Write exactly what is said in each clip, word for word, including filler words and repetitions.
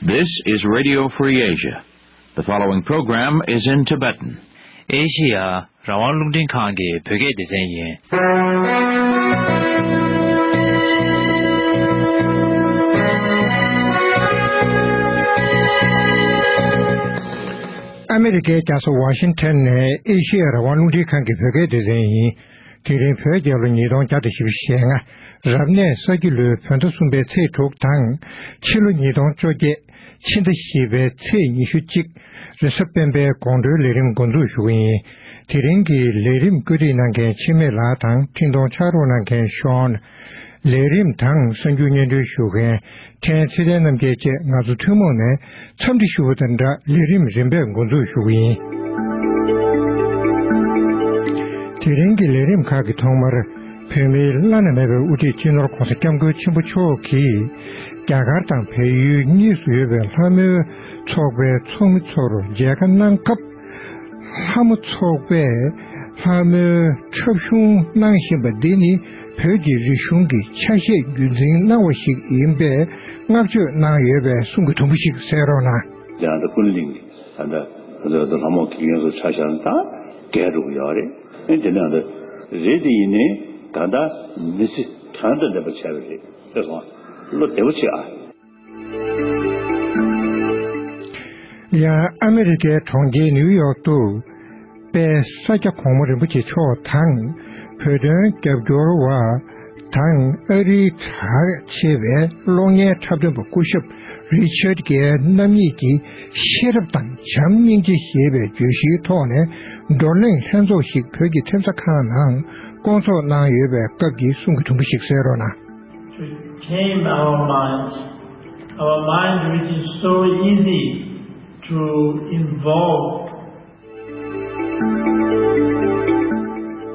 This is Radio Free Asia. The following program is in Tibetan. ཨེ་ཤི་ཡ་རང་དབང་རླུང་འཕྲིན་ཁང་གི་བོད་སྐད་སྡེ་ཚན་ཡིན། ཨ་མི་རི་ཀའི་རྒྱལ་ས་ཝ་ཤིང་ཊོན་ནས་ཨེ་ཤི་ཡ་རང་དབང་རླུང་འཕྲིན་ཁང་གི་བོད་སྐད་སྡེ་ཚན་ཡིན། དེ་རིང་བོད་རྒྱལ་ལོ་ཉིས་སྟོང་བརྒྱ་དང་བཞི་བཅུ་ཞེ་ལྔ། རབ་གནས་ས་ཁྱི་ལོའི་བོད་ཟླ་གསུམ་པའི་ཚེས་དྲུག་དང་། ཕྱི་ལོ་ཉིས་སྟོང་བཅོ་བརྒྱད། ཕྱི་ཟླ་བཞི་པའི་ཚེས་ཉི་ཤུ་གཅིག་རེས་གཟའ་སྤེན་པའི་དགོང་དྲོའི་ལས་རིམ་འགོ་འཛུགས་ཞུ་གི་ཡིན། དེ་རིང་གི་ལས་རིམ་བཀོད་སྒྲིག་གནང་མཁན་འཆི་མེད་ལགས་དང་འཕྲིན་གཏོང་ཕྱག་རོགས་གནང་མཁན་ཤོན། ལས་རིམ་དང་གསར་འགྱུར་སྙན་སྒྲོན་ཞུ་མཁན་ཕྲན་ཚེ་བརྟན་རྣམ་རྒྱལ་བཅས་ང་ཚོ་ཐུན་མོང་ནས་འཚམས་འདྲི་ཞུ་བ་དང་སྦྲགས་ལས་རིམ་རིམ་པས་འགོ་འཛུགས་ཞུ་གི་ཡིན། དེ་རིང་གི་ལས་རིམ་ཁག་གི་ཐོག་མར། བོད་མིའི་བླ་ན་མེད་པའི་དབུ་ཁྲིད་སྤྱི་ནོར་༧གོང་ས་༧སྐྱབས་མགོན་ཆེན་པོ་མཆོག་གིས། རྒྱ་གར་དང་བལ་ཡུལ་གཉིས་སུ་ཡོད་པའི་ལྷ་མོའི་ཚོགས་པའི་ཚོགས་མི་ཚོར་མཇལ་ཁ་གནང་སྐབས། ལྷ་མོ་ཚོགས་པས་ལྷ་མོའི་འཁྲབ་གཞུང་གནང་བཞིན་པ་འདི་ནི་བོད་ཀྱི་རིག་གཞུང་གི་ཆ་ཤས་རྒྱུན་འཛིན་གནང་བ་ཞིག་ཡིན་པའི་བསྔགས་བརྗོད་གནང་ཡོད་པའི་གསུང་གི་དུམ་བུ་ཞིག་གསན་རོགས་གནང་། ཡང་ད་ཀུན་གླིང་གི་ད་ལྟ་ལྷ་མོ་གི་ཡོན་སོ་ཆ་ཤས་ནི་ད་རྒས་འགྲོ་གི་ཡོད་རེད། ཨེ་དེ་ནས་ད་རེད་དེ་ཡིན་ནའི་ད་ལྟ་མི་ཚེ་དོན་དང་ལྡན་པ་བྱས་པ་རེད། ཤེས་སོང་། བློ་བདེ་པོ་བྱེད་ཨ། ཡང་ཨ་མི་རི་ཀའི་གྲོང་ཁྱེར་ནིའུ་ཡོག་ཏུ། དཔལ་ས་སྐྱ་གོང་མ་རིན་པོ་ཆེ་མཆོག་དང་། བོད་དོན་རྒྱབ་སྐྱོར་བ་དང་ཨ་རིའི་གྲགས་ཆེ་བའི་གློག་བརྙན་འཁྲབ་སྟོན་པ་སྐུ་ཞབས་རི་ཆར་གྱི་རྣམ་གཉིས་ཀྱིས་ཤེས་རབ་དང་བྱམས་སྙིང་རྗེ་ཞེས་པའི་བརྗོད་གཞིའི་ཐོག་ནས་བགྲོ་གླེང་ལྷན་ཚོགས་ཤིག་བོད་ཀྱི་ཐེབས་རྩ་ཁང་ནང་བསྐོང་ཚོགས་གནང་ཡོད་པའི་སྐབས་ཀྱི་གསུང་གི་དུམ་བུ་ཞིག་གསན་རོགས་གནང་། Which came our mind, our mind which is so easy to involve.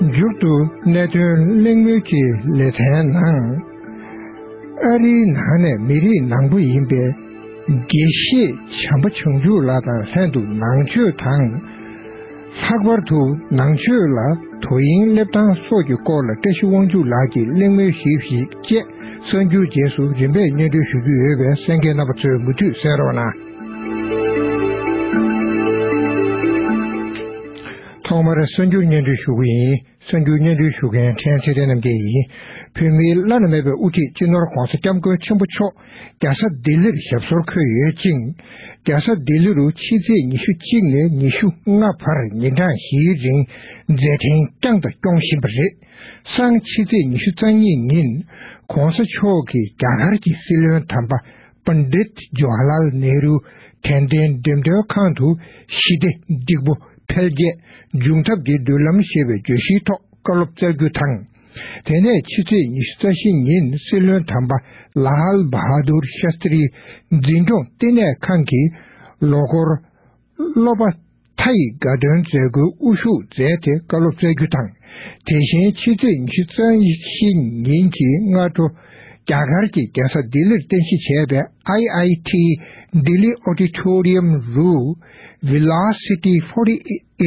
མཇུག་ཏུ་གནད་དོན་གླེང་མོལ་གྱི་ལེ་ཚན་ནང་། ཨ་རིའི་ནང་ནས་མི་རིགས་ནང་པ་ཡིན་པའི་དགེ་བཤེས་བྱམས་པ་བྱང་ཆུབ་ལགས་དང་ལྷན་དུ་ནང་ཆོས་དང་། ལྷག་པར་དུ་ནང་ཆོས་ལ་དོ་དབྱིངས་སླེབས་སྟངས་སོགས་ཀྱི་སྐོར་ལ་བཀྲ་ཤིས་དབང་ཕྱུག་ལགས་ཀྱིས་གླེང་མོལ་ཞིབ་ཞིབ་བཅས་གསར་འགྱུར་རྗེས་སུ་རིམ་པས་སྙན་སྒྲོན་ཞུ་རྒྱུ་ཡོད་པས་གསན་མཁན་རྣམ་པ་ཚོས་མུ་མཐུད་གསན་རོགས་གནང་། ཐོག་མར་གསར་འགྱུར་སྙན་སྒྲོན་ཞུ་གི་ཡིན། གསར་འགྱུར་སྙན་སྒྲོན་ཞུ་མཁན་ཕྲན་ཚེ་བརྟན་རྣམ་རྒྱལ་ཡིན། བོད་མིའི་བླ་ན་མེད་པའི་དབུ་ཁྲིད་སྤྱི་ནོར་༧གོང་ས་༧སྐྱབས་མགོན་ཆེན་པོ་མཆོག་རྒྱལ་ས་ལྡི་ལིར་ཞབས་སོར་འཁོད་ཡོད་ཅིང་། རྒྱལ་ས་ལྡི་ལི་རུ་ཕྱི་ཚེས་ཉི་ཤུ་གཅིག་ནས་ཉི་ཤུ་ལྔ་བར་ཉིན་གྲངས་བཞིའི་རིང་མཛད་འཕྲིན་བསྐྱངས་དང་སྐྱོང་བཞིན་པ་རེད། སང་ཕྱི་ཚེས་ཉི་ཤུ་རྩ་གཉིས་ཉིན་༧གོང་ས་མཆོག་གིས་རྒྱ་གར་གྱི་སྲིད་བློན་དམ་པ་པཎ་ཌིད་ཇ་ཝ་ཧར་ལཱལ་ནེ་རུ་དྲན་རྟེན་འགྲེམས་སྟོན་ཁང་དུ་ཞི་བདེ་སྡིག་པོ་འཕེལ་རྒྱས་འབྱུང་ཐབས་ཀྱི་མདུན་ལམ་ཞེས་པའི་བརྗོད་གཞིའི་ཐོག་བཀའ་སློབ་སྩལ་རྒྱུ་དང་། དེ་ནས་ཕྱི་ཚེས་ཉི་ཤུ་རྩ་བཞི་ཉིན་སྲིད་བློན་དམ་པ་ལཱལ་བྷ་དུར་ཤཱསྟྲིའི་འཛིན་སྐྱོང་བསྟི་གནས་ཁང་གི་ལོ་འཁོར་སློབ་པ་མཐའ་ཡི་དགའ་སྟོན་མཛད་སྒོའི་དབུ་བཞུགས་མཛད་དེ་བཀའ་སློབ་སྩལ་རྒྱུ་དང་། དེ་བཞིན་ཕྱི་ཚེས་ཉི་ཤུ་རྩ་བཞི་ཉིན་གྱི་སྔ་དྲོ་རྒྱ་གར་གྱི་རྒྱལ་ས་ལྡི་ལིར་རྟེན་གཞི་བྱས་པའི་ཨའི་ཨའི་ཊི་ལྡི་ལི་ཨོ་ཌི་ཊོ་རི་ཡམ་རུ་Velocity forty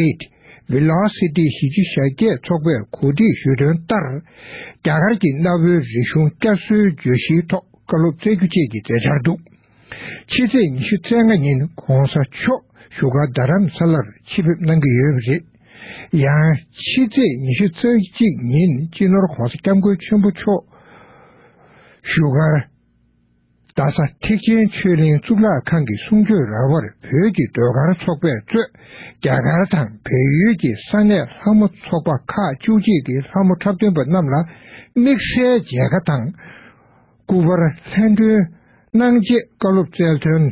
eight Velocity བཞི་བཅུ་ཞེ་བརྒྱད་ཚོགས་པས་གོ་སྒྲིག་ཞུས་དོན་ལྟར། རྒྱ་གར་གྱི་གནའ་བོའི་རིག་གཞུང་བསྐྱར་གསོའི་བརྗོད་གཞིའི་ཐོག་བཀའ་སློབ་སྩལ་རྒྱུ་བཅས་ཀྱི་མཛད་འཆར་འདུག་ཕྱི་ཚེས་ཉི་ཤུ་རྩ་ལྔ་ཉིན་༧གོང་ས་མཆོག་བཞུགས་སྒར་རྡ་རམ་ས་ལར་ཆེད་ཕེབས་གནང་གི་ཡོད་པ་རེད། ཡང་ཕྱི་ཚེས་ཉི་ཤུ་རྩ་གཅིག་ཉིན་སྤྱི་ནོར་༧གོང་ས་༧སྐྱབས་མགོན་ཆེན་པོ་མཆོག་བཞུགས་སྒར་རྡ་ས་ཐེག་ཆེན་ཆོས་གླིང་གཙུག་ལག་ཁང་གི་གསུང་ཆོས་ར་བར་བོད་ཀྱི་ཟློས་གར་ཚོགས་པས་གཙོས་རྒྱ་གར་དང་བལ་ཡུལ་གྱི་ས་གནས་ལྷ་མོ་ཚོགས་པ་ཁག་བཅུ་གཅིག་གི་ལྷ་མོ་འཁྲབ་སྟོན་པ་རྣམས་ལ་དམིགས་བསལ་མཇལ་ཁ་དང་། སྐུ་པར་ལྷན་སྒྲོན་གནང་རྗེས་བཀའ་སློབ་སྩལ་དོན།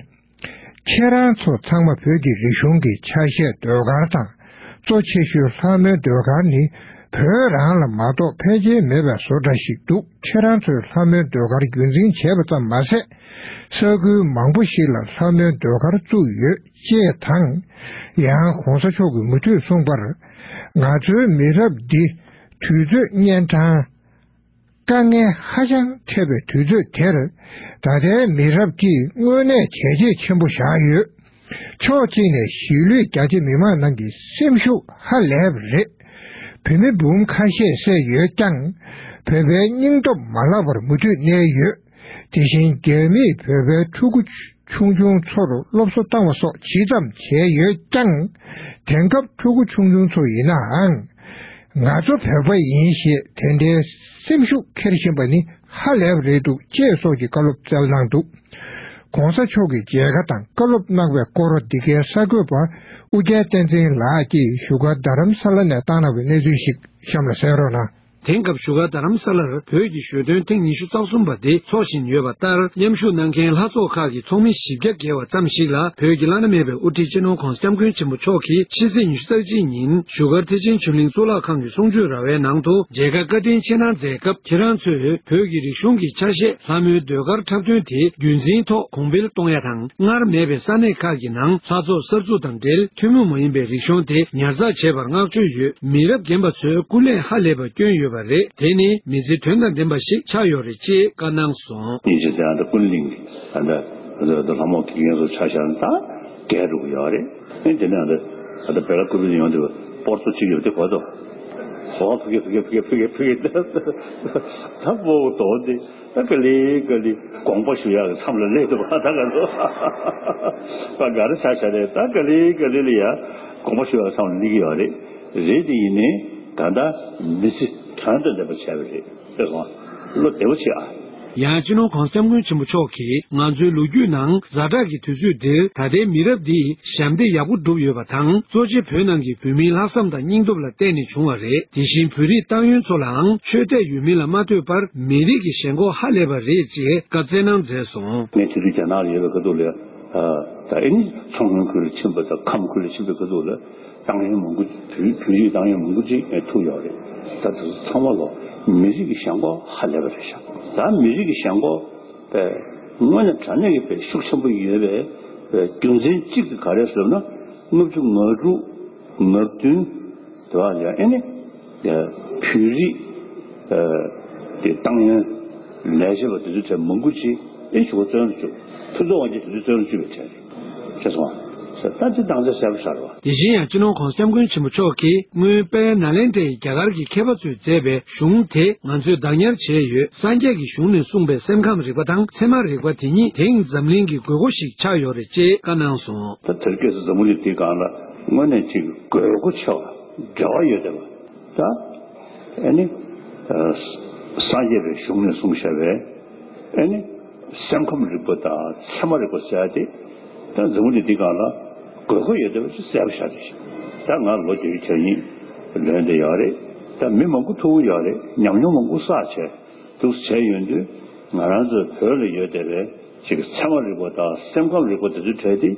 ཁྱེད་རང་ཚོ་ཚང་མ་བོད་ཀྱི་རིག་གཞུང་གི་ཆ་ཤས་ཟློས་གར་དང་གཙོ་ཆེ་ཤོས་ལྷ་མོའི་ཟློས་གར་ནི་བོད་རང་ལ་མ་གཏོགས་ཕལ་ཆེར་མེད་པའི་བཟོ་འདྲ་ཞིག་འདུག་ཁྱེད་རང་ཚོས་ལྷ་མོའི་ཟློས་གར་རྒྱུན་འཛིན་བྱས་པ་ཙམ་མ་ཟད། ས་ཁུལ་མང་པོ་ཞིག་ལ་ལྷ་མོའི་ཟློས་གར་བཙུགས་ཡོད་ཅེས་དང་། ཡང་༧གོང་ས་མཆོག་གིས་མུ་མཐུད་གསུངས་པར། ང་ཚོའི་མི་རབས་འདི་དུས་ཚོད་གཉན་འཕྲང་དཀའ་ངལ་ཧ་ཅང་འཕྲད་པའི་དུས་ཚོད་དེར། ད་ལྟའི་མི་རབས་ཀྱིས་དངོས་གནས་བྱས་རྗེས་ཆེན་པོ་བཞག་ཡོད། ཕྱོགས་གཅིག་ནས་གཞིས་ལུས་རྒྱ་ཆེ་མི་མང་རྣམས་ཀྱི་སེམས་ཤུགས་ཧ་ལས་པ་རེད། བོད་མི་འབུམ་ཁ་ཤས་བསད་ཡོད་ཀྱང་། བོད་པའི་སྙིང་སྟོབས་མ་བརླག་པར་མུ་མཐུད་གནས་ཡོད། དེ་བཞིན་རྒྱ་མིས་བོད་པའི་ཕྲུ་གུ་ཆུང་ཆུང་ཚོར་སློབ་གསོ་བཏང་བ་སོགས་ཇི་ཙམ་བྱས་ཡོད་ཀྱང་། དེང་སྐབས་ཕྲུ་གུ་ཆུང་ཆུང་ཚོ་ཡིན་ནའང་། ང་ཚོ་བོད་པ་ཡིན་ཞེས་དེ་འདྲའི་སེམས་ཤུགས་འཁྱེར་བཞིན་པ་ནི་ཧ་ལས་པ་རེད་འདུག་ཅེས་སོགས་ཀྱི་བཀའ་སློབ་སྩལ་གནང་འདུག་གོང་ས་མཆོག་གིས་མཇལ་ཁ་དང་བཀའ་སློབ་གནང་བའི་སྐོར། འདི་གའི་གསར་འགོད་པ་ཨུ་རྒྱན་བསྟན་འཛིན་ལགས་ཀྱིས་བཞུགས་སྒར་རྡ་རམ་ས་ལ་ནས་བཏང་གནང་བའི་གནས་ཚུལ་ཞིག་གཤམ་ལ་གསན་རོགས་གནང་། དེང་སྐབས་བཞུགས་སྒར་རྡ་རམ་ས་ལར་བོད་ཀྱི་གཞོན་དོན་ཐེངས་ཉི་ཤུ་རྩ་གསུམ་པ་དེ་འཚོགས་བཞིན་ཡོད་པ་ལྟར། མཉམ་ཞུགས་གནང་མཁན་ལྷ་ཚོགས་ཁག་གི་ཚོགས་མི་བཞི་བརྒྱ་བརྒལ་བ་ཙམ་ཞིག་ལ་བོད་ཀྱི་བླ་ན་མེད་པའི་དབུ་ཁྲིད་སྤྱི་ནོར་༧གོང་ས་༧སྐྱབས་མགོན་ཆེན་པོ་མཆོག་གིས་ཕྱི་ཚེས་ཉི་ཤུ་རྩ་གཅིག་ཉིན་བཞུགས་སྒར་ཐེག་ཆེན་ཆོས་གླིང་གཙུག་ལག་ཁང་གི་གསུང་ཆོས་ར་བའི་ནང་དུ་མཇལ་ཁ་བཀའ་དྲིན་ཆེ་གནང་མཛད་སྐབས། ཁྱེད་རང་ཚོས་བོད་ཀྱི་རིག་གཞུང་གི་ཆ་ཤས་ལྷ་མོའི་ཟློས་གར་འཁྲབ་སྟོན་དེ་རྒྱུན་འཛིན་ཐོག་གོང་འཕེལ་གཏོང་ཡ་དང་། སྔར་མེད་པའི་ས་གནས་ཁག་གི་ནང་ལྷ་ཚོགས་གསར་འཛུགས་དང་འབྲེལ། ཐུན་མོང་མ་ཡིན་པའི་རིག་གཞུང་དེ་ཉར་ཚགས་བྱས་པར་བསྔགས་བརྗོད་ཡོད། མི་རབས་རྒན་པ་ཚོས་སྐུ་ལས་ཧ་ལས་པ་བསྐྱོན་ཡོད་པ་རེད། དེ་ནི་མི་ཚེ་དོན་དང་ལྡན་པ་ཞིག་ཆགས་ཡོད་རེད་ཅེས་བཀའ་གནང་སོང་། སྙིང་རྗེ་ཟེར་ཡང་ད་ཀུན་གླིང་གི་ད་ལྟ་ལྷ་མོ་དགེ་རྒན་ཚོ་ཆ་བཞག་ན་ད་རྒས་འགྲོ་གི་ཡོད་རེད། ཨེ་དེ་ནས་ད་ད་ལྟ་བེ་ལ་ཀུ་པི་ཡོང་དུས་སྤོར་ཚོ་གཅིག་ཡོད་དེ་གོ་ཏོ། ཧོ་ཕི་གེ་ཕི་གེ་ཕི་གེ་ཕི་གེ་ཕི་གེ་ད་སྤོ་བོ་དོ་དེ། ད་ག་ལེ་ག་ལེ་དགོངས་པ་ཞུ་ཡག་གི་མཚམས་ལ་སླེབས་འདུག་པ། ད་ག་ཚོད་པ་ག་རེ་ཆགས་ཆགས་རེད། ད་ག་ལེ་ག་ལེ་ལ་ཡ་དགོངས་པ་ཞུ་ཡག་གི་མཚམས་ལ་སླེབས་ཀྱི་ཡོད་རེད། རེད་དེ་ཡིན་ནའི་ད་ལྟ་མི་ཚེ་དོན་དང་ལྡན་པ་བྱས་པ་རེད། ཤེས་སོང་། བློ་བདེ་པོ་བྱེད་ཨ། ཡང་སྤྱི་ནོར་༧གོང་ས་༧སྐྱབས་མགོན་ཆེན་པོ་མཆོག་གིས་ང་ཚོའི་ལོ་རྒྱུས་ནང་ཛ་དྲག་གི་དུས་ཚོད་འདིར་ད་ལྟའི་མི་རབས་འདིས་ཞབས་འདེགས་ཡག་པོ་བསྒྲུབས་ཡོད་པ་དང་། གཙོ་ཆེ་བོད་ནང་གི་བོད་མིའི་ལྷག་བསམ་དང་སྙིང་སྟོབས་ལ་བརྟེན་ནས་བྱུང་བ་རེད། དེ་བཞིན་བོད་རིགས་ཏང་ཡོན་ཚོ་ལའང་ཆོས་དད་ཡོད་མིན་ལ་མ་ལྟོས་པར་མི་རིགས་ཀྱི་ཞེན་ཁོག་ཧ་ལས་པ་རེད་ཅེས་བཀའ་སྩལ་གནང་མཛད་སོང་། ངས་དེ་དུས་རྒྱ་ནག་ལ་ཡོད་པའི་ཁ་ཐུག་ལ་ད་ཨེ་ནི་མཚོ་སྔོན་ཁུལ་ལ་ཕྱིན་པ་དང་ཁམས་ཁུལ་ལ་ཕྱིན་པའི་ཁ་ཐུག་ལ། ཏང་ཡོན་མང་པོ་བོད་བོད་ཡིག་ཏང་ཡོན་མང་པོ་ཅིག་ཐུག་ཡོད་རེད། ད་དེ་ཚོ་ཚང་མ་ལོ་མི་རིགས་ཀྱི་ཞེན་ཁོག་ཧ་ལས་པ་རེད་ཤག་ད་མི་རིགས་ཀྱི་ཞེན་ཁོག་པའི་དངོས་གནས་དྲང་གནས་ཀྱི་དཔེ་ཤུགས་ཆེན་པོ་ཡོད་པའི་རྒྱུ་མཚན་གཅིག་དེ་ག་རེ་ཟེར་ན། ལྔ་བཅུ་ང་དྲུག་ང་བདུན་དེ་བ་ལ་ཨེ་ནི་བོད་རིགས་དེ་ཏང་ཡོན་ལས་བྱེད་པ་དེ་ཚོའི་གྲས་མང་པོ་ཅིག་ཨེ་ཞུ་བ་བཙོན་དུ་བཅུག་ཕུན་ཚོགས་དབང་རྒྱལ་དེ་ཚོ་བཙོན་དུ་བཅུག་པའི་གྲས་རེད། ཤེས་སོང་ཨ། ད་འདི་སྟངས་འཛིན་གསལ་པོ་ཤར་བ། དེ་བཞིན་ཡང་སྤྱི་ནོར་༧གོང་ས་༧སྐྱབས་མགོན་ཆེན་པོ་མཆོག་གིས་སྔོན་དཔལ་ནཱ་ལེནྡྲའི་རྒྱ་གར་གྱི་མཁས་པ་ཚོས་མཛད་པའི་གཞུང་དེ་ང་ཚོས་བདག་ཉར་བྱས་ཡོད། སངས་རྒྱས་ཀྱི་གཞུང་ནས་གསུངས་པའི་སེམས་ཁམས་རིག་པ་དང་ཚད་མ་རིག་པ་དེ་གཉིས་དེང་འཛམ་གླིང་གི་དགོས་མཁོ་ཞིག་ཆགས་ཡོད་རེད་ཅེས་བཀའ་གནང་སོང་། ད་དེར་སྐྱེས་སུ་འཛམ་བུ་གླིང་འདིའི་སྒང་ལ་དངོས་གནས་ཅིག་དགོས་མཁོ་ཆེ་བ་འབྲེལ་བ་ཡོད་བསྡད་པ། ད་ཨ་ནི་སངས་རྒྱས་པའི་གཞུང་ནས་གསུངས་བཞག་པའི་ཨ་ནི་སེམས་ཁམས་རིག་པ་དང་ཚད་མ་རིག་པ་ཟེར་ཡ་དེ་ད་འཛམ་བུ་གླིང་འདི་སྒང་ལ་དགོས་མཁོ་ཡོད་བསྡད་པ་ཅིག་གསལ་པོ་ཆགས་བསྡད་ཤག་ད་ང་ལོ་བརྒྱད་ཅུ་གྱ་གཉིས་ལོན་བསྡད་ཡོད་རེད། ད་མི་མང་པོ་ཐུག་གི་ཡོད་རེད། ཉམས་མྱོང་མང་པོ་བསགས་བྱས་འདུག་བྱས་ཡོང་དུས་ང་རང་ཚོའི་བོད་ལ་ཡོད་བསྡད་པའི་ཅིག་ཚད་མ་རིག་པ་དང་སེམས་ཁམས་རིག་པ་དེ་ཚོའི་གྲས་དེ་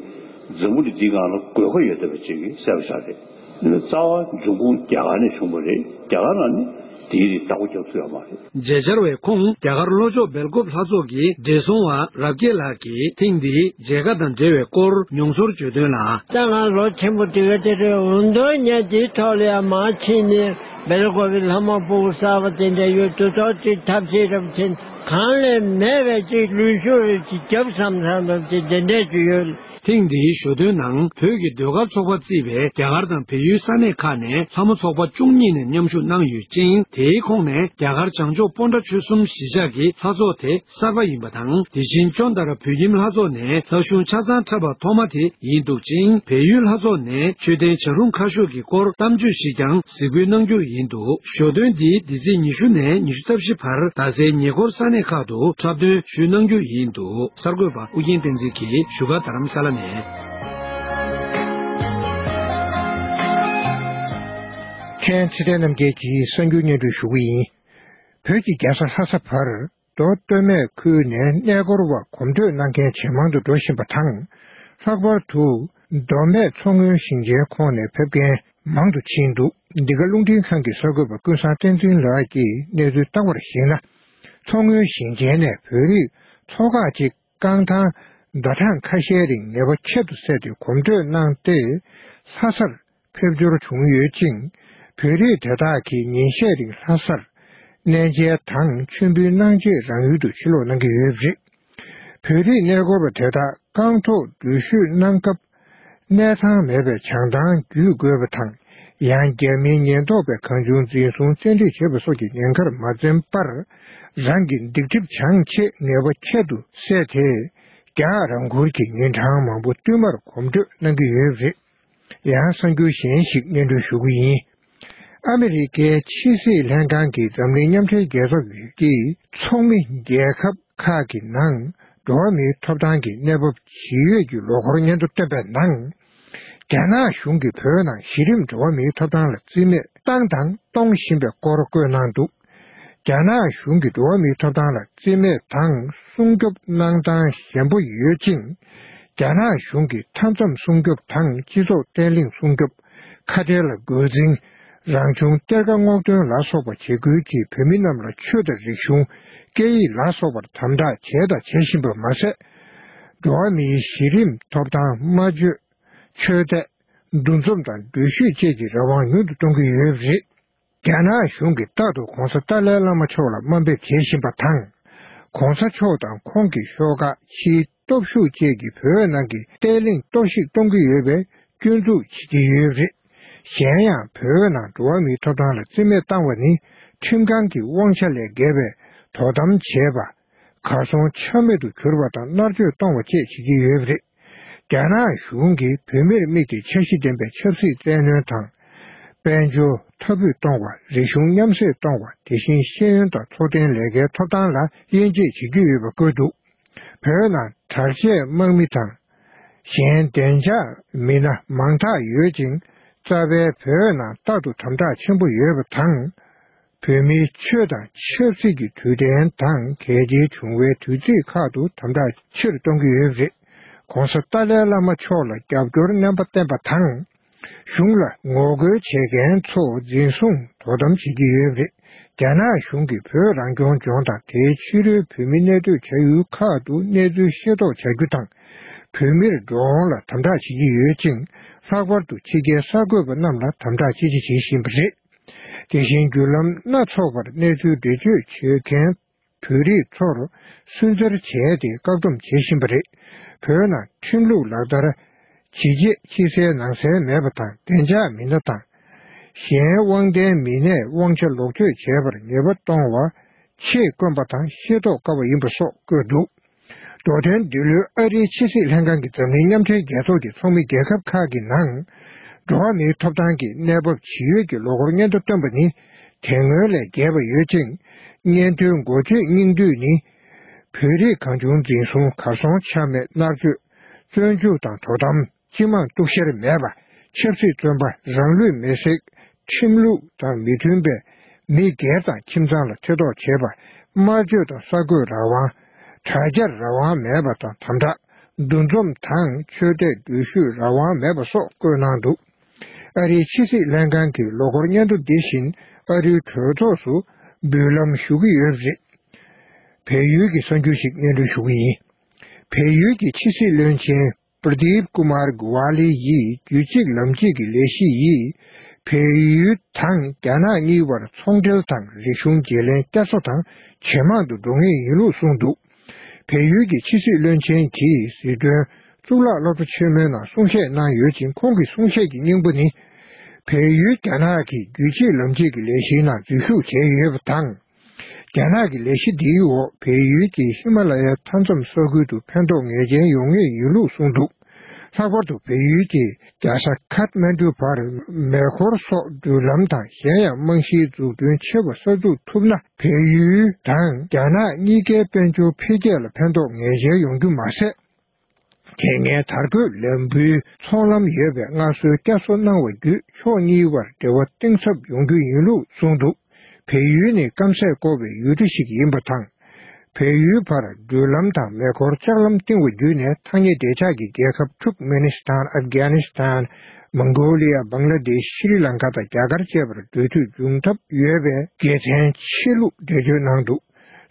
འཛམ་བུ་གླིང་འདིའི་སྒང་ལ་དགོས་མཁོ་ཡོད་བསྡད་པ་ཅིག་གསལ་པོ་ཆགས་རེད། རྩ་བ་འབྱུང་ཁུངས་རྒྱ་གར་ནས་བྱུང་བ་རེད། རྒྱ་གར་ནང་ནས་དེའི་རིགས་བདག་པོ་རྒྱབ་ཐུབ་ཡོད་མ་རེད། མཇལ་བཅར་བའི་ཁོངས་རྒྱ་གར་ལྷོ་ཕྱོགས་སྦེལ་ཀོབ་ལྷ་ཚོགས་ཀྱི་བགྲེས་སོང་བ་རབ་རྒྱས་ལགས་ཀྱིས་ཐེངས་འདིའི་མཇལ་ཁ་དང་འབྲེལ་བའི་སྐོར་མྱོང་ཚོར་བརྗོད་དོན་ལ། ད་ང་ལོ་ཆེན་པོ་དེ་ག་དེ་རེད། འོ་འདོད་ཉལ་དེའི་ཐོག་ལ་ཡང་མ་ཕྱིན་ནས་སྦེལ་ཀོབ་པའི་ལྷ་མོ་ཕྲུ་གུ་གསར་པ་དེ་འདྲ་ཡོད་དུས་ཐོག་ཅིག་ཐབས་ཤེས་རབ་ཆེན་གང་ལས་མེད་པའི་ཅིག་ལུས་ཤུགས་རེ་ཅིག་རྒྱབ་བསམ་བསམ་འདྲ་ཅིག་དེ་འདྲས་ཅིག་ཡོད། ཐེངས་འདིའི་ཞོ་སྟོན་ནང་བོད་ཀྱི་ཟློས་གར་ཚོགས་པ་གཙོས་པའི་རྒྱ་གར་དང་བལ་ཡུལ་ས་གནས་ཁག་ནས་ལྷ་མོ་ཚོགས་པ་བཅུ་གཉིས་ནས་མཉམ་ཞུགས་གནང་ཡོད་ཅིང་། དེའི་ཁོངས་ནས་རྒྱ་གར་བྱང་ཕྱོགས་སྤོན་ཊ་ཆོལ་གསུམ་གཞིས་ཆགས་ཀྱི་ལྷ་ཚོགས་དེ་གསར་པ་ཡིན་པ་དང་། དེ་བཞིན་ཅོན་ཏ་ར་བོད་ཁྱིམ་ལྷ་ཚོགས་ནས་ལྷ་གཞུང་ཆ་ཚང་འཁྲབ་པ་ཐོག་མ་དེ་ཡིན་འདུག་ཅིང་། བལ་ཡུལ་ལྷ་ཚོགས་ནས་མཆོད་རྟེན་བྱ་རུང་ཁ་ཤོར་གྱི་སྐོར་གཏམ་བརྗོད་ཞིག་ཀྱང་གཟིགས་འབུལ་གནང་རྒྱུ་ཡིན་འདུག་ཞོ་སྟོན་འདི་འདི་ཚེས་ཉི་ཤུ་ནས་ཉི་ཤུ་རྩ་བཞི་བར་རྡ་སའི་ཉེ་འཁོར་ས་གནས་ཁག་ཏུ་འཁྲབ་སྟོན་ཞུས་གནང་རྒྱུ་ཡིན་འདུག་གསར་འགོད་པ་ཨུ་རྒྱན་བསྟན་འཛིན་གྱིས་བཞུགས་སྒར་རྡ་རམ་ས་ལ་ནས། མཁན་ཚེ་བརྟན་རྣམ་རྒྱལ་གྱིས་གསར་འགྱུར་སྙན་སྒྲོན་ཞུ་གི་ཡིན། བོད་ཀྱི་རྒྱལ་ས་ལྷ་ས་བར་མདོ་སྟོད་སྨད་ཁུལ་ནས་གནས་སྐོར་བ་གོམ་བགྲོད་གནང་མཁན་ཇེ་མང་དུ་འགྲོ་བཞིན་པ་དང་། ལྷག་པར་དུ་མདོ་སྨད་མཚོ་སྔོན་ཞིང་ཆེན་ཁོངས་ནས་ཕེབས་མཁན་མང་དུ་ཕྱིན་འདུག་འདི་ག་རླུང་འཕྲིན་ཁང་གི་གསར་འགོད་པ་ཀུན་བཟང་བསྟན་འཛིན་ལགས་ཀྱིས་གནས་ཚུལ་བཏང་བར་གཞིགས་ན། མཚོ་སྔོན་ཞིང་ཆེན་ནས་བོད་རིགས་ཚོ་ཁག་ཅིག་རྐང་ཐང་ཟླ་གྲངས་ཁ་ཤས་རིང་ངེས་པ་ཁྱད་དུ་བསད་དེ་གོམ་བགྲོད་གནང་སྟེ་ལྷ་སར་ཕེབས་འབྱོར་བྱུང་ཡོད་ཅིང་། བོད་རིགས་དེ་དག་གིས་ཉིན་ཤས་རིང་ལྷ་སར་གནས་མཇལ་དང་མཆོད་འབུལ་གནང་རྗེས་རང་ཡུལ་དུ་ཕྱིར་ལོག་གནང་གི་ཡོད་པ་རེད། བོད་རིགས་གནས་སྐོར་བ་དེ་དག་རྐང་ཐོག་འགྲུལ་བཞུད་གནང་སྐབས་གནས་ཐང་མེད་པའི་བྱང་ཐང་བརྒྱུད་དགོས་པ་དང་ ཡང་རྒྱ་མིའི་ཉེན་རྟོག་པས་གང་བྱུང་འཛིན་བཟུང་བཙན་ཁྲིད་བྱས་པ་སོགས་ཀྱི་ཉེན་ཁར་མ་འཛེམས་པར། རང་གི་སྡིག་སྒྲིབ་བྱང་ཆེད་ངེས་པ་ཁྱད་དུ་བསད་དེ། རྒྱ་ནག་རང་འཁུར་གྱི་ཉིན་གྲངས་མང་པོ་བསྟུད་མར་གོམ་བགྲོད་གནང་གི་ཡོད་པ་རེད། ཡང་གསར་འགྱུར་གཞན་ཞིག་སྙན་སྒྲོན་ཞུ་གི་ཡིན། ཨ་མི་རི་ཀའི་ཕྱི་སྲིད་ལྷན་ཁང་གིས་འཛམ་གླིང་མཉམ་འབྲེལ་རྒྱལ་ཚོགས་ཀྱི་ཚོགས་མི་རྒྱལ་ཁབ་ཁག་གི་ནང་། འགྲོ་བ་མིའི་ཐོབ་ཐང་གི་གནས་བབ་ཇི་ཡོད་ཀྱི་ལོ་འཁོར་སྙན་ཐོ་བཏོན་པའི་ནང་། རྒྱ་ནག་གཞུང་གིས་བོད་ནང་གཞི་རིམ་འགྲོ་བ་མིའི་ཐོབ་ཐང་ལ་བརྩི་མེད་བཏང་དང་གཏོང་བཞིན་པའི་སྐོར་བཀོད་གནང་འདུག་རྒྱ་ནག་གཞུང་གིས་འགྲོ་བ་མིའི་ཐོབ་ཐང་ལ་བརྩི་མེད་དང་སྲུང་སྐྱོབ་གནང་སྟངས་ཞན་པོ་ཡོད་ཅིང་། རྒྱ་ནག་གཞུང་གིས་མཐའ་མཚམས་སྲུང་སྐྱོབ་དང་སྤྱི་ཚོགས་བརྟན་ལྷིང་སྲུང་སྐྱོབ། ཁ་བྲལ་ལ་རྒོལ་འཛིང་། རང་བྱུང་གཏེར་ཁ་སྔོག་འདོན་ལ་སོགས་པ་བྱེད་ཁུལ་གྱིས་བོད་མི་རྣམས་ལ་ཆོས་དང་རིག་གཞུང་། སྐད་ཡིག་ལ་སོགས་པར་དམ་དྲག་བྱས་དང་བྱེད་བཞིན་པ་མ་ཟད། འགྲོ་བ་མིའི་གཞི་རིམ་ཐོབ་ཐང་སྨྲ་བརྗོད། ཆོས་དད། འདུ་འཛོམས་དང་འགྲུལ་བཞུད་བཅས་ཀྱི་རང་དབང་ཉུང་དུ་གཏོང་གི་ཡོད་པ་རེད། རྒྱ་ནག་གཞུང་གིས་རྟག་ཏུ་༧གོང་ས་ཏཱ་ལའི་བླ་མ་མཆོག་ལ་དམའ་འབེབས་བྱེད་བཞིན་པ་དང་། ྋགོང་ས་མཆོག་དང་ཁོང་གི་ཤོག་ཁག་ཕྱིའི་སྟོབས་ཤུགས་བཅས་ཀྱིས་བོད་ནང་གི་བརྟན་ལྷིང་གཏོར་བཤིག་གཏོང་གི་ཡོད་པའི་སྐྱོན་འཛུགས་བྱེད་ཀྱི་ཡོད་པ་རེད། གཞན་ཡང་། བོད་ནང་འགྲོ་བ་མིའི་ཐོབ་ཐང་ལ་བརྩི་མེད་བཏང་བ་ནི་ཁྲིམས་ཁང་གི་དབང་ཆ་ལས་བརྒལ་བའི་དོ་དམ་བྱས་པ། གར་སོང་ཆ་མེད་དུ་གྱུར་བ་དང་མནར་གཅོད་གཏོང་བ་བཅས་བྱེད་ཀྱི་ཡོད་པ་རེད། རྒྱ་ནག་གཞུང་གིས་བོད་མིར་དམིགས་ཏེ་འཆར་གཞི་ལྡན་པའི་ཆབ་སྲིད་བཙན་གནོན་དང་། དཔལ་འབྱོར་མཐར་འབུད་གཏོང་བ། རིག་གཞུང་མཉམ་བསྲེས་གཏོང་བ། དེ་བཞིན་ཤེས་ཡོན་དང་འཚོ་རྟེན་ལས་ཀའི་ཐོབ་ཐང་ལ་དབྱེ་འབྱེད་བྱེད་ཀྱི་ཡོད་པ་བཀོད་འདུག་བོད་ནང་དྲག་ཆས་དམག་མི་དང་། གཞན་བདེ་འཇགས་མི་སྣ་མང་དག་ཡོད་ཅིང་། རྩ་བའི་བོད་ནང་རྟག་ཏུ་དམ་དྲག་ཆེན་པོ་ཡོད་པ་དང་། བོད་མིའི་ཆོས་དང་ཆབ་སྲིད་ཀྱི་དུས་དྲན་དང་གལ་ཆེ་བྱུང་བའི་དུས་ཚིགས་ཁག་ཏུ་དམ་དྲག་ཆེར་གཏོང་གི་ཡོད་པ་རེད། ྋགོང་ས་ཏཱ་ལའི་བླ་མ་མཆོག་ལ་རྒྱབ་སྐྱོར་རྣམ་པ་བསྟན་པ་དང་། གཞུང་ལ་ངོ་རྒོལ་བྱེད་མཁན་ཚོ་འཛིན་བཟུང་དོ་དམ་བྱེད་ཀྱི་ཡོད་པ་རེད། རྒྱ་ནག་གཞུང་གིས་བོད་རང་སྐྱོང་ལྗོངས་དང་དེའི་ཕྱི་རོལ་བོད་མི་གནས་སྡོད་བྱ་ཡུལ་ཁག་ཏུ་གནས་ཚུལ་ཤེས་རྟོགས་བྱ་རྒྱུ་དང་། བོད་མིར་འགྲོ་འོང་ལ་དམ་དྲག་བྱེད་ཀྱི་ཡོད་ཅིང་། ལྷག་པར་དུ་ཕྱི་རྒྱལ་གསར་འགོད་པ་རྣམས་ལ་དམ་དྲག་ཅི་ཆེ་བྱེད་བཞིན་པ་རེད། དེ་བཞིན་བརྒྱུད་ལམ་སྣ་ཚོགས་པར་གནས་ཚུལ་འགྲེལ་བརྗོད་བྱེད་མཁན་བོད་རིགས་ཚོར་སུན་གཙེར་བྱས་ཏེ་བཀག་སྡོམ་བྱེད་བཞིན་པ་རེད། བོད་ནང་ཁྲིམས་ལུགས་ལག་བསྟར་ཇི་བྱེད་ཕྱི་གསལ་ནང་གསལ་མེད་པ་དང་བདེ་འཇགས་མི་སྣ་དང་། གཞན་དབང་ལྡན་མི་སྣས་དབང་ཆ་ལོག་སྤྱོད་བྱས་པར་ཉེས་པ་གཏོང་བ་ཆེས་དཀོན་པ་དང་ཤེས་རྟོགས་དཀའ་བ་ཡིན་པ་སོགས་བཀོད་འདུག་མདོ་དོན་འདི་ལོའི་ཨ་རིའི་ཕྱི་སྲིད་ལྷན་ཁང་གིས་འཛམ་གླིང་མཉམ་འབྲེལ་རྒྱལ་ཚོགས་ཀྱི་ཚོགས་མི་རྒྱལ་ཁབ་ཁག་གི་ནང་། འགྲོ་བ་མིའི་ཐོབ་ཐང་གི་གནས་བབ་ཇི་ཡོད་ཀྱི་ལོ་འཁོར་སྙན་ཐོ་བཏོན་པ་ནི་དེ་སྔོན་ལས་རྒྱས་པ་ཡོད་ཅིང་། སྙན་ཐོའི་འགོ་བརྗོད་སྙིང་བསྡུས་ནི། བོད་རིགས་གང་བྱུང་འཛིན་བཟུང་། གར་སོང་ཆ་མེད། མནར་གཅོད། བཙོན་འཇུག་དང་དོ་དམ། སྤྱི་དམངས་གཏུག་བཤེར་མེད་པ། ཆབ་སྲིད་བཙོན་པ། རང་ལུས་མེར་སྲེག་ཁྲིམས་ལུགས་དང་མི་མཐུན་པའི་མི་སྒེར་དང་ཁྱིམ་ཚང་ལ་ཐེ་གཏོགས་བྱེད་པ། སྨྲ་བརྗོད་དང་གསར་འགོད་རང་དབང་། དྲ་རྒྱར་རང་དབང་མེད་པ་དང་དམ་དྲག་འདུ་འཛོམས་དང་ཆོས་དད་འགྲུལ་བཞུད་རང་དབང་མེད་པ་སོགས་བཀོད་གནང་འདུག་ཨ་རིའི་ཕྱི་སྲིད་ལྷན་ཁང་གིས་ལོ་འཁོར་སྙན་ཐོ་འདི་བཞིན་ཨ་རིའི་གྲོས་ཚོགས་སུ་འབུལ་ལམ་ཞུ་གི་ཡོད་པ་རེད། བལ་ཡུལ་གྱི་གསར་འགྱུར་ཞིག་སྙན་སྒྲོན་ཞུ་གི་ཡིན། བལ་ཡུལ་གྱི་ཕྱི་སྲིད་བློན་ཆེན་པྲ་དིབ་ཀུ་མར་གུ་ཝ་ལི་ཡིས་རྒྱུད་གཅིག་ལམ་གཅིག་གི་ལས་གཞི་ཡིས། བལ་ཡུལ་དང་རྒྱ་ནག་གཉིས་བར་ཚོང་འབྲེལ་དང་རིག་གཞུང་བརྗེ་ལེན་བསྐྱར་གསོ་དང་ཇེ་མང་དུ་འགྲོ་ངེས་ཡིན་ལུགས་གསུངས་འདུག་བལ་ཡུལ་གྱི་ཕྱི་སྲིད་བློན་ཆེན་གྱིས་ཟིན་བྲིས་གཙུག་ལག་སློབ་གྲྭ་ཆེན་མོའི་ནང་གསུང་བཤད་གནང་ཡོད་ཅིང་། ཁོང་གི་གསུང་བཤད་ཀྱི་སྙིང་པོ་ནི། བལ་ཡུལ་རྒྱ་ནག་གི་རྒྱུད་གཅིག་ལམ་གཅིག་གི་ལས་གཞིའི་ནང་འཛུལ་ཞུགས་བྱས་ཡོད་པ་དང་། རྒྱ་ནག་གི་ལས་གཞི་འདིའི་འོག་བལ་ཡུལ་གྱི་ཧི་མ་ལ་ཡའི་མཐའ་མཚམས་ས་ཁུལ་དུ་ཕན་ཐོགས་ངེས་ཅན་ཡོང་ངེས་ཡིན་ལུགས་གསུངས་འདུག་ལྷག་པར་དུ་བལ་ཡུལ་གྱི་རྒྱལ་ས་ཁཱཐ་མན་ཌུ་བར་མེ་འཁོར་སོགས་འགྲུལ་ལམ་དང་གཞན་ཡང་རྨང་གཞིའི་འཛུགས་སྐྲུན་ཆེ་བ་གསར་འཛུགས་ཐུབ་ན། བལ་ཡུལ་དང་རྒྱ་ནག་གཉིས་ཀའི་དཔལ་འབྱོར་འཕེལ་རྒྱས་ལ་ཕན་ཐོགས་ངེས་ཅན་ཡོང་རྒྱུ་མ་ཟད། དེ་སྔའི་དར་གོས་ལམ་བུའི་ཚོང་ལམ་ཡོད་པའི་སྔར་སྲོལ་བསྐྱར་གསོ་གནང་བ་བརྒྱུད་ཕྱོགས་གཉིས་བར་འབྲེལ་བ་གཏིང་ཟབ་ཡོང་རྒྱུ་ཡིན་ལུགས་གསུངས་འདུག་བལ་ཡུལ་ནི་སྐམ་སས་བསྐོར་བའི་ཡུལ་གྲུ་ཞིག་ཡིན་པ་དང་། བལ་ཡུལ་བར་འགྲུལ་ལམ་དང་མེ་འཁོར་ལྕགས་ལམ་བཏིང་བ་བརྒྱུད་ནས་ཐག་ཉེ་འབྲེལ་ཆགས་ཀྱི་རྒྱལ་ཁབ་ཐུར་ཀ་མེ་ནི་སི་ཐན། ཨབ་གྷ་ནི་སི་ཐན། མོང་གོ་ལི་ཡ། བང་ལ་དེཤ། ཤྲི་ལང་ཀ་དང་རྒྱ་གར་བཅས་པར་འགྲུལ་མཐུད་འབྱུང་ཐབས་ཡོད་པའི་དགེ་མཚན་ཆེ་ལུགས་འགྲེལ་བརྗོད་གནང་འདུག་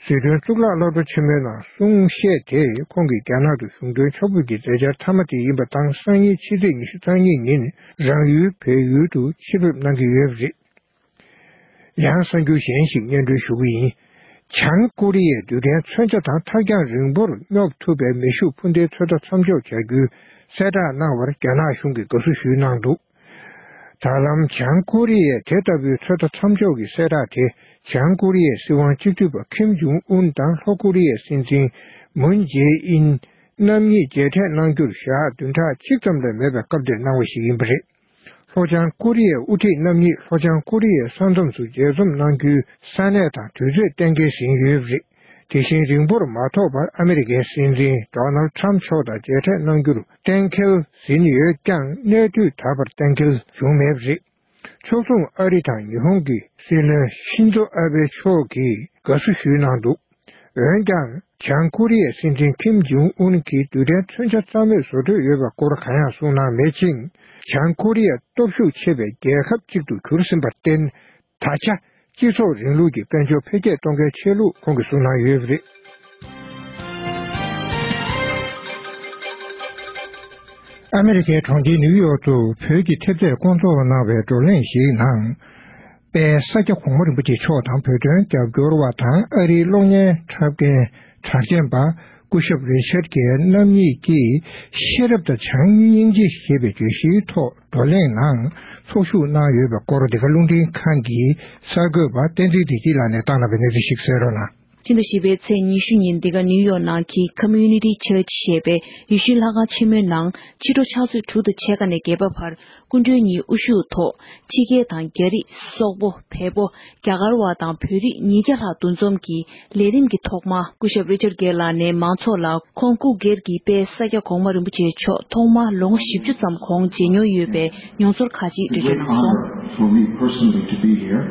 ཟི་ཁྲོན་གཙུག་ལག་སློབ་གྲྭ་ཆེན་མོའི་ནང་གསུང་བཤད་དེ། ཁོང་གིས་རྒྱ་ནག་ཏུ་གཞུང་དོན་ཆོག་ཕེབས་ཀྱི་མཛད་འཆར་མཐའ་མ་དེ་ཡིན་པ་དང་། སང་ཉིན་ཕྱི་ཚེས་ཉི་ཤུ་རྩ་གཉིས་ཉིན་རང་ཡུལ་བལ་ཡུལ་དུ་ཆེད་ཕེབས་གནང་གི་ཡོད་པ་རེད། ཡང་གསར་འགྱུར་གཞན་ཞིག་སྙན་སྒྲོན་ཞུ་གི་ཡིན། བྱང་ཀོ་རི་ཡས་རྡུལ་ཕྲན་མཚོན་ཆ་དང་ཐག་རྒྱང་རིང་པོར་སྙོབ་ཐུབ་པའི་མེ་ཤུགས་འཕུར་མདེལ་ཚོད་ལྟ་མཚམས་འཇོག་བྱ་རྒྱུའི་གསལ་བསྒྲགས་གནང་བར་རྒྱ་ནག་གཞུང་གིས་དགའ་བསུ་ཞུས་གནང་འདུག་ད་ལམ་བྱང་ཀོ་རི་ཡས་དེ་ལྟ་བུའི་ཚོད་ལྟ་མཚམས་འཇོག་གི་གསལ་བསྒྲགས་དེ། བྱང་ཀོ་རི་ཡའི་སྲིད་དབང་གཅིག་སྡུད་པ་ཁིམ་ཇུང་ཨུན་དང་ལྷོ་ཀོ་རི་ཡའི་སྲིད་འཛིན་མུན་ཇེ་ཨིན་རྣམ་གཉིས་མཇལ་འཕྲད་གནང་རྒྱུར་ཞག་བདུན་ཕྲག་གཅིག་ཙམ་ལས་མེད་པའི་སྐབས་དེར་གནང་བ་ཞིག་ཡིན་པ་རེད། ལྷོ་བྱང་ཀོ་རི་ཡའི་དབུ་ཁྲིད་རྣམ་གཉིས་ལྷོ་བྱང་ཀོ་རི་ཡའི་ས་མཚམས་སུ་མཇལ་འཛོམས་གནང་རྒྱུའི་ས་གནས་དང་དུས་ཚོད་གཏན་འཁེལ་ཟིན་ཡོད་པ་རེད། དེ་བཞིན་རིང་པོར་མ་ཐོགས་པར་ཨ་མི་རི་ཀའི་སྲིད་འཛིན་ཌོ་ནལ་ཌི་ཊརམ་ཕི་མཆོག་དང་མཇལ་འཕྲད་གནང་རྒྱུར་གཏན་འཁེལ་ཟིན་ཡོད་ཀྱང་། གནས་དུས་ད་བར་གཏན་འཁེལ་བྱུང་མེད་པ་རེད། ཕྱོགས་མཚུངས་ཨ་རི་དང་ཉི་ཧོང་གི་སྲིད་བློན་ཤིན་ཛོ་ཨ་བྷེ་མཆོག་གིས་དགའ་བསུ་ཞུས་གནང་འདུག་འོན་ཀྱང་། བྱང་ཀོ་རི་ཡའི་སྲིད་འཛིན་ཁིམ་ཇུང་ཨུན་གྱིས་རྡུལ་ཕྲན་མཚོན་ཆ་རྩ་མེད་བཟོ་འདོད་ཡོད་པའི་སྐོར་གང་ཡང་གསུངས་གནང་མེད་ཅིང་། བྱང་ཀོ་རི་ཡ་སྟོབས་ཤུགས་ཆེ་བའི་རྒྱལ་ཁབ་ཅིག་ཏུ་གྱུར་ཟིན་པར་བརྟེན། ད་ཆ། སྤྱི་ཚོགས་རིང་ལུགས་ཀྱི་དཔལ་འབྱོར་འཕེལ་རྒྱས་གཏོང་གལ་ཆེ་ལུགས་ཁོང་གིས་གསུངས་གནང་ཡོད་པ་རེད། ཨ་མེ་རི་ཁའི་གྲོང་ཁྱེར་ནིའུ་ཡོག་ཏུ་བོད་ཀྱི་ཐེབས་རྩས་སྐོང་ཚོགས་གནང་བའི་བགྲོ་གླེང་ཞིག་ནང་། དཔལ་ས་སྐྱ་གོང་མ་རིན་པོ་ཆེ་མཆོག་དང་བོད་དོན་རྒྱབ་སྐྱོར་བ་དང་ཨ་རིའི་གློག་བརྙན་འཁྲབ་མཁན་གྲགས་ཅན་པ་སྐུ་ཞབས་རི་ཆར་གྱི་རྣམ་གཉིས་ཀྱིས་ཤེས་རབ་དང་བྱམས་སྙིང་རྗེ་ཞེས་པའི་བརྗོད་གཞིའི་ཐོག་བགྲོ་གླེང་ནང་ཚོགས་ཞུགས་གནང་ཡོད་པའི་སྐོར། འདི་ག་རླུང་འཕྲིན་ཁང་གི་གསར་འགོད་པ་བསྟན་འཛིན་བདེ་སྐྱིད་ལགས་ནས་བཏང་གནང་བའི་གནས་ཚུལ་ཞིག་གསན་རོགས་གནང་། ཕྱི་ཟླ་བཞི་པའི་ཚེས་ཉི་ཤུ་ཉིན་འདི་ག་ནིའུ་ཡོག་ནང་གི་Community Church ཞེས་པའི་ཡེ་ཤུའི་ལྷ་ཁང་ཆེན་མོའི་ནང་ཕྱི་དྲོ་ཕྱག་ཚོད་དྲུག་དང་ཕྱེད་ཀ་ནས་བརྒྱད་པ་བར་སྐུ་མགྲོན་གཉིས་དབུ་བཞུགས་ཐོག་ཕྱི་རྒྱལ་དང་རྒྱ་རིགས་སོག་པོ་བལ་པོ་རྒྱ་གར་བ་དང་བོད་རིགས་ཉིས་བརྒྱ་ལྷག་འདུ་འཛོམས་ཀྱིས་ལས་རིམ་གྱི་ཐོག་མ་སྐུ་ཞབས་རི་ཅར་གེ་ལགས་ནས་མང་ཚོགས་ལ་ཁོང་སྐུ་སྒེར་གྱི་དཔལ་ས་སྐྱ་གོང་མ་རིན་པོ་ཆེ་མཆོག་ཐོག་མར་ལོ་ངོ་བཞི་བཅུ་ཙམ་གོང་མཇལ་མྱོང་ཡོད་པའི་མྱོང་ཚོར་ཁག་ཅིག་འགྲེལ་བརྗོད་གནང་སོང་། Great honor for me personally to be here,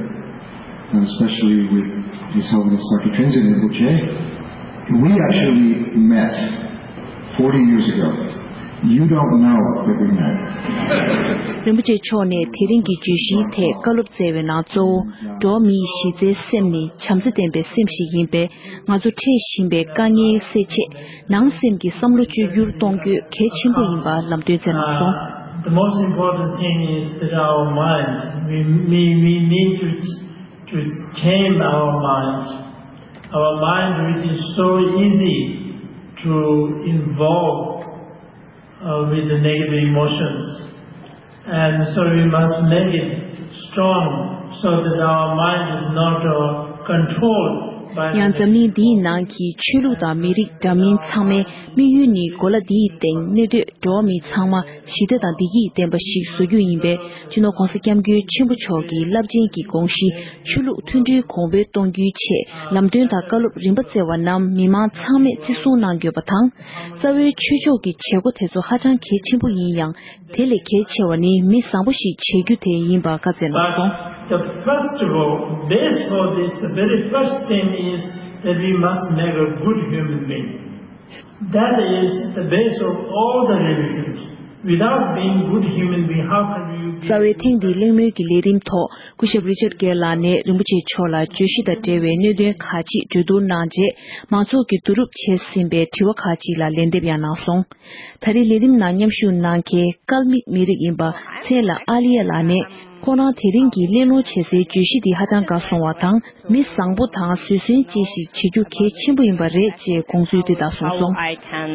and especially with His Holiness Sakya Tenzin Rinpoche. We actually met forty years ago. You don't know that we met. རིན་པོ་ཆེ་མཆོག་ནས་དེ་རིང་གི་བརྗོད་གཞིའི་ཐད་བཀའ་སློབ་སྩལ་བའི་ནང་གཙོ་བོ་འགྲོ་བ་མིའི་གཞི་རྩའི་སེམས་ནི་བྱམས་བརྩེ་ལྡན་པའི་སེམས་ཤིག་ཡིན་པས། ང་ཚོ་འཕྲད་བཞིན་པའི་དཀའ་ངལ་སེལ་ཆེད་ནང་སེམས་ཀྱི་བསམ་བློ་བཅོས་བསྒྱུར་གཏོང་རྒྱུ་གལ་ཆེན་པོ་ཡིན་པ་ལམ་སྟོན་སྩལ་གནང་སོང་། Uh, the most important thing is that our minds, we, we, we need to, to tame our minds. Our mind, which is so easy to involve uh, with the negative emotions. And so we must make it strong so that our mind is not uh, controlled by the ཡང་འཛམ་གླིང་འདིའི་ནང་གི་ཆོས་ལུགས་དང་མི་རིགས་འདྲ་མིན་ཚང་མའི་དམིགས་ཡུལ་ནི་གོ་ལ་འདིའི་སྟེང་གནས་སྡོད་འགྲོ་བ་མི་ཚང་མ་ཞི་བདེ་དང་བདེ་སྐྱིད་ལྡན་པ་ཞིག་བཟོ་རྒྱུ་ཡིན་པས། སྤྱི་ནོར་༧གོང་ས་༧སྐྱབས་མགོན་ཆེན་པོ་མཆོག་གི་རླབས་ཆེན་གྱི་དགོངས་གཞི་ཆོས་ལུགས་མཐུན་སྒྲིལ་གོང་འཕེལ་གཏོང་རྒྱུའི་ཆེད་ལམ་སྟོན་དང་བཀའ་སློབ་རིམ་པ་སྩལ་བ་རྣམས་མི་མང་ཚང་མས་བརྩི་སྲུང་གནང་དགོས་པ་དང་། རྩ་བའི་ཆོས་ཕྱོགས་ཀྱི་བྱེད་སྒོ་དེ་ཚོ་ཧ་ཅང་གལ་ཆེན་པོ་ཡིན་ཡང་། དེ་ལས་གལ་ཆེ་བ་ནི་མི་བཟང་པོ་ཞིག་བྱེད་རྒྱུ་དེ་ཡིན་པ་བཀའ་སྩལ་གནང་སོང་། But the first of all, base for this, the very first thing is that we must make a good human being. That is the base of all the religions. Without being good human being, how can you be རྩ་བའི་ཐེངས་འདིའི་གླེང་མོལ་གྱི་ལས་རིམ་ཐོག་སྐུ་ཞབས་རི་ཅར་གེ་ལགས་ནས་རིན་པོ་ཆེ་མཆོག་ལ་བརྗོད་གཞི་དང་འབྲེལ་བའི་གནད་དོན་ཁག་ཅིག་གྲོས་བསྡུར་གནང་རྗེས། མང་ཚོགས་ཀྱིས་བསྡུ་རུབ་བྱས་ཟིན་པའི་དྲི་བ་ཁག་ཅིག་ལ་ལན་འདེབས་ཡང་གནང་སོང་། ད་རེས་ལས་རིམ་ནང་མཉམ་ཞུགས་གནང་མཁན་ཀལ་མིག་མི་རིགས་ཡིན་པ་མཚན་ལ་ཨ་ལི་ཡ་ལགས་ནས། ཁོང་རང་དེ་རིང་གི་གླེང་སློང་བྱེད་སའི་བརྗོད་གཞི་འདི་ཧ་ཅང་དགའ་སོང་བ་དང་། མི་བཟང་པོ་དང་བཟོད་བསྲན་ཅན་ཞིག་བྱེད་རྒྱུ་གལ་ཆེན་པོ་ཡིན་པ་རེད་ཅེས་དགོངས་ཚུལ་འདི་ལྟར་གསུངས་སོང་། All I can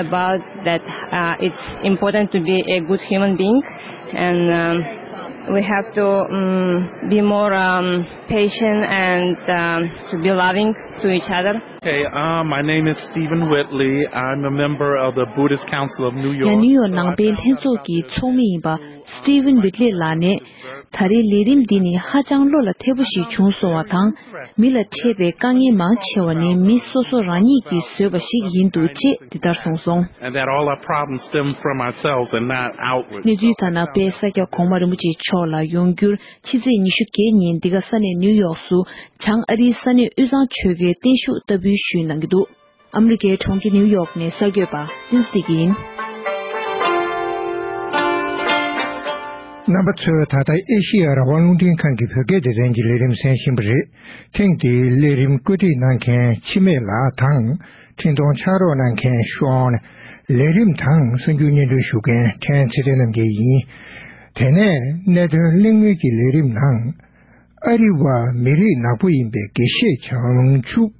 about that, uh, it's important to be a good human being, and um, we have to um, be more um, patient and um, to be loving to each other. Hey, uh, my name is Stephen Whitley. I'm a member of the Buddhist Council of New York. ཡང་ནིའུ་ཡོག་ནང་པའི་ལྷན་ཚོགས་ཀྱི་ཚོགས་མི་ཡིན་པ་སི་ཏི་ཝན་བྷིད་ལི་ལགས་ནས། ད་རེས་ལས་རིམ་འདི་ནི་ཧ་ཅང་བློ་ལ་འཐད་པོ་ཞིག་བྱུང་སོང་བ་དང་། མི་ལ་འཕྲད་པའི་དཀའ་ངལ་མང་ཆེ་བ་ནི་མི་སོ་སོ་རང་ཉིད་ཀྱིས་བཟོས་པ་ཞིག་ཡིན་འདུག་ཅེས་འདི་ལྟར་གསུངས་སོང་། And that all our problems stem from ourselves and not outward. གནས་ཚུལ་ལྟར་ན། དཔལ་ས་སྐྱ་གོང་མ་རིན་པོ་ཆེ་མཆོག་ལ་ཡོང་རྒྱུར་ཕྱི་ཚེས་ཉི་ཤུ་བརྒྱད་ཉིན་འདི་ག་ས་གནས་ནིའུ་ཡོག་སུ་བྱང་ཨ་རིའི་ས་གནས་དབུས་གཙང་ཆོལ་ཁའི་བརྟན་བཞུགས་བསྟར་འབུལ་ཞུས་གནང་གི་འདུག་ཨ་མི་རི་ཀའི་གྲོང་ཁྱེར་ནིའུ་ཡོག་ནས་གསར་འགོད་པ་བསྟན་འཛིན་བདེ་སྐྱིད་ཡིན། རྣམ་པ་ཚོས་ད་ལྟ་ཨེ་ཤེ་ཡ་རང་དབང་རླུང་འཕྲིན་ཁང་གི་བོད་སྐད་སྡེ་ཚན་གྱི་ལས་རིམ་གསན་བཞིན་པ་རེད། ཐེངས་འདིའི་ལས་རིམ་བཀོད་སྒྲིག་གནང་མཁན་འཆི་མེད་ལགས་དང་། འཕྲིན་གཏོང་ཕྱག་རོགས་གནང་མཁན་ཤོན། ལས་རིམ་དང་གསར་འགྱུར་སྙན་སྒྲོན་ཞུ་མཁན་ཕྲན་ཚེ་བརྟན་རྣམ་རྒྱལ་ཡིན། དེ་ནས་གནད་དོན་གླེང་མོལ་གྱི་ལས་རིམ་ནང་། ཨ་རི་བ་མི་རིགས་ནག་པོ་ཡིན་པའི་དགེ་བཤེས་བྱང་ཆུབ།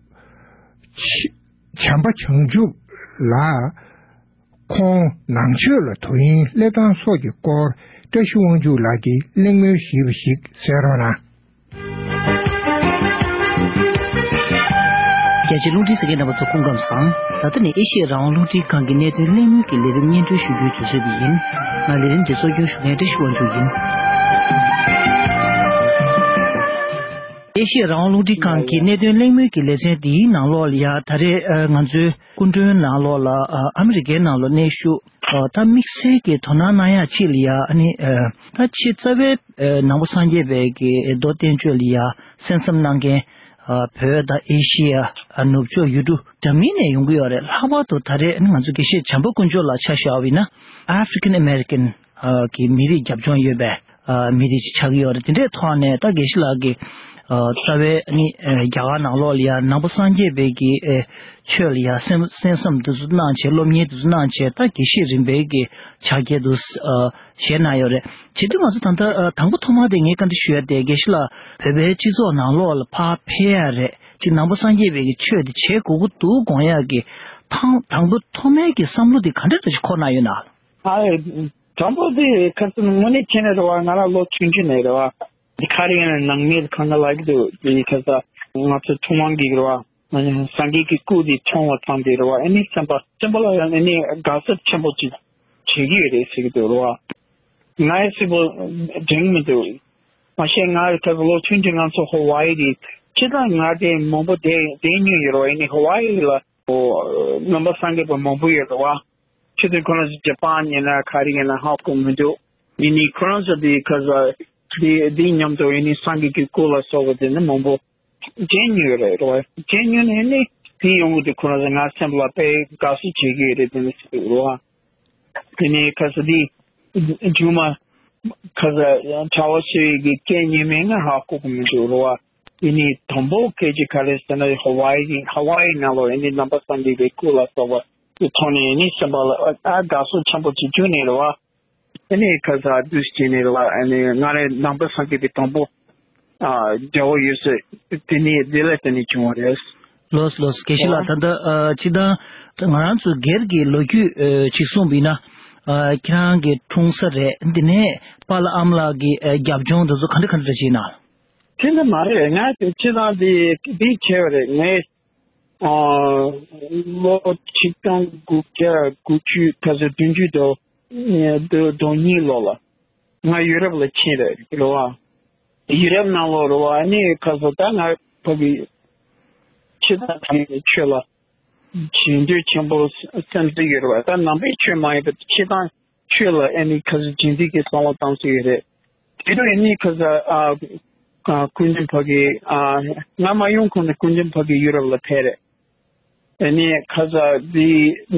བྱམས་པ་བྱང་ཆུབ་ལགས། ཁོང་ནང་ཆོས་ལ་དོ་དབྱིངས་སླེབས་སྟངས་སོགས་ཀྱི་སྐོར་ བཀྲ་ཤིས་དབང་ཕྱུག་ལགས་ཀྱིས་གླེང་མོལ་ཞུས་པ་ཞིག་གསན་རོགས་གནང་། རྒྱ་ཆེའི་རླུང་འཕྲིན་གསན་མཁན་རྣམ་པ་ཚོ་སྐུ་ཁམས་བཟང་། ད་ལྟ་ནི་ཨེ་ཤེ་ཡ་རང་དབང་རླུང་འཕྲིན་ཁང་གི་གནད་དོན་གླེང་མོལ་གྱི་ལས་རིམ་སྙན་སྒྲོན་ཞུ་རྒྱུའི་དུས་ཚོད་འདི་ཡིན། ང་ལས་རིམ་འདི་གཙོ་སྐྱོང་ཞུ་མཁན་བཀྲ་ཤིས་དབང་ཕྱུག་ཡིན། ཨེ་ཤེ་ཡ་རང་དབང་རླུང་འཕྲིན་ཁང་གི་གནད་དོན་གླེང་མོལ་གྱི་ལེ་ཚན་འདིའི་ནང་ལོགས་ལ་ཡ་ད་རེས་ཨ་ང་ཚོའི་སྐུ་མགྲོན་ནང་ལོགས་ལ་ཨ་ཨ་མི་རི་ཀའི་ནང་ལ་གནས་བཞུགས་ཨ་ད་དམིགས་བསལ་གྱི་དོ་སྣང་གནང་ཡག་ཅིག་ལ་ཡ་ཨ་ནི་ཨ་ད་ཕྱི་རྩ་བའི་ཨ་ནང་པ་སངས་རྒྱས་པའི་གི་མདོ་བསྟན་བཅོས་ལ་ཡ་གསན་བསམ་གནང་མཁན་ཨ་བོད་དང་ཨེ་ཤེ་ཡ་ཨ་ནུབ་ཕྱོགས་ཡུལ་གྲུ་འདྲ་མིན་ནས་ཡོང་གི་ཡོད་རེད། ལྷག་པར་དུ་ད་རེས་ཨ་ནི་ང་ཚོ་དགེ་བཤེས་བྱམས་པ་དཀོན་མཆོག་ལགས་ཆ་བཞག་པ་ཡིན་ན་African American ཨ་གི་མི་རིགས་རྒྱབ་ལྗོངས་ཡོད་པའི་ཨ་མི་རིགས་ཅིག་ཆགས་ཀྱི་ཡོད་རེད། དེ་འདྲའི་ཐོག་ནས་ད་དགེ་བཤེས་ལགས་ཀྱིས་ཨ་རྩ་བའི་ཨ་ནི་ཨ་རྒྱ་གར་ནང་ལོགས་ལ་ཡང་ནང་པ་སངས་རྒྱས་པའི་གི་ཨ་ཆོས་ལ་ཡང་གསན་གསན་བསམ་དེ་ཚོ་གནང་བྱས་སློབ་གཉེར་དེ་ཚོ་གནང་བྱས་ད་དགེ་བཤེས་རིམ་པའི་གི་ཕྱག་འཁྱེར་དུ་ཨ་བཞེས་གནང་ཡོད་རེད། བྱེད་དུས་ང་ཚོ་ད་ལྟ་ཨ་དང་པོ་ཐོག་མ་དེ་ངས་བཀའ་འདྲི་ཞུ་ཡ་དེ་དགེ་བཤེས་ལགས་བོད་པའི་སྤྱི་ཚོགས་ནང་ལོགས་ལ་ཕར་ཕེབས་ཡ་རེད་ཅིག་ནང་པ་སངས་རྒྱས་པའི་གི་ཆོས་དེ་བྱེད་དགོས་ཀྱི་འདུག་དགོངས་ཡ་གི་ཐང་དང་པོ་ཐོག་མའི་གི་བསམ་བློ་དེ་ག་འདྲ་འདྲ་ཞིག་འཁོར་གནང་ཡོད་ན། ཨ། དང་པོ་དེ་ཁ་སང་དངོས་གནས་བྱས་ནས་རེད་བ། ང་རང་ལོ་ཆུང་ཆུང་ནས་རེད་བ། དེ་ག་རེ་ཡིན་ན་ནང་མི་གང་ག་ལབ་ཀྱི་འདུག་དེ་ཁ་སང་ང་ཚོ་ཐུན་མོང་གི་རེད་བ། སངས་རྒྱས་ཀྱི་སྐུ་དེ་མཐོང་བ་ཙམ་དེ་རེད་བ། ཨ་ནི་སེམས་པ་སེམས་པ་ལ་ཡང་ཨ་ནི་དགའ་ཚོར་ཆེན་པོ་ཅིག་བྱེད་ཀྱི་ཡོད་རེད་ཟེར་གྱི་འདུག་རེད་བ། ང་ཡི་སེམས་པ་འགྲིག་མི་འདུག་མ་གཞི་ང་ཁ་སང་ལོ་ཆུང་ཆུང་ང་ཚོ་ཧ་ཝའི་རེད། སྤྱིར་བཏང་ང་དེ་མང་པོ་བསྡད་བསྡད་མྱོང་ཡོད་རེད་བ། ཨ་ནི་ཧ་ཝའི་ལ་ཨོ་རྣམ་པ་སངས་རྒྱས་པ་མང་པོ་ཡོད་རེད་བ། ཆུ་ཚོད་ཁོ་རང་ཚོ་ཇ་པན་ཡིན་ན་ག་རེ་ཡིན་ན་ཧ་གོ་མི་འདུག་ཡིན་ནའི་ཁོ་རང་ཚོ་དེ་ཁ་ས་དེ་དེ་མཉམ་དུ་ཡིན་ནའི་སངས་རྒྱས་ཀྱི་སྐུ་ལ་སོགས་པ་དེ་ནི་མང་པོ་མཇལ་མྱོང་ཡོད་རེད་རོ། མཇལ་མྱོང་ནས་ནི་དེ་ཡོང་གི་དུས་ཁོ་རང་ཚོ་ང་སེམས་ལ་དཔེ་དགའ་བསུ་བྱེད་ཀྱི་ཡོད་རེད་དེ་ནི་ཟེར་རོ། དེ་ནས་ཁ་ས་དེ་མཇུག་མ་ཁ་ས་གྲྭ་བ་ཚོས་ཀྱི་སྐད་སྙན་མེད་ང་ཧ་གོ་གི་མི་འདུག་རོ། ཡིན་ནའི་དང་པོ་སྐད་ཆ་ག་རེ་ཟེར་ན་ཧ་ཝའི་ཧ་ཝའི་ནང་ལོགས་ཡིན་ནའི་ནང་པ་སངས་རྒྱས་པའི་སྐུ་ལ་སོགས་པ་དེ་མཐོང་ནས་ཡིན་ནའི་སེམས་པ་ལ་ཨ་དགའ་བསུ་ཆེན་པོ་ཅིག་བྱུང་ནས་རེད་བ། ཨ་ནི་ཁ་ས་དུས་སྐྱེས་ནས་རེད་བ། ཨ་ནི་ང་རའི་ནང་པ་སངས་རྒྱས་པའི་དང་པོ་ཨ་རྒྱལ་བོ་ཡོད་ཟེར་དེ་ནས་དེ་ལ་བརྟེན་ནས་བྱུང་བ་རེད། ལོས་ལོས་དགེ་བཤེས་ལགས། ད་ལྟ་ཨ་སྤྱིར་བཏང་ང་རང་ཚོ་སྒེར་གྱི་ལོ་རྒྱུས་ཨ་ཅིག་གསུངས་པ་ཡིན་ན་ཨ་ཁྱེད་རང་གི་འཁྲུངས་ས་རེད། འདི་ནས་པཱ་ལགས་ཨ་མ་ལགས་ཀྱི་ཨ་རྒྱབ་ལྗོངས་དེ་ཚོ་ག་འདྲ་ག་འདྲ་ཞིག་ཡིན་ན། དེ་འདྲ་མ་རེད། ང་སྤྱིར་བཏང་འདི་འདི་བྱས་པ་རེད། ངས་ཨ་ལོ་ཆིག་སྟོང་དགུ་བརྒྱ་དགུ་བཅུ་ཁ་ས་བདུན་ཅུ་དོ་དོ་གཉིས་ལོ་ལ་ང་ཡུ་རོབ་ལ་ཕྱིན་རེད་རེད་བ། ཡུ་རོབ་ནང་ལོགས་རེད་བ། ཨ་ནི་ཁ་སང་ད་ང་ཕ་གི་ཕྱི་ཐག་ཐག་ཆོད་ལ་བྱེད་འདོད་ཆེན་པོ་སེམས་སུ་ཡོད་རེད་བ། ད་ནང་པའི་ཆོས་མ་ཡིན་པ་ཕྱི་ཐག་ཆོད་ལ་ཨ་ནི་ཁ་སང་རྗེས་འདེད་ཀྱི་བསམ་བློ་བཏང་སྲོལ་ཡོད་རེད། དེ་དུས་ཨ་ནི་ཁ་སང་ཨ་ཨ་སྐུ་མདུན་ཕ་གི་ཨ་ང་མ་ཡོང་གོང་ནས་སྐུ་མདུན་ཕ་གི་ཡུ་རོབ་ལ་ཕེབས་རེད། ཨ་ནི་ཁ་སང་འདི་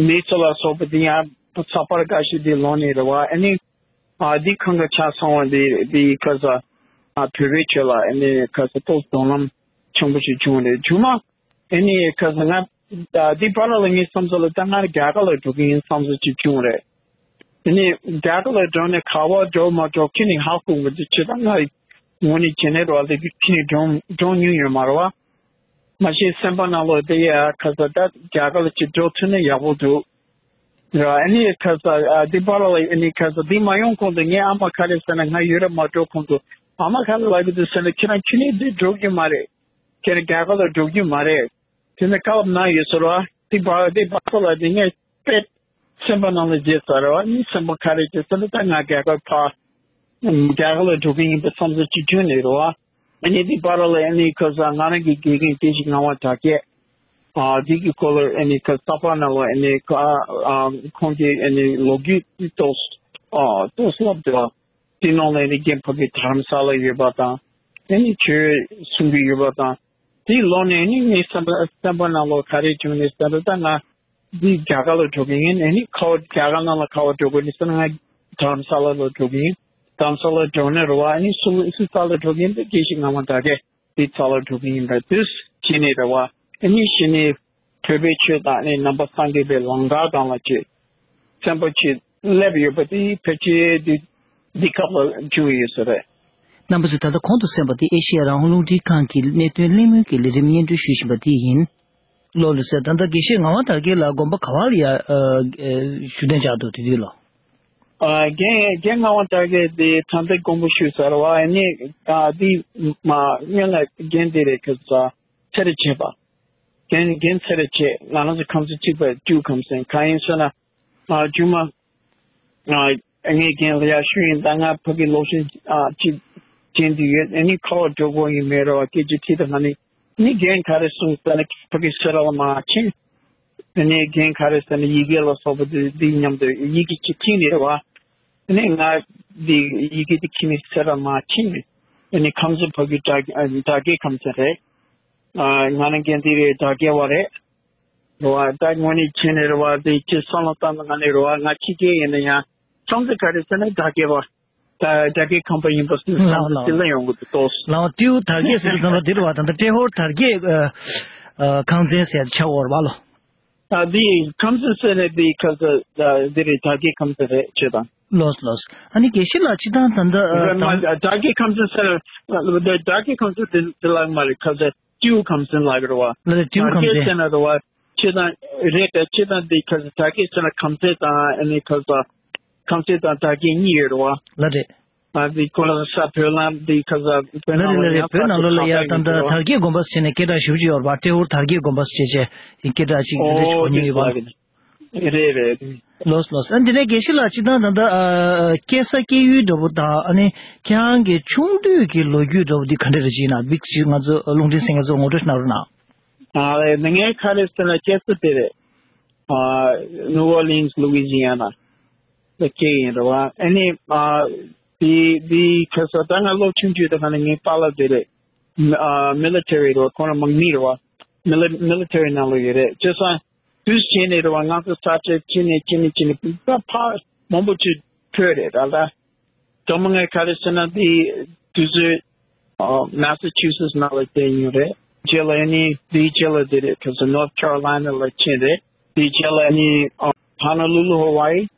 མི་ཚོ་ལ་སོགས་པ་འདི་ཡང་ཚགས་པར་འགའ་ཞིག་འདི་ལོན་ནས་རེད་བ། ཨ་ནི། ཨ་འདི་ཁང་ག་ཆ་ཚང་བ་འདི་འདི་ཁ་ས་ཨ་བོད་པའི་ཆོས་ལ་ཨ་ནི་ཁ་ས་ཏོག་གདོང་ལམ་ཆེན་པོ་ཞིག་བྱུང་རེད། མཇུག་མ་ཨ་ནི་ཁ་ས་ང་ཨ་འདི་བར་ལ་ངའི་བསམ་ཚུལ་ལ་ད་ང་རྒྱ་གར་ལ་འགྲོ་གི་ཡིན་བསམ་ཚུལ་ཅིག་བྱུང་རེད། ཨ་ནི་རྒྱ་གར་ལ་འགྲོ་ནས་ག་བ་འགྲོ་མ་འགྲོ་ཁྱེད་ནི་ཧ་གོ་གི་འདུག་ཁྱེད་ད་ང་ངོ་ནས་བྱས་ནས་རོགས་ལས་ཀྱི་ཁྱེད་ནི་འགྲོ་འགྲོ་མྱོང་ཡོད་མ་རེད་བ། མ་གཞི་སེམས་པ་ནང་ལོགས་དེ་ཡ་ཁ་ས་ད་རྒྱ་གར་ལ་ཅིག་འགྲོ་ཐུབ་ན་ཡག་པོ་འདུག་ར། ཨ་ནི་ཁ་ས་ཨ་འདི་པར་ལ་ཨ་ནི་ཁ་ས་འདི་མ་ཡོང་གོང་དུ་ངའི་ཨ་མ་ག་རེ་ཟེར་ན། ང་ཡུ་རོབ་མ་འགྲོ་གོང་དུ་ཨ་མ་ག་རེ་ལབ་ཀྱི་འདུག་ཟེར་ན། ཁྱེད་རང་ཁྱེད་ནི་འདི་འགྲོ་རྒྱུ་མ་རེད། ཁྱེད་རང་རྒྱ་གར་ལ་འགྲོ་རྒྱུ་མ་རེད། དེ་ནི་བཀའ་སློབ་གནང་ཡོད་ཟེར་བ། འདི་པར་འདི་པར་ཚོ་ལ་འདི་ངས་དཔེ་སེམས་པ་ནང་ལ་བརྗེད་ཚར་བ། ཨ་ནི་སེམས་པ་ག་རེ་བྱེད་ཟེར་ན། ད་ང་རྒྱ་གར་ཕར་རྒྱ་གར་ལ་འགྲོ་གི་ཡིན་པའི་བསམ་ཚུལ་ཅིག་བྱུང་ནས་རེད་བ། ཨ་ནི་འདི་པར་ལ་ཨ་ནི་ཁ་ས་ང་རང་གི་དགེ་རྒན་དགེ་བཤེས་ངག་དབང་གྲགས་རྒྱས། ཨ་འདི་གི་སྐོར་ལ་ཨ་ནི་ཁ་ས་པར་ནང་ལ་ཨ་ནི་ཁ་ཨ་ཁོང་གི་ཨ་ནི་ལོ་རྒྱུས་ཏོག་ཨ་ཏོག་ཙམ་ལབ་འདུག་ཨ་འདི་ནང་ལ་ཨ་ནི་རྒན་ཕ་གི་དྷ་རམ་ས་ལ་ཡོད་པ་དང་། ཨ་ནི་ཆོས་གསུང་གི་ཡོད་པ་དང་། དེའི་ལོ་ནས་ཨ་ནི་ངའི་བསམ་པ་བསམ་པ་ནང་ལ་ག་རེ་བྱུང་ནས་ཟེར་ན། ད་ང་འདི་རྒྱ་གར་ལ་འགྲོ་གི་ཡིན། ཨ་ནི་ཁ་བ་རྒྱ་གར་ནང་ལ་ག་བ་འགྲོ་དགོས་ནི་ཟེར་ན། ང་དྷ་རམ་ས་ལ་ལ་འགྲོ་གི་ཡིན། དྷ་རམ་ས་ལ་འགྲོ་ནས་རེད་བ། ཨ་ནི་སུ་སུ་ས་ལ་འགྲོ་གི་ཡིན་པའི་དགེ་བཤེས་ངག་དབང་གྲགས་རྒྱས་འདི་ས་ལ་འགྲོ་གི་ཡིན་པ་དུས་བྱས་ནས་རེད་བ། ཨ་ནི་གཞི་ནས་བོད་པའི་ཆོས་དང་ཨ་ནི་ནང་པ་སངས་རྒྱས་པའི་ལམ་ཁ་སྒང་ལ་ཅིག་བཙན་པོ་ཅིག་སླེབས་ཡོད་པ་དེ་ཕལ་ཆེར་འདི་འདི་སྐབས་ལ་བྱུང་ཡོད་ས་རེད། རྣམ་པ་ཚོས་ད་ལྟ་གོང་དུ་གསན་པ་དེ་ཨེ་ཤེ་ཡ་རང་དབང་རླུང་འཕྲིན་ཁང་གི་གནད་དོན་གླེང་མོལ་གྱི་ལས་རིམ་སྙན་སྒྲོན་ཞུ་བཞིན་པ་དེ་ཡིན། ལོ་ལོ་ཟེར། ད་ལྟ་དགེ་བཤེས་ངག་དབང་དར་རྒྱས་ལགས་དགོན་པ་ག་བ་ལ་ཡ་ཨ་ཨ་བཞུགས་གདན་འཇགས་འདུག་དེ་དུས་ལོ། ཨ་རྒན་རྒན་ངག་དབང་དར་རྒྱས་དེ་དྲང་བདེན་མགོན་པོ་ཞུས་ཚར་བ། ཨ་ནི་ཨ་འདི་མ་སྔོན་ལ་རྒན་དེ་རེད། ཁ་ས་ཚེ་རིང་བྱེད་པ། རྒན་རྒན་ཚེ་རིང་བྱེད། ང་རང་ཚོ་ཁམས་ཚན་གཅིག་པ་བཅུ་ཁམས་ཚན། གང་ཡིན་ཟེར་ན་ཨ་རྒྱུ་མ་ཨ་ངའི་རྒན་ལ་ཡར་ཞུ་ཡིན། ད་ང་ཕ་གི་སློབ་ཆེན་ཨ་གཅིག་རྒན་དུ་ཡོད། ཨ་ནི་ཁ་བ་འགྲོ་དགོས་ཡིན་མེད་རོ། སྐད་ཆ་དྲིས་ད་ང་ནི་ནི་རྒན་ག་རེ་གསུངས་ཟེར་ན་ཕ་གི་སེ་ར་ལ་མ་ཕྱིན། ཨ་ནི་རྒན་ག་རེ་ཟེར་ན་ཡི་གེ་ལ་སོགས་པ་འདི་འདི་མཉམ་དུ་ཡི་གེ་གཅིག་ཁྱེར་ནས་རེད་བ། ཨ་ནི་ང་འདི་ཡི་གེ་འདི་ཁྱེར་ནས་སེ་ར་མ་ཕྱིན། ཨ་ནི་ཁམས་ཚན་ཕ་གི་དྲ་དྲ་རྒྱའི་ཁམས་ཚན་རེད། ཨ་ང་རང་རྒན་འདི་རེད། དྲ་རྒྱའི་བ་རེད། རེད་བ། ད་དངོས་གནས་ཕྱིན་ནས་རེད་བ། འདི་ཅི་བསམ་བློ་བཏང་ན་ང་ནས་རེད་བ། ང་ཕྱི་རྒྱལ་ཡིན་ན་ཡང་ཁམས་ཚན་ག་རེ་ཟེར་ན་དྲ་རྒྱའི་བ། ད་དྲ་རྒྱའི་ཁམས་པ་ཡིན་པ་སོང་ཙང་ལའོ་ལའོ་དེ་ལ་ཡོང་གི་འདུག་ཏོ། ལའོ་ཏིའུ་དར་རྒྱས་ཟེར་དུས་ཙམ་པ་འདིར་བ་དང་ད་ཏྲེ་ཧོར་དར་རྒྱས་ཨ་ཨ་ཁང་ཚན་ཟེར་ཆགས་འོར་བ་ལོ། ད་འདི་ཁམས་ཚན་ཟེར་ནས་འདི་ཁ་ས་འདི་རེད། དར་རྒྱས་ཁམས་ཚན་རེད། ཆོས་དང་། ལོས་ལོས། ཨ་ནི་དགེ་བཤེས་ལགས་སྤྱི་བཏང་ད་ལྟ་ཨ་དང་། དར་རྒྱས་ཁམས་ཚན་ཟེར་ན་དར་རྒྱས་ཁམས་ཚན་འདི་འདི་ལགས་མ་རེད། ཁ་ས་ཏིའུ་ཁམས་ཚན་ལགས་རེད་བ། ལ་རེད། ཏིའུ་ཁམས་ཚན་ཟེར་ན་རེད་བ། ཆོས་དང་རེད་དེ། ཆོས་དང་འདི་ཁ་ས་དར་རྒྱས་ཟེར་ན་ཁམས་ཚན་དང་ཨ་ནི་ཁ་ས་ཁམས་ཚན་དང་དར་རྒྱས་གཉིས་ཡོད་རེད་བ། ལ་རེད། ཨ་འདི་ཁོ་ལ་ས་བོད་ལ་འདི་ཁ་ས་བོད་ལ་ནང་རེད་ལ་ལ་རེད། རེད་བོད་ནང་ལོགས་ལ་ཡ་ད་ལྟ་དར་རྒྱས་དགོན་པ་ཟེར་ནས་སྐད་གྲགས་ཞེ་པོ་ཅིག་ཡོད་རེད་བ། ཏྲེ་ཧོར་དར་རྒྱས་དགོན་པ་ཟེར་བྱས་བྱས་སྐད་གྲགས་ཅིག་འདི་འདྲ་ཞིག་ཡོད་ནི་ཡོད་པ་རེད། རེད་རེད། ལོས་ལོས། ཨ་འདི་ནས་དགེ་བཤེས་ལགས་སྤྱི་བཏང་ད་ལྟ་ཨ་སྐྱེས་ས་སྐྱེས་ཡུལ་འདྲ་པོ་དང་ཨ་ནི་ཁྱེད་རང་གི་ཆུང་དུས་ཀྱི་ལོ་རྒྱུས་འདྲ་པོ་འདི་ག་འདྲ་རེད་ཅེ་ན་བིག་ཅིག་ང་ཚོ་རླུང་འཕྲིན་གསན་མཁན་ཚོ་ངོ་སྤྲོད་གནང་རོགས་གནང་། ཨ་ལས་ངས་ག་རེ་ཟེར་ན་སྐྱེས་ས་དེ་རེད། ཨ་ནུ་ཨོ་ལིན་སི་ལུ་ཝི་ཟི་ཡ་ན་ལ་སྐྱེས་ཡིན་རེད་བ། ཨ་ནི་ཨ་དེ་དེ་ཁ་ས་ད་ང་ལོ་ཆུང་ཆུང་དེ་ག་ནས་ངའི་པཱ་ལགས་དེ་རེད། ཨ་མི་ལི་ཊ་རི་རེད་བ། ཁོང་རང་དམག་མི་རེད་བ། མི་ལི་མི་ལི་ཊ་རི་ནང་ལ་ཡོད་རེད། བྱས་ཙང་དུས་བྱས་ནས་རེད་བ། ང་ཚོ་ས་ཆ་ཁྱེར་ནས་ཁྱེར་ནས་ཁྱེར་ནས་ད་ཕར་མང་པོ་ཅིག་བྲོས་རེད་ད་ལྟ། དང་པོ་ངས་ག་རེ་ཟེར་ན་འདི་དུས་ཚོད་ཨ་མེ་སི་ཆུ་སེ་ཊི་ནང་ལ་བསྡད་ཡོད་རེད། རྗེས་ལ་ཨ་ནི་འདིའི་རྗེས་ལ་འདི་རེད། ག་ས་ནོར་ཐི་ཁེ་རོ་ལའི་ན་ལ་ཕྱིན་རེད། དེའི་རྗེས་ལ་ཨ་ནི་ཨ་ཧོ་ནོ་ལུ་ལུ་ཧོ་ཝའི།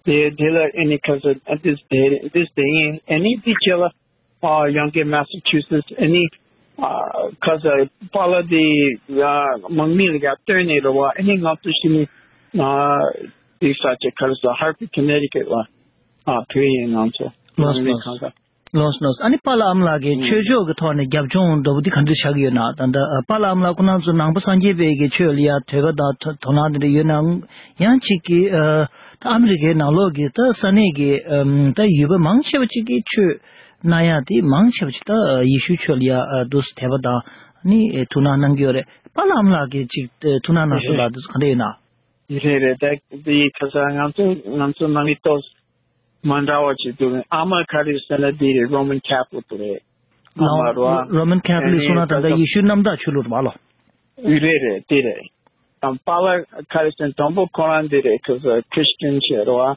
དེ་དེ་ལ་ཨ་ནི་ག་ས་ཨ་འདི་བསྡད་འདི་བསྡད་ཡིན། ཨ་ནི་འདིའི་རྗེས་ལ་ཨ་ཡང་བསྐྱར་མེ་སི་ཆུ་སེ་ཊི་ཨ་ནི་ཨ་ག་ས་པཱ་ལགས་དེ་ཨ་དམག་མི་ལ་ཡར་བཏོན་ནས་རེད་བ། ཨ་ནི་ང་ཚོ་གཞི་ནས་ཨ་དེ་ས་ཆ་ག་རེ་ཟེར་ཧར་ཕི་ཁོ་ནེ་ཊི་ཀེ་ཊི་ལ་ཨ་བྲོས་ཡིན་ང་ཚོ། ལོས་དམག་མི་ལོས། གང་ག་ལོས་ལོས། ཨ་ནི་པཱ་ལགས་ཨ་མ་ལགས་ཀྱིས་ཨུམ། ཆོས་ཕྱོགས་ཀྱི་ཐོག་ནས་རྒྱབ་ལྗོངས་འདྲ་པོ་འདི་ག་འདྲ་ཆགས་ཀྱི་ཡོད་ན། ད་ལྟ་པཱ་ལགས་ཨ་མ་ལགས་ཁོ་རང་ཚོ་ནང་པ་སངས་རྒྱས་པའི་གི་ཆོས་ལ་ཡ་དད་པ་དང་དོ་དོ་སྣང་དེ་འདྲ་ཡོད་ན། ཡང་གཅིག་གིས་ཨ་ད་ཨ་མི་རི་ཀའི་ནང་ལོགས་ཀྱི་ད་ས་གནས་ཀྱི་ཨམ་ད་ཡུལ་པ་མང་ཆེ་བ་ཅིག་གིས་ཆོས་གནང་ཡ་དེ་མང་ཆེ་བ་ཅིག་ད་ཡེ་ཤུའི་ཆོས་ལ་ཡ་ཨ་འདུག་སེ་དད་པ་དང་ནི་ཐུགས་སྣང་གནང་གི་ཡོད་རེད། པཱ་ལགས་ཨ་མ་ལགས་ཀྱིས་ཅིག་ཐུགས་སྣང་གནང་ཤོག་ལ་འདུག་ག་འདྲ་ཡོད་ན། རེད་རེད། ད་འདི་ཁ་ས་ང་ཚོ་ང་ཚོ་ནང་མི་ཏོག་མ་འདྲ་བ་ཅིག་འདུག་ཨ་མ་ག་རེ་ཟེར་ན་འདི་རེད། རོ་མན་ཁེ་ཐོ་ལིག་རེད། ཨ་མ་རོ་ཨ། རོ་མན་ཁེ་ཐོ་ལིག་གསུངས་ན་ད་ལྟ་ཡེ་ཤུ་གནམ་བདག་ཆོས་ལུགས་རེད་པ་ལོ། རེད་རེད་འདི་རེད། ཨ་པཱ་ལགས་ག་རེ་ཟེར་ན་དང་པོ་ཁོ་རང་འདི་རེད། ཁ་ས་ཁྲི་སི་ཊན་ཆེ་རོ་ཨ།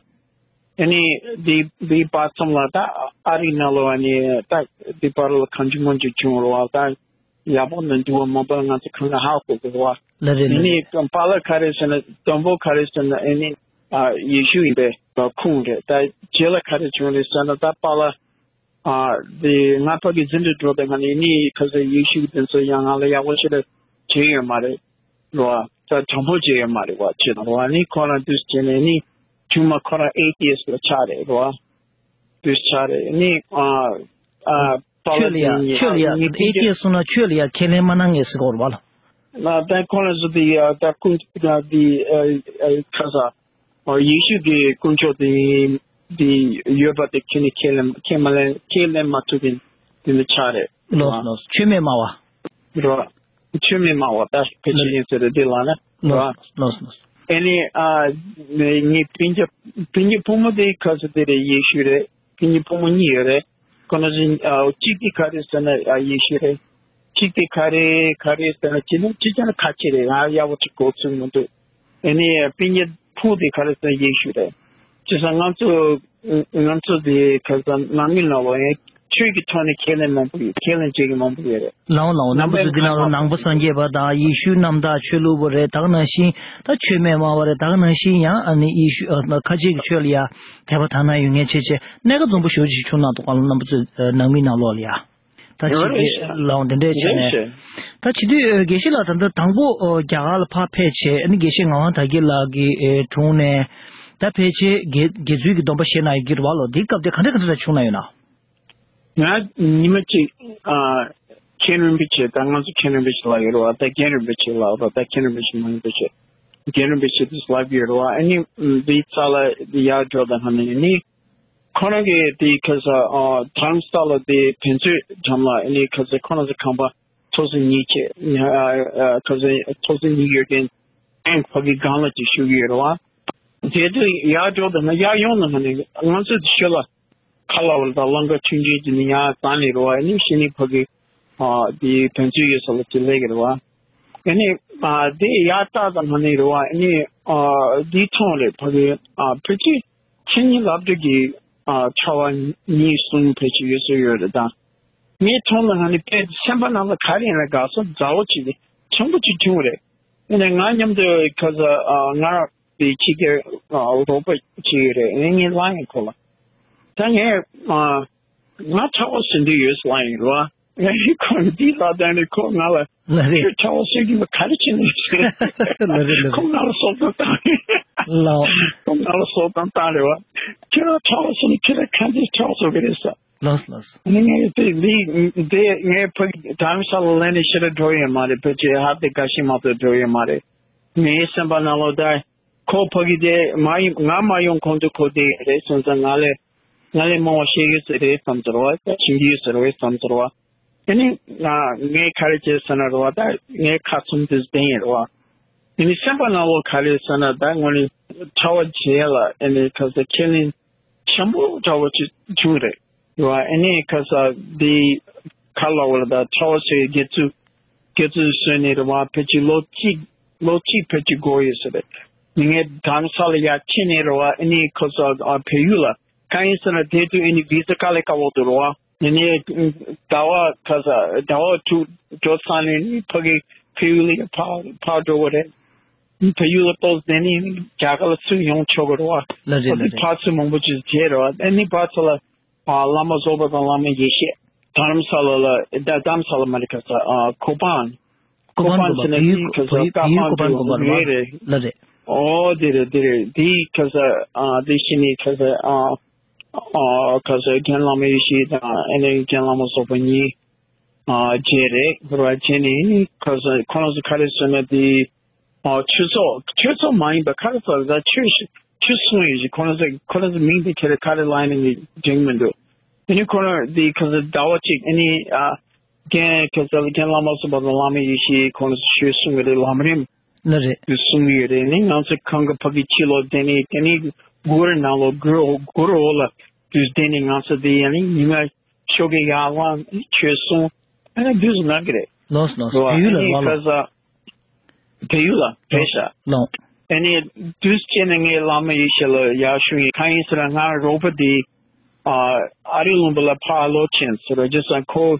ཨ་ནི་འདི་འདི་བར་མཚམས་ལ་ད་ཨ་རི་ནང་ལོགས་ཨ་ནི་ད་འདི་བར་ལ་གང་བྱུང་མང་བྱུང་བྱུང་རོ་ཨ། ད་ཡག་པོ་ནང་འདུག་པ་མང་པོ་ང་ཚོ་གང་ག་ཧ་གོ་གི་རེད་བ། ལ་རེད་ལ་ཨ་ནི་རེད། པཱ་ལགས་ག་རེ་ཟེར་ན་དང་པོ་ག་རེ་ཟེར་ན་ཨ་ནི་ཨ་ཡེ་ཤུ་ཡིན་པའི་ཁུངས་རེད། ད་རྗེས་ལ་ག་རེ་བྱུང་རེད་ཟེར་ན་ད་པཱ་ལགས་ཨ་དེ་ང་ཕ་གི་འཛིན་གྲྭ་འགྲོ་དེ་ང་ནི་ཨ་ནི་ཁ་ས་ཡེ་ཤུ་གི་དེ་ཚོ་ཡང་ང་ལ་ཡག་པོ་ཞེ་དྲག་བྱས་ཡོད་མ་རེད་རོ་ཨ། ད་དྲང་པོ་བྱས་ཡོད་མ་རེད་བ། བྱས་ན་རོ་ཨ་ནི་ཁོ་རང་དུས་བྱས་ནས་ཨ་ནི་ཆུང་མ་ཁོ་རང་ཨེ་ཐི་ཨིསི་ཊི་ལ་ཆགས་རེད་རོ་ཨ། དུས་ཆགས་རེད་ཨ་ནི་ཨ་ཨ། པཱ་ཆོས་ལ་ལགས་ཡ་དེ་ཆོས་ལ་ཡ་ངས་ཨེ་ཐི་ཨིསི་ཊི་གསུངས་ན་ཆོས་ལ་ཡ་ཁས་ལེན་མ་གནང་ངེས་ཟེར་གོ་རེད་བ་ལ། ན་ད་ཁོ་རང་ཚོ་དེ་ཡ་ད་ཀུན་ད་དེ་ཨ་ཨ་ཁ་ས་ཨ་ཡེ་ཤུ་གི་དཀོན་མཆོག་དེ་དེ་ཡོད་པ་དེ་ཁྱེད་ནས་ཁས་ལེན་ཁས་མ་ལེན་ཁས་ལེན་མ་ཐུབ་པའི་དེ་འདྲ་ཆགས་རེད་ལོས་ལོས། ཆོས་མེད་སྨྲ་བ། རོ། ཆོས་མེད་སྨྲ་བ་ད་ཕལ་ཆེར་ཡིན་ཟེར་རེད་དེ་ལ་ན་རོ། ལོས་ལོས་ལོས། ཨེ་ནི་ཨ་ངའི་སྤུན་ཀྱག་སྤུན་ཀྱག་བུ་མོ་དེ་ཁ་ས་དེ་རེད་ཡེ་ཤུ་རེད། སྤུན་ཀྱག་བུ་མོ་གཉིས་ཡོད་རེད། ཁོ་ན་ཚོ་ཨ་གཅིག་དེ་ག་རེ་ཟེར་ན་ཨ་ཡེ་ཤུ་རེད། གཅིག་དེ་ག་རེ་ག་རེ་ཟེར་ན་ཅི་ན་ཅི་ཅང་ཁ་ཆེ་རེད། ང་ཡག་པོ་ཅིག་གོ་ཚོད་མི་འདུག་ཨེ་ནི་སྤུན་ཀྱག་ཕྲུག་དེ་ག་རེ་ཟེར་ན་ཡེ་ཤུ་རེད། བྱས་ཙང་ང་ཚོ་ང་ཚོ་དེ་ཁ་སང་ནང་མི་ནང་ལོགས་ཡང་ཆོས་ཀྱི་ཐོག་ནས་ཁས་ལེན་མང་པོ་ཡོད། ཁས་ལེན་བྱེད་མཁན་མང་པོ་ཡོད་རེད། ལའོ་ལའོ། རྣམ་པ་ཚོ་འདི་ནང་ལོགས་ནང་པ་སངས་རྒྱས་པ་དང་ཡེ་ཤུ་གནམ་བདག་ཆོས་ལུགས་པ་རེད། ད་ག་ནང་བཞིན་ད་ཆོས་མེད་སྨྲ་བ་རེད། ད་ག་ནང་བཞིན་ཡང་ཨ་ནི་ཡེ་ཤུ་ཨ་ཁ་ཆེ་གི་ཆོས་ལ་ཡ་དད་པ་དག་སྣང་ཡོད་མཁན་བྱས་བྱས་གནད་འགག་འཛོམས་པོ་ཞེ་པོ་ཅིག་བྱུང་གནང་འདུག་ག་ལ། རྣམ་པ་ཚོ་ནང་མི་ནང་ལོགས་ལ་ཡ། ད་ཅིག་ཡོད་རེད་ཤག་ལའོ་འདི་འདྲས་བྱས་ནས། ཡོད་རེད་ཤག་ད་བྱེད་དུས་དགེ་བཤེས་ལགས་ད་ལྟ་དང་པོ་རྒྱ་གར་ལ་ཕར་ཕེབས་བྱས་ཨ་ནི་དགེ་བཤེས་ངག་དབང་དར་རྒྱས་ལགས་ཀྱི་དྲུང་ནས། ད་ ད་ཕལ་ཆེར་དགེ་དགེ་ཚུལ་གྱི་སྡོམ་པ་བཞེས་གནང་ཡོད་ཀྱི་རེད་བ་ལོ། འདིའི་སྐབས་དེ་ག་འདྲ་ག་འདྲ་བྱུང་གནང་ཡོད་ན། ང་ཉི་མ་གཅིག་ཨ་མཁན་རིན་པོ་ཆེ། ད་ང་ཚོ་མཁན་རིན་པོ་ཆེ་ལབ་ཡོད་རེད་བ། ད་རྒན་རིན་པོ་ཆེ་ལབ་རོགས། ད་མཁན་རིན་པོ་ཆེ་མ་ཡིན་པ་བྱས། རྒན་རིན་པོ་ཆེ་དེ་ལབ་ཡོད་རེད་བ། ཨ་ནི་འདིའི་རྩ་ལ་ཡར་འགྲོ་དང་ཧ་ནས་ནི། ཁོ་རང་གིས་དེ་ཁ་ས་ཨ་དྷ་རམ་ས་ལ་དེ་ཕན་ཚུན་འགྲམ་ལ་ཨ་ནི་ཁ་ས་ཁོ་རང་ཚོ་ཁང་པ་ཐོག་ས་གཉིས་བྱས། ཨ་ཨ་ཁ་ས་ཐོག་ས་གཉིས་ཡོད་མཁན་ཨེ་ཕ་གི་སྒང་ལ་ཅིག་བཞུགས་ཡོད་རེད་བ། དེ་དུས་ཡར་འགྲོ་དང་ན་ཡར་ཡོང་དང་ཧ་ནས་ང་ཚོ་དེ་ཤོད་ལ་ཁ་ལ་བར་དང་ལང་ཀ་ཆུང་ཆུང་དེ་ནི་ཡར་བཏང་ནས་རེད་བ། ཨ་ནི་ཤི་ནི་ཕ་གི་ཨ་དེ་ཕན་ཚུན་ཡོད་ས་ལ་ཅིག་སླེབས་ཀྱི་རེད་བ། ཨ་ནི་ཨ་དེ་ཡར་བལྟ་དང་ཧ་ནས་རེད་བ། ཨ་ནི་ཨ་དེ་མཐོང་རེད་ཕ་གི་ཨ་ཕལ་ཆེར་ཁྱེད་གཉིས་ལབ་འགྲོ་གི་ཨ་ཕྲ་བ་གཉིས་གསུམ་ཕལ་ཆེར་ཡོད་ས་ཡོད་རེད་ད། ངས་མཐོང་ལ་ང་ནི་དཔེ་སེམས་པ་ནང་ལ་ག་རེ་ཡིན་ན་དགའ་ས་མཛའ་བོ་ཅིག་ཆེན་པོ་ཅིག་བྱུང་རེད། ཡིན་ནའི་ང་མཉམ་དུ་ཁ་ས་ཨ་ང་རང་དེ་ཕྱི་རྒྱལ་ཨ་རོགས་པ་ཅིག་ཡོད་རེད། ངས་ངའི་ལབ་ཡིན་ཁོ་ལ། ད་ངས་ཨ་ང་ཕྲ་བ་བཟོ་འདོད་ཡོད་ལབ་ཡིན་རོ། ངས་ཁོ་འདི་ལབ་དང་ནི་ཁོ་ང་ལ་ལ་རེད། ཁྱོད་ཕྲ་བ་བཟོ་གི་ཡོད་ག་རེ་བྱེད་ནས་ཟེར། ལ་རེད་ལ་ཁོ་རེད། ང་ལ་སོགས་པ་བཏང་། ལའོ། ཁོ་ང་ལ་སོགས་པ་བཏང་རེད་བ། ཁྱོད་ཕྲ་བ་བཟོ་ནས་ཁྱོད་ལ་གང་འདྲ་ཕྲ་བ་བཟོ་གི་རེད་ཟེར། ལགས་ལགས། ངས་དེ་འདི་འདི་ངས་ཕ་གི་དྷ་རམ་ས་ལ་ལེན་ནས་ཕྱིར་འགྲོ་ཡོད་མ་རེད། ཕལ་ཆེར་ཧ་དེ་དགའ་ཞིག་མ་གཏོགས་འགྲོ་ཡོད་མ་རེད། ངའི་སེམས་པ་ནང་ལོགས་ད་ཁོ་ཕ་གི་དེ་མ་ཡིན་ང་མ་ཡོང་གོང་དུ་ཁོ་དེ་རེད་སོང་ཙང་ང་ལས་ང་ལས་མང་བ་བཤད་ཡོད་ཟེར་རེད་བསམ་ཟེར་བ། ད་བྱིན་གྱི་ཡོད་ཟེར་བས་བསམ་ཟེར་བ། དེ་ནི་ང་ངས་ག་རེ་བྱས་ཟེར་ན་རེད་བ། ད་ངའི་ཁ་ཚུམ་དེ་བདེན་ཡིན་རེད་བ། དེ་ནི་སེམས་པ་ནང་ལོགས་ག་རེ་ཟེར་ན་ད་དངོས་གནས་ཕྲ་བ་བྱས་ལ་ཨེ་ནི་ཁ་ས་ཁས་ལེན་ཆེན་པོ་འདྲ་བོ་ཅིག་བྱུང་རེད། རེད་བ། ཨ་ནི་ཁ་ས་འདི་ཁ་ལ་བར་དང་ཁྲ་བ་སོའི་དགེ་ཚུལ་དགེ་ཚུལ་སོན་ནས་རེད་བ། ཕལ་ཆེར་ལོ་གཅིག་ལོ་གཅིག་ཕལ་ཆེར་འགོར་ཡོད་ས་རེད། མི་ངས་དྷ་རམ་ས་ལ་ཡར་ཕྱིན་ནས་རེད་བ། ཨ་ནི་ཁ་ས་ཨ་བལ་ཡུལ་ལ་གང་ཡིན་ཟེར་ན་དེ་དུས་ཨ་ནི་བི་ཟ་དཀའ་ལས་ཁག་པོ་འདུག་རེད་བ། ཨ་ནི་ཟླ་བ་ཁ་ས་ཟླ་བ་དྲུག་འགྲོ་ཚར་ནས་ནི་ཕ་གི་བལ་ཡུལ་ལ་ཡར་ཕར་ཕར་འགྲོ་དགོས་རེད། བལ་ཡུལ་ལ་ཏོག་ཙམ་བསྡད་ནས་རྒྱ་གར་ལ་ཚུར་ཡོང་ཆོག་གི་རེད་བ། ལ་རེད་ལ་ཕ་གི་རེད། ཕར་ཚུར་མང་པོ་ཅིག་བྱས་རེད་བ། ཨ་ནི་བར་ཚོ་ལ་ཨ་བླ་མ་རྫོགས་པ་དང་བླ་མ་ཡེ་ཤེས། དྷ་རམ་ས་ལ་ལ་ད་དྷ་རམ་ས་ལ་མ་རེད་ཁ་ས་ཨ་གོ་པན། གོ་པན་གོ་པན་ཟེར་ན་བལ་ཡུལ་དེའི་ཁ་ས་བལ་ཡུལ་ཀ་བལ་ཡུལ་མང་གོ་པན་དུ་གོ་པ་རེད་རེད། ལ་རེད། ཨོ་དེ་རེད་དེ་རེད། དེའི་ཁ་ས་ཨ་དེ་ཤི་ནི་ཁ་ས་ཨ་ཨ་ཁ་ས་རྒན་བླ་མ་ཡེ་ཤེས་དང་ཨ་ནི་རྒན་བླ་མ་རྫོགས་པ་གཉིས། ཨ་བྱས་རེད། ཁོ་ར་བྱས་ནས་ཁོ་ཚོ་ཁོ་རང་ཚོ་ག་རེ་ཟེར་ན་དེ་ཨ་ཆོས་ཚོགས་ཆོས་ཚོགས་མ་ཡིན་པ་ག་རེ་ཟེར་ད་ཆོས་ཆོས་གསུང་ཡོད་ཞིག་ཁོ་རང་ཚོ་ཁོ་རང་ཚོ་མིང་དེ་ཁྱེད་རང་ག་རེ་ལབ་ཡིན་ནི་འགྲིག་མི་འདུག་དེ་ནི་ཁོ་རང་དེ་ཁོ་ཚོ་ཟླ་བ་གཅིག་ཨ་ནི་ཨ་རྒན་ཁོ་ཚོ་རྒན་བླ་མ་གསུམ་པ་དང་བླ་མ་ཡེ་ཤེས་ཁོ་རང་ཚོ་ཆོས་གསུང་གི་རེད། ལམ་རིམ་ལ་རེད། དེ་གསུང་གི་ཡོད་རེད། ནི་ང་ཚོ་གང་གི་ཕ་གི་ཕྱི་ལོགས་དེ་ནི་དེ་ནི་སྒོ་ར་ནང་ལོགས་སྒོ་ར་སྒོ་ར་འོག་ལ་དུས་དེ་ནི་ང་ཚོ་དེ་ཡང་ནི་ཉི་མ་ཤོག་གི་ཡར་ལངས་ཆོས་གསུང་ཨ་ནི་འདུས་སུ་ངག་གི་རེད། ལོས་ལོས། རོ་བལ་ཡུལ་ལ་ཨ་ནི་ལོ་ལོ། ཁ་ས་བལ་ཡུལ་ལ་བལ་ཤ་ལོ། ཨ་ནི་འདུས་བྱས་ནས་ངས་བླ་མ་ཡེ་ཤེས་ལ་ཡར་ཞུ་ཡིན། གང་ཡིན་ཟེར་ན་ང་རོགས་པ་དེ་ཨ་ཨ་རི་ལུང་པ་ལ་ཕར་ལོག་ཕྱིན་ཟེར་རོ་རྗེས་ང་ཁོ་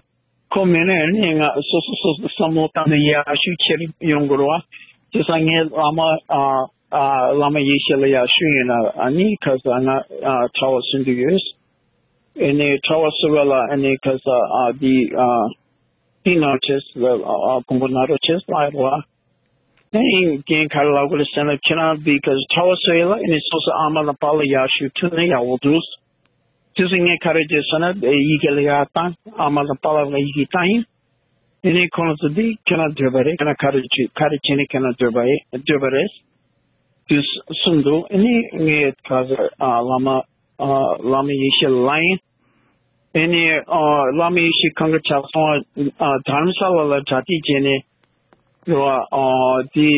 ཁོ་མེད་ན་ཨ་ནི་ང་སོ་སོ་སོ་སོ་བསམ་བློ་བཏང་ནས་ཡར་ཞུ་ཁྱེར་ཡོང་དགོས་རོ། རྗེས་ང་ངས་བླ་མ་ཨ་ཨ་བླ་མ་ཡེ་ཤེས་ལ་ཡར་ཞུ་ཡིན་ན་ཨ་ནི་ཁ་ས་ང་ཨ་ཕྲ་བ་ཟིན་དུ་ཡོད། ཨེ་ནས་ཕྲ་བ་སུ་བ་ལ་ཨེ་ནས་ཁ་ས་ཨ་དི་ཨ་ཏི་ན་ཆེས་ལ་ཨ་ཁོང་པོ་ན་རོ་ཆེས་ལ་ཨེ་རོ་ཨ། ཨེ་ཨིན་རྒན་ཁ་ལ་གོ་ལ་སེ་ན་ཁྱེད་རང་དི་ཁ་ས་ཕྲ་བ་སུ་ཡ་ལ་ཨེ་ནས་སོ་སོ་ཨ་མ་ལ་པ་ལ་ཡ་ཤུ་ཐུ་ནས་ཡ་འོ་དུས། དུས་སུ་ངས་ཁ་རེ་ཅེས་སོ་ན་ཨེ་ཡི་གེ་ལ་ཡ་བཏང་ཨ་མ་ལ་པ་ལ་ལ་ཡི་གེ་བཏང་ཡིན། ཨེ་ནས་ཁོང་ཚོ་དི་ཁྱེད་རང་འདོད་པ་རེད། ཁྱེད་རང་ཁ་རེ་ཅི་ཁ་རེ་ཁྱེད་ནས་ཁྱེད་རང་འདོད་པ་ཡིན་འདོད་པ་རེད། དུས་གསུམ་དུ་ཨེ་ནས་ངས་ཁ་ས་ཨ་བླ་མ། ཨ་བླ་མ་ཡེ་ཤེས་ལ་ཡིན། ཨེ་ནི་ཨ་བླ་མ་ཡེ་ཤེས་ཁང་གི་ཕྱག་སོང་ཨ་དྷ་རམ་ས་ལ་ལ་གྲ་སྒྲིག་བྱས་ནས་རེད་བ། ཨ་དེ་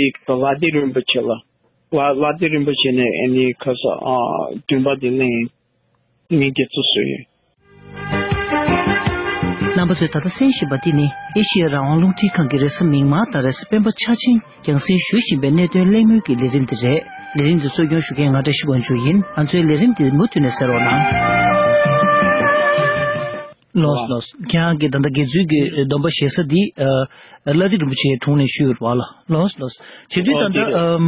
ལ་དེ་རིན་པོ་ཆེ་ལ་ལ་ལ་དེ་རིན་པོ་ཆེ་ནས་ཨེ་ནི་ཁ་ས་ཨ་བདུན་པ་དེ་ལེན་ངས་དགེ་ཚུལ་སུ་ཡིན། རྣམ་པ་ཚོས་ད་ལྟ་གསན་བཞིན་པ་འདི་ནི་ཨེ་ཤེ་ཡ་རང་དབང་རླུང་འཕྲིན་ཁང་གི་རེས་གཟའ་མིག་དམར་དང་རེས་གཟའ་སྤེན་པ་འཆར་ཅན། རྒྱང་སྲིང་ཞུ་བཞིན་པའི་གནད་དོན་གླེང་མོལ་གྱི་ལས་རིམ་དེ་རེད། ལས་རིམ་འདི་གཙོ་སྐྱོང་ཞུ་མཁན་ང་བཀྲ་ཤིས་དབང་ཕྱུག་ཡིན། ང་ཚོའི་ལས་རིམ་འདི་མུ་མཐུད་ནས་གསན་རོགས་གནང་། ལགས་ལགས། ཁྱེད་རང་གིས་ད་ལྟ་དགེ་ཚུལ་གྱི་སྡོམ་པ་བཞེས་ས་འདི་ཨ་ལ་དེ་རིན་པོ་ཆེའི་དྲུང་ནས་ཞུས་ཡོད་པ་ལ། ལགས་ལགས། བྱེད་དུས་ད་ལྟ་ཨམ་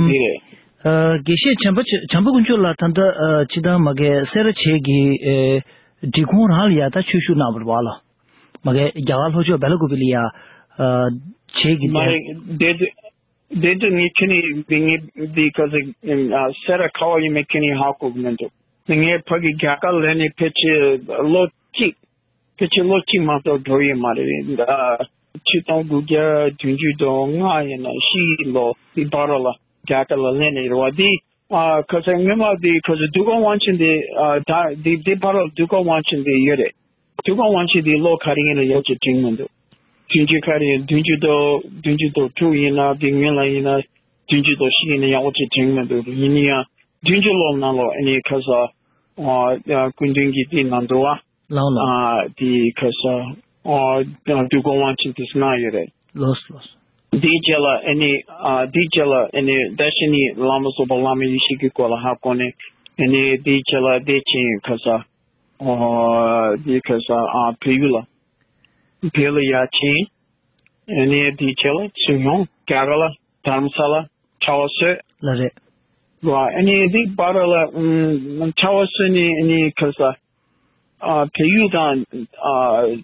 ཨ་དགེ་བཤེས་བྱམས་པ་བྱམས་པ་དཀོན་མཆོག་ལགས་ད་ལྟ་ཨ་སྤྱི་བཏང་མ་གི་སེ་ར་བྱེས་ཀྱི་ཨེ་འབྲི་གུང་རང་ལ་ཡ་ད་ཆོས་ཞུ་གནང་བ་རེད་པ་ལ། མ་གི་རྒྱ་གར་ལྷོ་ཕྱོགས་བེ་ལ་ཀུ་པི་ལ་ཡ་ཨ་བྱེས་ཀྱི་མ་རེད། དེ་དུས་ དེ་དུས་ངས་ཁྱོད་ནི་འདི་ངས་འདི་ག་ཟེ་ཨ་སེ་ར་ཁ་བ་ཡིན་མེད་ཁྱོད་ནི་ཧ་གོ་གི་མི་འདུག་ངས་ཕ་གི་རྒྱ་གར་ལ་ནི་ཕལ་ཆེར་ལོ་གཅིག་ཕལ་ཆེར་ལོ་གཅིག་མ་གཏོགས་འགྲོ་ཡི་མ་རེད། ཨ་ཆིག་སྟོང་དགུ་བརྒྱ་བདུན་ཅུ་དོན་ལྔ་ཡིན་ན་བཞི་ལོ་འདི་བར་ལ་རྒྱ་གར་ལ་སླེབས་ནས་རེད་བ། འདི་ཨ་ཁ་སང་སྔོན་མ་འདི་ཁ་སང་འདུ་ཁང་དབང་ཆེན་འདི་ཨ་ད་འདི་འདི་བར་ལ་འདུ་ཁང་དབང་ཆེན་འདི་ཡོད་རེད། འདུ་ཁང་དབང་ཆེན་འདི་ལོ་ག་རེ་ཡིན་ན་ཡག་ཅིག་དྲན་མི་འདུག་བདུན་ཅུ་ག་རེ་ཡིན། བདུན་ཅུ་དོ་བདུན་ཅུ་དོ་དྲུག་ཡིན་ན་འདི་སྔོན་ལ་ཡིན་ན་བདུན་ཅུ་དོ་བཞི་ཡིན་ན་ཡག་པོ་ཅིག་དྲན་མི་འདུག་ཡིན་ན་ཡང་བདུན་ཅུ་ལོ་ནང་ལོ་ཨ་ནི་ཁ་སང་ཨ་སྐུ་མདུན་གྱི་འདི་ནང་དུ་བ། ལའོ་ལའོ། ཨ་དེ་ཁ་སང་ཨ་འདུ་ཁང་དབང་ཆེན་དེ་གནང་ཡོད་རེད། ལོས་ལོས། དེའི་རྗེས་ལ་ཨ་ནི་ཨ་དེའི་རྗེས་ལ་ཨ་ནི་བཀྲ་ཤིས་ནི་བླ་མ་བཟོད་པ་བླ་མའི་ཡེ་ཤེས་ཀྱི་སྐོར་ལ་ཧ་གོ་ནས་ཨ་ནི་དེའི་རྗེས་ལ་བདེ་ཆེན་ཁ་སང་ཨ་དེ་ཁ་སང་ཨ་བལ་ཡུལ་ལ་བལ་ལ་ཡར་ཕྱིན། ཨ་ནི་དེའི་རྗེས་ལ་སུ་ཡོང་རྒྱ་གར་ལ་དྷ་རམ་ས་ལ་ཆར་པ་བཟོས། ལ་རེད། ལ་ཨ་ནི་འདི་བར་ལ་ཨམ་ཆར་པ་བཟོས་ནས་ཨ་ནི་ཁ་ས་ཨ་བལ་ཡུལ་དང་ཨ་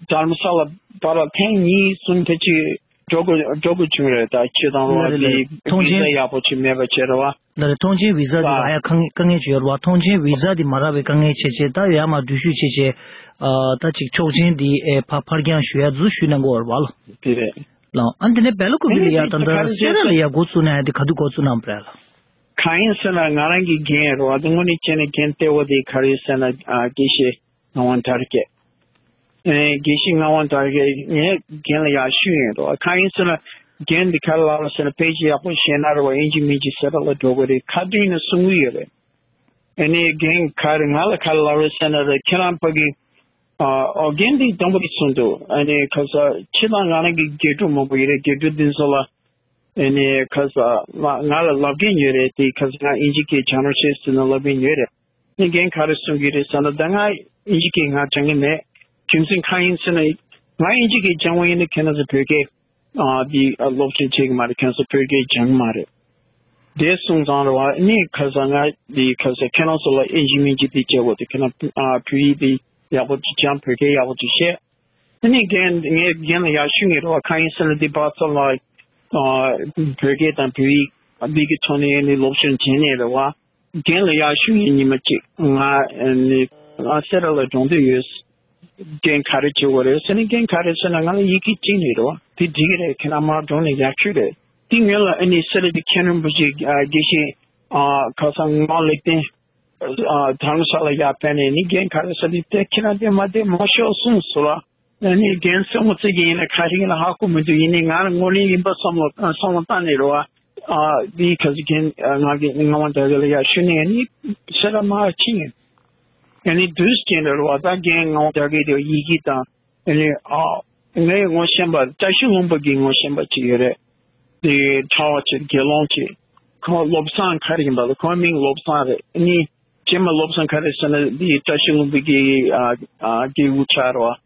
དྷ་རམ་ས་ལ་བར་ལ་ཐེངས་གཉིས་གསུམ་དེ་ཅིག་འགྲོ་དགོས་འགྲོ་དགོས་བྱུང་རེད། ད་ཁྱེད་དང་རོ་ལ་རེད་ལ་རེད། དེ་མཐོང་བི་ཟ་ཆེན་ཡག་པོ་ཅིག་མེད་པ་བྱས་རེད་བ། ལ་རེད། མཐོང་ཆེན་བི་ཟ་དེ་ཨ་ཡ་དཀའ་ངལ་དཀའ་ངལ་ཅིག་ཡོད་རེད་བ། མཐོང་ཆེན་བི་ཟ་དེ་མ་རག་པའི་དཀའ་ངལ་ཆེ་ཆེ་ད་ཡར་མར་འགྲུལ་བཞུད་ཆེ་ཆེ་ཨ་ད་ཅིག་ཆོག་མཆན་དེ་ཨེ་ཕ་ཕར་འགྱངས་ཞུ་ཡ་འཛུལ་ཞུས་ན་དགོས་རེད་བ་ལ། དེ་རེད། ལགས། ཨ་འདི་ནས་བལ་ལ་ཀུ་པི་ལ་ཡ་ད་ལྟ་སེ་ར་ལ་ཡ་འགོ་བཙུགས་ན་ཡ་འདི་ག་དུས་འགོ་བཙུགས་གནང་པ་རེད་ལགས། གང་ཡིན་ཟེར་ན་ང་རང་གི་འགན་རེད་བ། དངོས་གནས་བྱས་ན་འགན་ལྟེ་བ་དེ་ག་རེ་ཟེར་ན་ཨ་དགེ་བཤེས་ངག་དབང་དར་རྒྱས། ཨེ་དགེ་བཤེས་ངག་དབང་དར་རྒྱས་ངའི་འགན་ལ་ཡར་ཞུས་ཡིན་རེད་བ། གང་ཡིན་ཟེར་ན་འགན་འདི་ག་རེ་ལབ་ཟེར་ན་དཔེ་ཆ་ཡག་པོ་ཤེས་ན་རེད་བ། ཨིན་ཇི་མིན་ཇི་སེ་ར་ལ་འགྲོ་དགོས་རེད། ཁ་བསྡུས་ནས་གསུང་གི་ཡོད་རེད། ཨ་ནི་རྒན་ག་རེ་ང་ལ་ག་རེ་ལབ་རེད་ཟེར་ན་རེད། ཁྱེད་རང་ཕ་གི་ཨ་ཨོ་རྒན་འདི་དང་པོ་དེ་གསུངས་འདུག་ཨ་ནི་ཁ་ས་ཁྱེད་དང་ང་རང་གི་དགེ་ཕྲུག་མང་པོ་ཡོད་རེད། དགེ་ཕྲུག་འདི་ཚོ་ལ་ཨ་ནི་ཁ་ས་ང་ང་ལ་ལབ་མཁན་ཡོད་རེད། དེ་ཁ་ས་ང་ཨིན་ཇི་སྐད་སྦྱང་རོགས་བྱེད་ཟེར་ན་ལབ་མཁན་ཡོད་རེད། ཨ་ནི་རྒན་ག་རེ་གསུང་གི་རེད་ཟེར་ན་ད་ང་ཨིན་ཇི་སྐད་ང་སྦྱང་གི་མེད། རྒྱུ་མཚན་གང་ཡིན་ཟེར་ན་ང་ཨིན་ཇི་སྐད་སྦྱང་བ་ཡིན་ན་ཁྱེད་རང་ཚོ་བོད་སྐད་ཨ་འདི་ཨ་སློབ་སྦྱོང་བྱེད་ཀྱི་མ་རེད། ཁྱེད་ཚོ་བོད་སྐད་སྦྱང་གི་མ་རེད། དེ་གསུངས་ཙང་རེད་བ། ཨ་ནི་ཁ་ས་ང་འདི་ཁ་ས་ཁྱེད་རང་ཚོ་ལ་ཨིན་ཇི་མིན་ཇི་འདི་བྱེད་དགོས་ཏེ་ཁྱེད་རང་ཨ་བོད་ཡིག་འདི་ཡག་པོ་ཅིག་སྦྱང་། བོད་སྐད་ཡག་པོ་ཅིག་བཤད། ཨ་ནི་རྒན་ངས་རྒན་ལ་ཡར་ཞུ་ངེས་རེད་བ། གང་ཡིན་ཟེར་ན་འདི་བར་ཚོ་ལ་ཨ་བོད་སྐད་དང་བོད་ཡིག་འདི་གི་ཐོག་ནས་ཨ་ནི་སློབ་སྦྱོང་བྱེད་ནས་རེད་བ། རྒན་ལ་ཡར་ཞུ་ངེས་ཉི་མ་གཅིག་ང་ཨ་ནི་ང་སེ་ར་ལ་འགྲོ་འདོད་ཡོད། རྒན་ག་རེ་བྱེད་དགོས་རེད་ཟེར་ནས་རྒན་ག་རེ་ཟེར་ན་ང་ལ་ཡི་གེ་གཅིག་ནས་རེད་བ། དེ་འགྲིག་གི་རེད། ཁྱེད་རང་མར་འགྲོ་ནས་ཡར་ཞུ་རེད། དེ་སྔོན་ལ་ཨ་ནི་སེ་ར་དེ་མཁན་རིན་པོ་ཆེ་ཨ་དགེ་བཤེས་ཨ་ཁ་སང་ངག་དབང་ལེགས་ལྡན་ཨ་དྷ་རམ་ས་ལ་ཡར་ཕེབས་ནས་ནི་རྒན་ག་རེ་ཟེར་དེ་དེ་ཁྱེད་རང་དེ་མ་བསྡད་མ་ཤོག་གསུངས་སོང་ལ། ཨ་ནི་རྒན་སེ་མོ་ཙི་གི་ཡིན་ན་ག་རེ་ཡིན་ན་ཧ་གོ་མི་འདུག་ཡིན་ནའི་ང་རང་ངོས་ལེན་ཡིན་པ་བསམ་བློ་བསམ་བློ་བཏང་ནས་རེད་བ། ཨ་འདི་ག་ཚོད་རྒན་ཨ་ང་གི་ངག་དབང་དར་རྒྱས་ལ་ཡར་ཞུ་ནས་ནི་སེ་ར་མར་ཕྱིན་ཡིན། ཨ་ནི་དུས་རྒྱུན་རེད་བ། ད་རྒན་ངག་དབང་དར་རྒྱས་དེ་ཡི་གེ་དང་ཨ་ནི་ཨ་ངའི་ངོ་ཤེས་པ་བཀྲ་ཤིས་ལྷུན་པོ་གི་ངོ་ཤེས་པ་ཅིག་ཡོད་རེད། དེ་གྲྭ་པ་ཅིག་དགེ་སློང་ཅིག་ཁོང་བློ་བཟང་ག་རེ་ཡིན་པ་ལ་ཁོང་མིང་བློ་བཟང་རེད། ཨ་ནི་རྗེས་མ་བློ་བཟང་ག་རེ་ཟེར་ན་འདི་བཀྲ་ཤིས་ལྷུན་པོ་གི་ཨ་ཨ་དགེ་བའི་བུ་ཆགས་རེད་བ།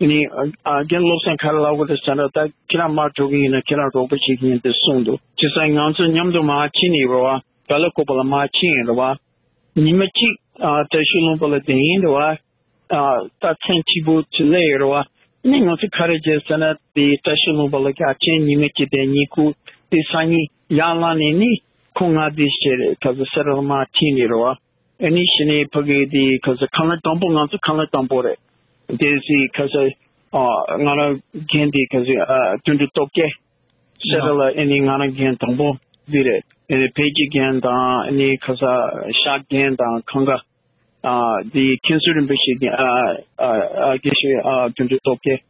ཨ་ནི་ཨ་རྒན་བློ་བཟང་ག་རེ་ལབ་དགོས་རེད་ཟེར་ན་ད་ཁྱེད་རང་མར་འགྲོ་གི་ཡིན་ན་ཁྱེད་རང་རོགས་པ་བྱེད་ཀྱི་ཡིན་ཏེ་གསུངས་འདུག་བྱས་ཙང་ང་ཚོ་མཉམ་དུ་མར་ཕྱིན་ནས་རེད་བ། བལ་ལ་ཀོ་པ་ལ་མར་ཕྱིན་ཡིན་རེད་བ། ཉི་མ་གཅིག་ཨ་བཀྲ་ཤིས་ལྷུན་པོ་ལ་བསྡད་ཡིན་རེད་བ། ཨ་ད་མཚན་གཅིག་པུ་ཅིག་སླེབས་ཡོད་རེད་བ། ཨ་ནི་ང་ཚོ་ག་རེ་བྱས་ཟེར་ན་དེ་བཀྲ་ཤིས་ལྷུན་པོ་ལ་རྒྱག་ཆེན་ཉི་མ་གཅིག་དེ་ཉིན་གུང་དེ་སང་ཉིན་ཡར་ལངས་ནས་ནི་ཁོང་ང་དེ་བྱས་རེད། ད་ཚོ་སེ་ར་ལ་མར་ཕྱིན་ནས་རེད་བ། ཨ་ནི་གཞི་ནས་ཕ་གི་དེ་ཁ་ས་ཁང་གླ་དང་པོ་ང་ཚོ་ཁང་གླ་དང་པོ་རེད། དེ་སི་ཁ་ས་ཨ་ང་རང་རྒན་དེ་ཁ་ས་ཨ་དོན་གྲུབ་སྟོབས་རྒྱལ། སེ་ར་ལ་ཨ་ནི་ང་རང་རྒན་དང་པོ་འདི་རེད། ཨ་ནི་འཕེལ་རྒྱས་རྒན་དང་ཨ་ནི་ཁ་ས་ཤག་རྒན་དང་ཁང་ག་ཨ་འདི་མཁན་ཟུར་རིན་པོ་ཆེ་རྒན་ཨ་ཨ་ཨ་དགེ་བཤེས་ཨ་དོན་གྲུབ་སྟོབས་རྒྱལ།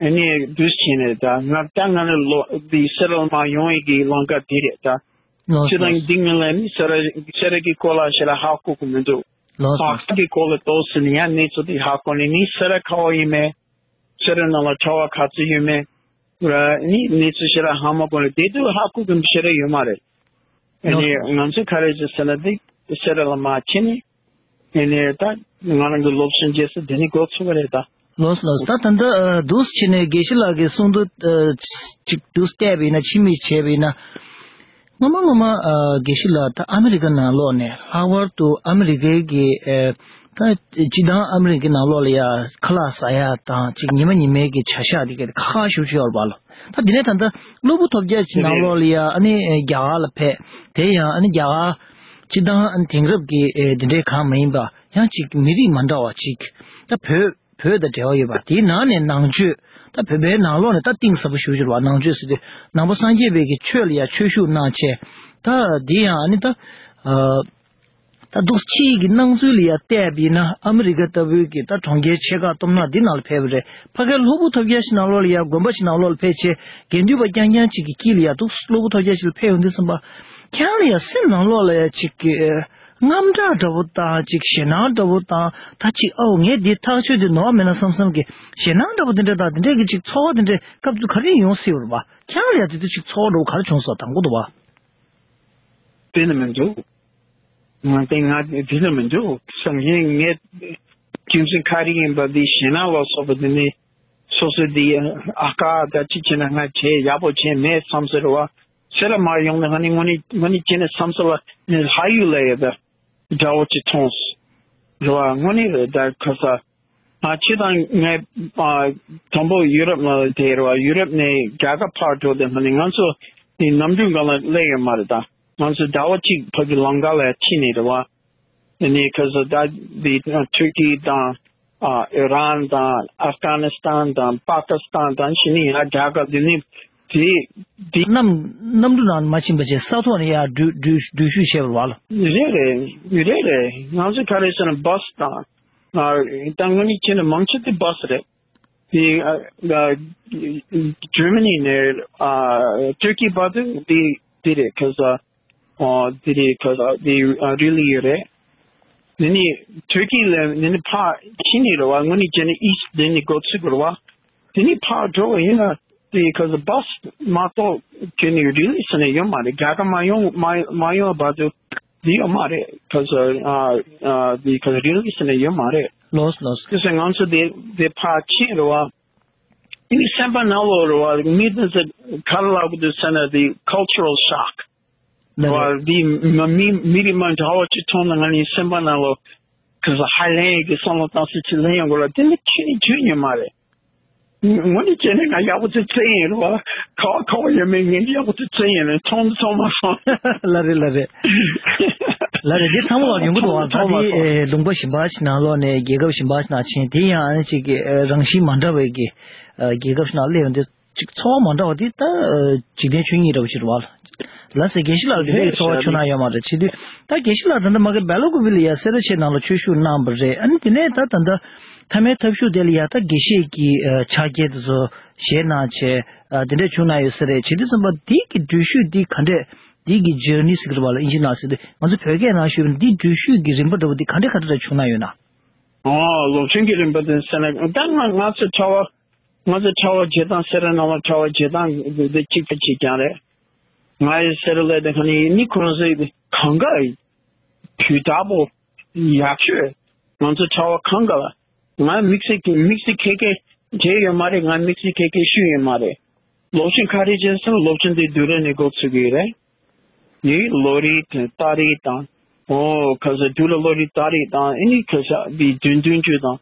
ཨ་ནི་འདུས་བྱས་ནས་ད་ང་ད་ང་རང་ལོ་འདི་སེ་ར་ལ་མར་ཡོང་ཡི་གི་ལམ་ཁ་འདི་རེད་ད། ལགས་སོ། ཁྱེད་རང་འདི་ངན་ལ་ནི་སེ་ར་སེ་ར་གི་སྐོར་ལ་ཞེ་དྲག་ཧ་གོ་གི་མི་འདུག་ལགས་སོ། བག་ཆགས་ཀྱི་སྐོར་ལ་ཏོག་ཙམ་ཡང་གནས་ཚུལ་དེ་ཧ་གོ་ནས་ནི་སེ་ར་ག་བ་ཡིན་མེད། སེ་ར་ནང་ལ་གྲྭ་བ་ག་ཚོད་ཡོད་མེད། ར་ནི་གནས་ཚུལ་ཞེ་དྲག་ཧ་མ་གོ་ནས་དེ་དུས་ཧ་གོ་གི་ཞེ་དྲག་ཡོད་མ་རེད། ཨ་ནི་ལགས་སོ། ང་ཚོས་ག་རེ་བྱས་ཟེར་ན་དེ་སེ་ར་ལ་མར་ཕྱིན་ནས་ཨ་ནི་ད་ང་རང་གི་སློབ་གསོ་རྗེས་སུ་དེ་ནི་འགོ་ཚུགས་པ་རེད་ད། ལགས་ལགས། ད་ད་ལྟ་ཨ་འདུག་སེ་བྱས་ནས་དགེ་བཤེས་ལགས་ཀྱིས་གསུང་དུས་ཨ་ཅིག་འདུག་སེ་བལྟས་པ་ཡིན་ན་ཕྱི་མིག་བྱས་པ་ཡིན་ན། སྔོན་མ་སྔོན་མ་ཨ་དགེ་བཤེས་ལགས་ད་ཨ་མི་རི་ཀ་ནང་ལོགས་ནས་ལྷག་པར་དུ་ཨ་མི་རི་ཀའི་གི་ཨ་ད་སྤྱི་བཏང་ཨ་མི་རི་ཀའི་ནང་ལོགས་ལ་ཡ་ཁ་ལག་ཟ་ཡ་དང་ཅིག་ཉི་མ་ཉི་མའི་གི་བྱ་གཞག་དེ་ག་དེ་ཁག་ཁག་ཞེ་པོ་ཅིག་ཡོད་རེད་པ་ལགས། ད་དེ་ནས་ད་ལྟ་གློ་བུར་ཐོལ་རྒྱག་ཅིག་ནང་ལོགས་ལ་ཡ་ཨ་ནི་རྒྱ་གར་ལ་ཕེབས། དེ་ཡང་ཨ་ནི་རྒྱ་གར་སྤྱི་བཏང་ཨ་ནི་དེང་རབས་ཀྱི་ཨེ་དེ་འདྲའི་གང་མ་ཡིན་པ་ཡང་ཅིག་མི་རིགས་མ་འདྲ་བ་ཅིག་ད་བོད་བོད་དང་འབྲེལ་བ་ཡོད་པ་དེའི་ནང་ནས་ནང་ཆོས། ད་བོད་པའི་ནང་ལོགས་ནས་ད་གཏིང་ཟབ་པོ་ཞེ་པོ་ཅིག་རེད་བ། ནང་ཆོས་ཟེར་དུས་ནང་པ་སངས་རྒྱས་པའི་གི་ཆོས་ལ་ཡ་ཆོས་ཞུགས་གནང་བྱས། ད་འདི་ཡང་ཨ་ནི་ད་ཨ། ད་འདུག་ཕྱི་ཡི་གི་སྣང་ཚུལ་ལ་ཡ་བལྟས་པ་ཡིན་ན་ཨ་མི་རི་ཀ་ལྟ་བུའི་གི་ད་གྲོང་ཁྱེར་ཆེ་ཁག་སྟོབས་ནག་འདི་ནང་ལ་ཕེབས་པ་རེད། ཕ་གིར་གློ་བུར་ཐོལ་རྒྱག་ཞིག་ནང་ལོགས་ལ་ཡ་དགོན་པ་ཞིག་ནང་ལོགས་ལ་ཕེབས་བྱས་དགེ་འདུན་པ་རྐྱང་རྐྱང་ཅིག་གི་དཀྱིལ་ལ་ཡ་འདུག་གློ་བུར་ཐོལ་རྒྱག་ཞིག་ལ་ཕེབས་ཡོང་དུས་ཙམ་པ། ཁྱེད་རང་ལ་ཡ་སེམས་ནང་ལོགས་ལ་ཡ་ཅིག་གི་དངངས་སྐྲག་འདྲ་བོ་དང་ཅིག་ཞེད་སྣང་འདྲ་བོ་དང་ད་ཅིག་ཨའོ་ངས་འདི་ཐག་ཆོད་དེ་ནོར་བ་མེད་ན་བསམ་བསམ་གི་ཞེད་སྣང་འདྲ་བོ་དེ་འདྲ་དང་དེ་འདྲས་གི་ཅིག་ཚོར་བ་དེ་འདྲས་སྐབས་དུས་ག་རེ་ཡོང་སྲིད་པ་རེད་པ། ཁྱེད་རང་ལ་ཡ་དེ་དུས་ཅིག་ཚོར་བ་འདྲ་བོ་ག་རེ་བྱུང་སོང་དང་པོ་དུ་བ། དཔེ་ནི་མི་འདུག་ང་དེ་ང་དེ་ནི་མི་འདུག་སང་ཉིན་ངས་རྒྱུ་མཚན་ག་རེ་ཡིན་པ་འདི་ཞེད་སྣང་ལ་སོགས་པ་འདི་ནི་སོ་སོ་འདི་ཨ་ཀ་ད་ཅི་བྱས་ན་ང་བྱས་ཡག་པོ་བྱས་མེད་བསམ་ཟེར་བ་སེ་ར་མ་ཡོང་ནས་ང་ནི་དངོས་གནས་དངོས་གནས་བྱས་ནས་བསམ་ས་ལ་ནི་ལྷ་ཡུལ་ལ་ཡོད་པ་འདྲ་བོ་ཅིག་མཐོང་རེད་བ། དངོས་གནས་རེད་ད་ཁ་ས། ཨ་ཕྱི་དང་ངས་ཨ་དང་པོ་ཡུ་རོབ་ནང་དེ་རེད་བ། ཡུ་རོབ་ནས་རྒྱ་གར་ཕར་འགྲོ་དེ་མ་ནི་ང་ཚོ་དེ་གནམ་གྲུ་སྒང་ལ་སླེབས་ཡོད་མ་རེད་ད། ང་ཚོ་ཟླ་བ་གཅིག་ཕ་གི་ལམ་ཁ་ལ་ཕྱིན་ནས་རེད་བ། དེ་ནས་ཁ་ས་ད་དེ་ཐུར་ཀི་དང་ཨ་ཨི་རན་དང་ཨབ་གྷ་ནི་སི་ཐན་དང་པ་ཀི་སི་ཐན་དང་ཕྱི་ནས་ཡང་རྒྱ་གར་དེ་ནས་དེ་དེ་གནམ་གནམ་གྲུ་ནང་མ་ཕྱིན་པ་བྱས་ས་ཐོག་ནས་ཡར་འགྲུལ་འགྲུལ་འགྲུལ་བཞུད་བྱས་པ་རེད་བ་ལ། རེད་རེད་རེད་རེད། ང་ཚོ་ག་རེ་ཟེར་ན་བྷ་སི་དང་། ང་ད་དངོས་གནས་བྱས་ན་མང་ཆེ་དེ་བྷ་སི་རེད། དེ་ཨ་ཨ་ཇར་མ་ནི་ནས་ཨ་ཏུར་ཀི་བར་དུ་དེ་དེ་རེད་ཁ་ས། ཨོ་དེ་རེད་ཁ་ས་དེ་ཨ་རི་ལི་ཡོད་རེད། དེ་ནི་ཏུར་ཀི་ལ་དེ་ནི་ཕར་ཕྱིན་ནི་རེད་བ། དངོས་གནས་བྱས་ན་ཨིས་དེ་ནི་འགོ་ཚུགས་རེད་བ། དེ་ནི་ཕར་འགྲོ་བ་ཡིན་ན་དེ་ཁ་ས་བྷ་སི་མ་གཏོགས་ཁྱོད་ནི་རི་ལི་ཟེར་ནས་ཡོད་མ་རེད། རྒྱ་གར་མ་ཡོང་མ་མ་ཡོང་བར་དུ། འདི་ཡོད་མ་རེད། ཁ་ས་ཨ་ཨ་འདི་ཁ་ས་རི་ལི་ཟེར་ནས་ཡོད་མ་རེད། ལོས་ལོས། དེ་སེ་ང་ཚོ་དེ་དེ་ཕར་ཕྱིན་རེད་བ། དེ་ནི་སེམས་པ་ནང་ལོགས་རེད་བ། མི་དེ་ཚོ་ག་རེ་ལབ་གི་འདུག་ཟེར་ན་དེ་ཁལ་ཅར་རལ་ཤོག་ལ་རེད་བ། རེད། དེ་མ་མི་མི་རིགས་མ་འདྲ་བ་ཅིག་མཐོང་ན་ང་ནི་སེམས་པ་ནང་ལོགས་ཁ་ས་ཧ་ལས་ཀྱི་བསམ་བློ་བཏང་སྲིད་ཅིག་ལེན་ཡོང་གི་རེད་བ། དེ་ནི་ཁྱོད་ནི་ཁྱོད་ཉོན་མ་རེད། དངོས་གནས་བྱས་ན་ང་ཡག་པོ་ཅིག་བཙལ་ཡིན་རེད་བ། ག་བ་ག་བ་ཡོད་མེད་ངས་ཡག་པོ་ཅིག་བཙལ་ཡིན་ནས་མཐོང་མཐོང་མ་སོང་། ལ་རེད་ལ་རེད། ལ་རེད། འདི་ཚང་མ་ལ་ཡོང་གི་འདུག་བ། ད་མཐོང་མ་སོང་། འདི་ལུང་པ་གཞན་པ་ཞིག་ནང་ལོགས་ནས་རྒྱལ་ཁབ་གཞན་པ་ཞིག་ནང་ཕྱིན་དེ་ཡང་ཨ་ནི་གཅིག་གི་རང་བཞིན་མ་འདྲ་བའི་གི་རྒྱལ་ཁབ་ཞིག་ནང་སླེབས་ཡོང་དུས་གཅིག་ཚོར་བ་མ་འདྲ་བ་དེ་ད་འཇིག་རྟེན་ཆོས་ཉིད་འདྲ་བོ་ཞིག་རེད་བ། ལ་སེ་དགེ་བཤེས་ལགས་དེ་འདྲའི་ཚོར་བ་ཆུང་ན་ཡོད་མ་རེད། བྱེད་དུས་ད་དགེ་བཤེས་ལགས་ད་ལྟ་མ་གི་སྦེལ་ཀོབ་ལ་ཡ་སེ་ར་བྱེས་ནང་ལ་ཆོས་ཞུགས་གནང་བ་རེད། ཨ་ནི་དེ་ནས་ད་ད་ལྟ་མཐའ་མའི་ཐབས་ཤུགས་དེ་ལ་ཡ་ད་དགེ་བཤེས་ཀྱི་ཕྱག་འཁྱེར་དེ་ཚོ་བཞེས་གནང་བྱས་དེ་འདྲ་བྱུང་ན་ཡོད་ས་རེད། བྱེད་དུས་ཙམ་པ་འདི་གི་འགྲུལ་བཞུད་འདི་ག་འདྲས་འདི་གི་ཇར་ནི་ཟེར་གི་རེད་བ་ལ་ཨིན་ཇི་ནང་ཟེར་དུས་ང་ཚོ་བོད་སྐད་ནང་ཞུས་པ་འདི་འགྲུལ་བཞུད་ཀྱི་རིམ་པ་འདྲ་བོ་འདི་ག་འདྲས་ག་འདྲས་བྱུང་ན་ཡོད་ན། ཨོ་སློབ་ཆེན་གྱི་རིམ་པ་དེ་ཟེར་ན་ད་ང་ང་ཚོ་གྲྭ་བ་ང་ཚོ་གྲྭ་བ་བྱེད་སྟངས་སེ་ར་ནང་ལ་གྲྭ་བ་བྱེད་སྟངས་དེ་གཅིག་པ་གཅིག་རྐྱང་རེད། ང་ཡི་སེ་ར་ལ་དེ་ག་ནི་ནི་ཁོ་རང་ཚོའི་གང་ག་དུས་དག་པོ་ཡག་ཤོས། ང་ཚོ་གྲྭ་བ་གང་ག་ལ་ང་དམིགས་བསལ་གྱི་དམིགས་བསལ་ཁེ་ཁེ་བྱས་ཡོད་མ་རེད། ང་དམིགས་བསལ་ཁེ་ཁེ་ཞུས་ཡོད་མ་རེད། སློབ་ཆེན་ག་རེ་བྱས་སོང་། སློབ་ཆེན་དེ་བསྡུ་ར་ནས་འགོ་ཚུགས་ཀྱི་རེད། ཡིན་ལོ་རེ་དང་ཏ་རེ་དང་། ཨོ་ཁ་ས་དུ་ལ་ལོ་རེ་ཏ་རེ་དང་ཨ་ནི་ཁ་ས་བི་བདུན་བདུན་ཅུ་དང་།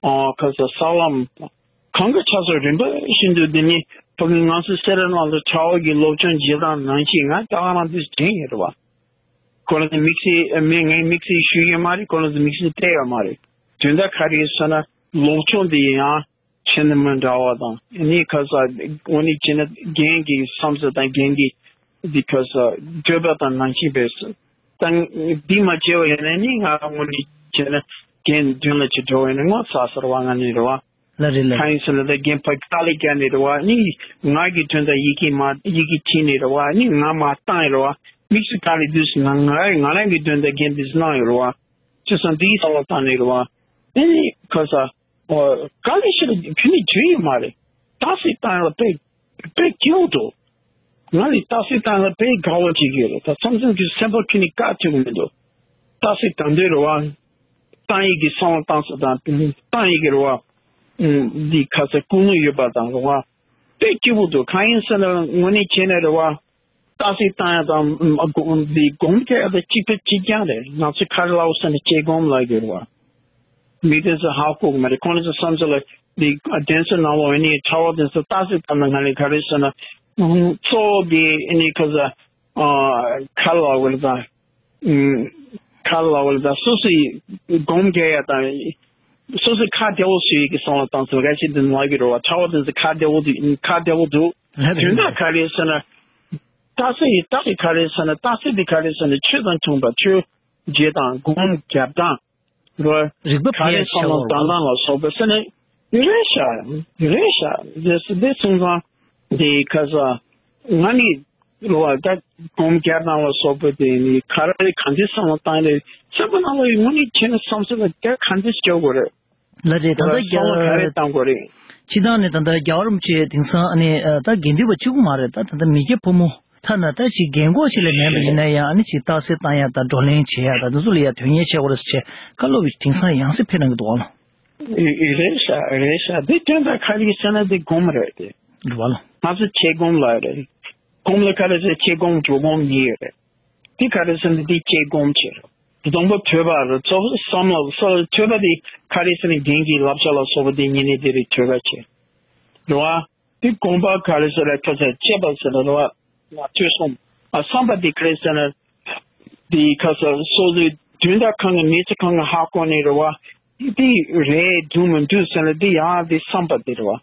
ཨོ་ཁ་ས་ས་ལམ་དང་། གང་ག་ཆ་ཚང་རིམ་པ་བཞིན་དུ་འདི་ནི་ཕ་གི་ང་ཚོ་སེ་ར་ནང་དུ་གྲྭ་བ་གི་སློབ་སྦྱོང་བྱེད་སྟངས་ནང་བཞིན་ང་ད་ག་རང་འདི་དྲན་ཡོད་རེད་བ། ཁོ་རང་ཚོ་དམིགས་བསལ་མི་ངའི་དམིགས་བསལ་ཞུས་ཡོད་མ་རེད། ཁོ་རང་ཚོ་དམིགས་བསལ་སྤྲད་ཡོད་མ་རེད། དོན་དག་ག་རེ་ཟེར་ན་སློབ་སྦྱོང་འདི་ཡང་ཆེ་ནི་མི་འདྲ་བ་དང་ཨ་ནི་ཁ་ས་དངོས་གནས་བྱས་ན་རྒན་གྱི་བསམ་ཚུལ་དང་རྒན་གྱི་འདི་ཁ་ས་བརྗོད་པ་དང་ནང་བཞིན་པས་སུ་ད་འདི་མ་བྱས་པ་ཡིན་ན་ནི་ང་དངོས་གནས་བྱས་ན་རྒན་མདུན་ལ་ཅིག་འགྲོ་བ་ཡིན་ན་ངོ་ཚ་ཟེར་བ་ང་ནི་རེད་བ། ལ་རེད་ལ། གང་ཡིན་ཟེར་ན་ད་རྒན་ཕ་དཀའ་ལས་བརྒྱབ་ནས་རེད་བ། ནི་ང་གི་དོན་དག་ཡི་གེ་མ་ཡི་གེ་བྲིས་ནས་རེད་བ། ནི་ང་མ་བཏང་ཡིན་རེད་བ། དམིགས་སུ་དཀའ་ལས་དུས་སུ་ང་ང་ང་རང་གི་དོན་དག་རྒན་དུས་སུ་གནང་ཡོད་རེད་བ། ཅི་སོང་འདིའི་བསམ་བློ་བཏང་ནས་རེད་བ། ཨེ་ནི་ཁ་ས་ཨོ་དཀའ་ལས་ཤི་ལ་ཁྱོད་ནི་བྱོས་ཡོད་མ་རེད། ཏག་སེ་བཏང་ཡོད་པས། དཔེ་སྐྱིད་པོ་འདུག་ང་ལ་ཏག་སེ་བཏང་ན་དཔེ་དགའ་བོ་ཅིག་ཡོད་རེད། ད་མཚམས་མཚམས་ཀྱི་སེམས་པ་ཁྱོད་ནི་བཀག་ཐུབ་ཀྱི་མི་འདུག་ཏག་སེ་ད་འདོད་རེད་བ། བཏང་ཡིག་གི་སང་ལ་བཏང་ས་དང་བཏང་ཡིག་གི་རེད་བ། འདི་ཁ་ས་ཀུན་སློང་ཡོད་པ་དང་རེད་བ། དཔེ་སྐྱིད་པོ་འདུག་གང་ཡིན་ཟེར་ན་དངོས་གནས་བྱས་ན་རེད་བ། ཏག་སེ་བཏང་ཡ་དང་འདི་སྒོམ་རྒྱག་ཡ་དང་གཅིག་པ་གཅིག་རྐྱང་རེད། ང་ཚོས་ག་རེ་ལབ་ཟེར་ན་དཔྱད་སྒོམ་ལབ་ཀྱི་རེད་བ། མི་དེ་ཚོ་ཧ་གོ་གི་མ་རེད། ཁོང་ཚོ་བསམ་ཚུལ་ལ་ འདི་གདན་ས་ནང་ལོགས་ཨ་ནི་གྲྭ་པ་གདན་ས་རྟགས་གསལ་བཏབ་ན་ང་ལས་ག་རེ་ཟེར་ན། གཙོ་བོ་འདི་ཨ་ནི་ཁ་ས་ཨ་ག་ལ་བ་ལ་ད་ག་ལ་བ་ལ་ད་སོ་སོའི་སྒོམ་རྒྱག་ཡ་དང་སོ་སོའི་ཁ་བདེ་བོ་བཟོ་ཡི་གི་བསམ་བློ་བཏང་ཚུལ་ག་ཞིག་འདི་ནང་གི་རེད་བ། གྲྭ་པ་གདན་ས་ཁ་བདེ་བོ་འདི་ཁ་བདེ་བོ་འདུག་ལབ་རེད། དོན་དག་ག་རེ་ཟེར་ན། རྟགས་གསལ་ཡི་རྟགས་ཀྱི་ག་རེ་ཟེར་ན། རྟགས་གསལ་འདི་ག་རེ་ཟེར་ན། ཆོས་དང་མཚུངས་པ་ཆོས་བྱེད་སྟངས་སྒོམ་རྒྱབ་སྟངས་རོ། རིག་པ་ག་རེ་འཕེལ་བསམ་བློ་ཆེ་བ་བཏང་སྟངས་ལ་སོགས་པ་ཟེར་ན་རེད་ཤག་རེད་ཤག་རེད་ཤག་འདི་གསུང་སྟངས་འདི་ཁ་ས་ང་ནི་རོ་ད་སྒོམ་རྒྱབ་སྟངས་ལ་སོགས་པ་དེ་ནི་ག་རེ་གང་འདི་བསམ་བློ་བཏང་རེད། སེམས་པ་ནང་ལ་ཡི་ངོ་ནི་ཁྱེད་ནི་བསམ་ཚུལ་ལ་རྒྱ་གང་འདི་སྐྱོ་དགོས་རེད། ལ་རེད། ད་ལྟ་རྒྱ་བསམ་བློ་ག་རེ་བཏང་དགོས་རེད། སྤྱི་བཏང་ནས་ད་ལྟ་རྒྱལ་བ་རིན་པོ་ཆེ་དེང་སང་ཨ་ནི་ད་དགེ་འདུན་པ་གཅིག་པུ་མ་རེད། ད་ད་ལྟ་མི་སྐྱ་ཕོ་མོ་ཐ་ན་ད་ཅིག་རྒན་གོག་ཅིག་ལས་མེད་པ་ཡིན་ན་ཡང་ཨ་ནི་ཅིག་རྟགས་གསལ་བཏང་ཡ་ད་བགྲོ་གླེང་བྱེད་ཡ་ད་འདི་ཚོ་ལ་ཡ་དོན་གཉེར་བྱེད་དགོས་རེད་ཟེར་བྱས་བཀའ་སློབ་དེང་སང་ཡང་སེ་ཕེབས་གནང་གི་འདུག་ཨ་ལ། རེད་ཤག་རེད་ཤག་འདི་དོན་དག་ག་རེ་ཟེར་ན་འདི་སྒོམ་རེད་དེ། རེད་བ་ལ། ང་ཚོ་ཆེ་སྒོམ་ལ་རེད། སྒོམ་ལ་ག་རེ་ཟེར། ཆེ་སྒོམ་འགྲོ་སྒོམ་གཉིས་ཡོད་རེད། དེ་ག་རེ་ཟེར་ན་དེ་ཆེ་སྒོམ་ཆེ་རེད། དེ་དང་པོ་ཐོས་པ་རེད། གཙོ་བོ་བསམ་བློ་སོགས་ཐོས་པ་དེ་ག་རེ་ཟེར་ན་རྒན་གྱི་བསླབ་བྱ་ལ་སོགས་པ་དེ་ཉན་ནས་དེ་རེད་ཐོས་པ་ཆེ་རེད་བ། དེ་སྒོམ་པ་ག་རེ་ཟེར་ན་ཁ་ས་དཔྱད་པ་ཟེར་ན་རེད་བ། ང་ཐོས་སོང་། ཨ་བསམ་པ་དེ་ག་རེ་ཟེར་ན་དེ་ཁ་ས་སོ་སོའི་དོན་དག་གང་གི་གནས་ཚུལ་གང་གི་ཧ་གོ་ནས་རེད་བ། དེ་རེད་འདུག་མི་འདུག་ཟེར་ན་དེ་ཡང་དེ་བསམ་པ་དེ་རེད་བ།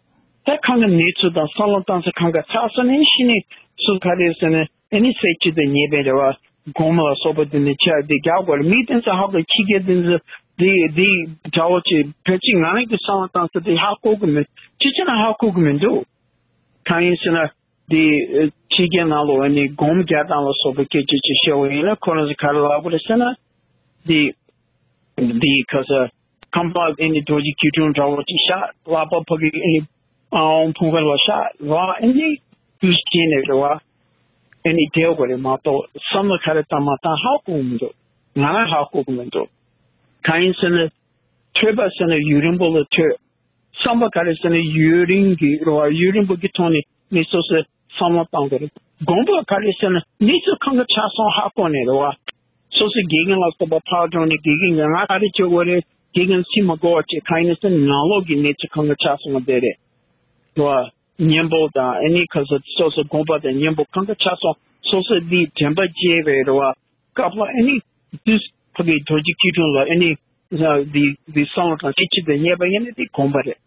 ད་གང་གི་གནས་ཚུལ་དང་བསམ་བློ་བཏང་ས་གང་ག་ཚགས་ས་ནས་ཤི་ནས་སུ་ག་རེ་ཟེར་ན། ཨ་ནི་སེ་ཆུ་དེ་ཉེས་པའི་རེ་བ་སྒོམ་ལ་སོགས་པ་དེ་ནི་ཆ་དེ་རྒྱག་དགོས་རེད། མི་དེ་ཚོ་ཧ་གོ་ཁྱི་སྐད་དེ་ཚོ་དེ་དེ་འདྲ་བོ་ཆེ་ཕལ་ཆེར་ང་རང་གི་བསམ་བློ་བཏང་ས་དེ་ཧ་གོ་གི་མི་ཅི་ཆ་ན་ཧ་གོ་གི་མི་འདུག་གང་ཡིན་ཟེར་ན་དེ་ཕྱི་རྒྱལ་ནང་ལོགས་ཨ་ནི་སྒོམ་རྒྱག་སྟངས་ལ་སོགས་པ་སྐད་ཆ་ཅིག་བཤད་པ་ཡིན་ན་ཁོ་རང་ཚོ་ག་རེ་ལབ་དགོས་རེད་ཟེར་ན་དེ་དེ་ཁ་ས་ཁང་པ་ཨ་ནི་རྡོ་རྗེ་སྐྱིལ་ཀྲུང་འདྲ་བོ་ཅིག་བཞག་ལག་པ་ཕ་གི་ཨ་ནི་ཨ་ཨོང་ཕུང་ཁ་ལ་བཞག་ར་ཨ་ནི་དུས་རྐྱེན་ནས་རེད་བ། ཨ་ནི་བསྡད་དགོས་རེད་མ་གཏོགས་བསམ་བློ་ག་རེ་བཏང་མ་བཏང་ཧ་གོ་གི་མི་འདུག་ང་རང་ཧ་གོ་གི་མི་འདུག་གང་ཡིན་ཟེར་ན་ཐོས་པ་ཟེར་ན་ཡུན་རིང་པོ་ལ་ཐོས། བསམ་པ་ག་རེ་ཟེར་ན་ཡུན་རིང་གི་རེད་བ། ཡུན་རིང་པོ་གི་ཐོག་ནས་མི་སོ་སོའི་བསམ་བློ་བཏང་དགོས་རེད། སྒོམ་པ་ག་རེ་ཟེར་ན་གནས་ཚུལ་གང་ག་ཆགས་སོང་ཧ་གོ་ནས་རེད་བ། སོ་སོའི་དགེ་རྒན་ལ་སོགས་པ་ཕར་འགྲོ་ནས་དགེ་རྒན་གྱིས་ང་ག་རེ་བྱེད་དགོས་རེད། དགེ་རྒན་སེམས་མ་དགོས་པ་བྱེད་གང་ཡིན་ཟེར་ན་ནང་ལོགས་ཀྱི་གནས་ཚུལ་གང་ག་ཆགས་སོང་བ་དེ་རེད་བ། གཉེན་པོ་དང་ཨ་ནི་ཁ་ས་སོ་སོ་དགོངས་པ་དང་གཉེན་པོ་གང་ག་ཆགས་སོང་སོ་སོ་འདིའི་དྲན་པ་བརྗེད་པའི་རེད་བ། སྐབས་ལ་ཨ་ནི་དུས་ཕ་གི་རྡོ་རྗེ་སྐྱིལ་ཀྲུང་ལ་ཨ་ནི་འདི་འདི་བསམ་བློ་དང་སྐྱེ་འཆི་དང་རྙེད་པ་ཡིན་ན་འདི་སྒོམ་པ་རེད།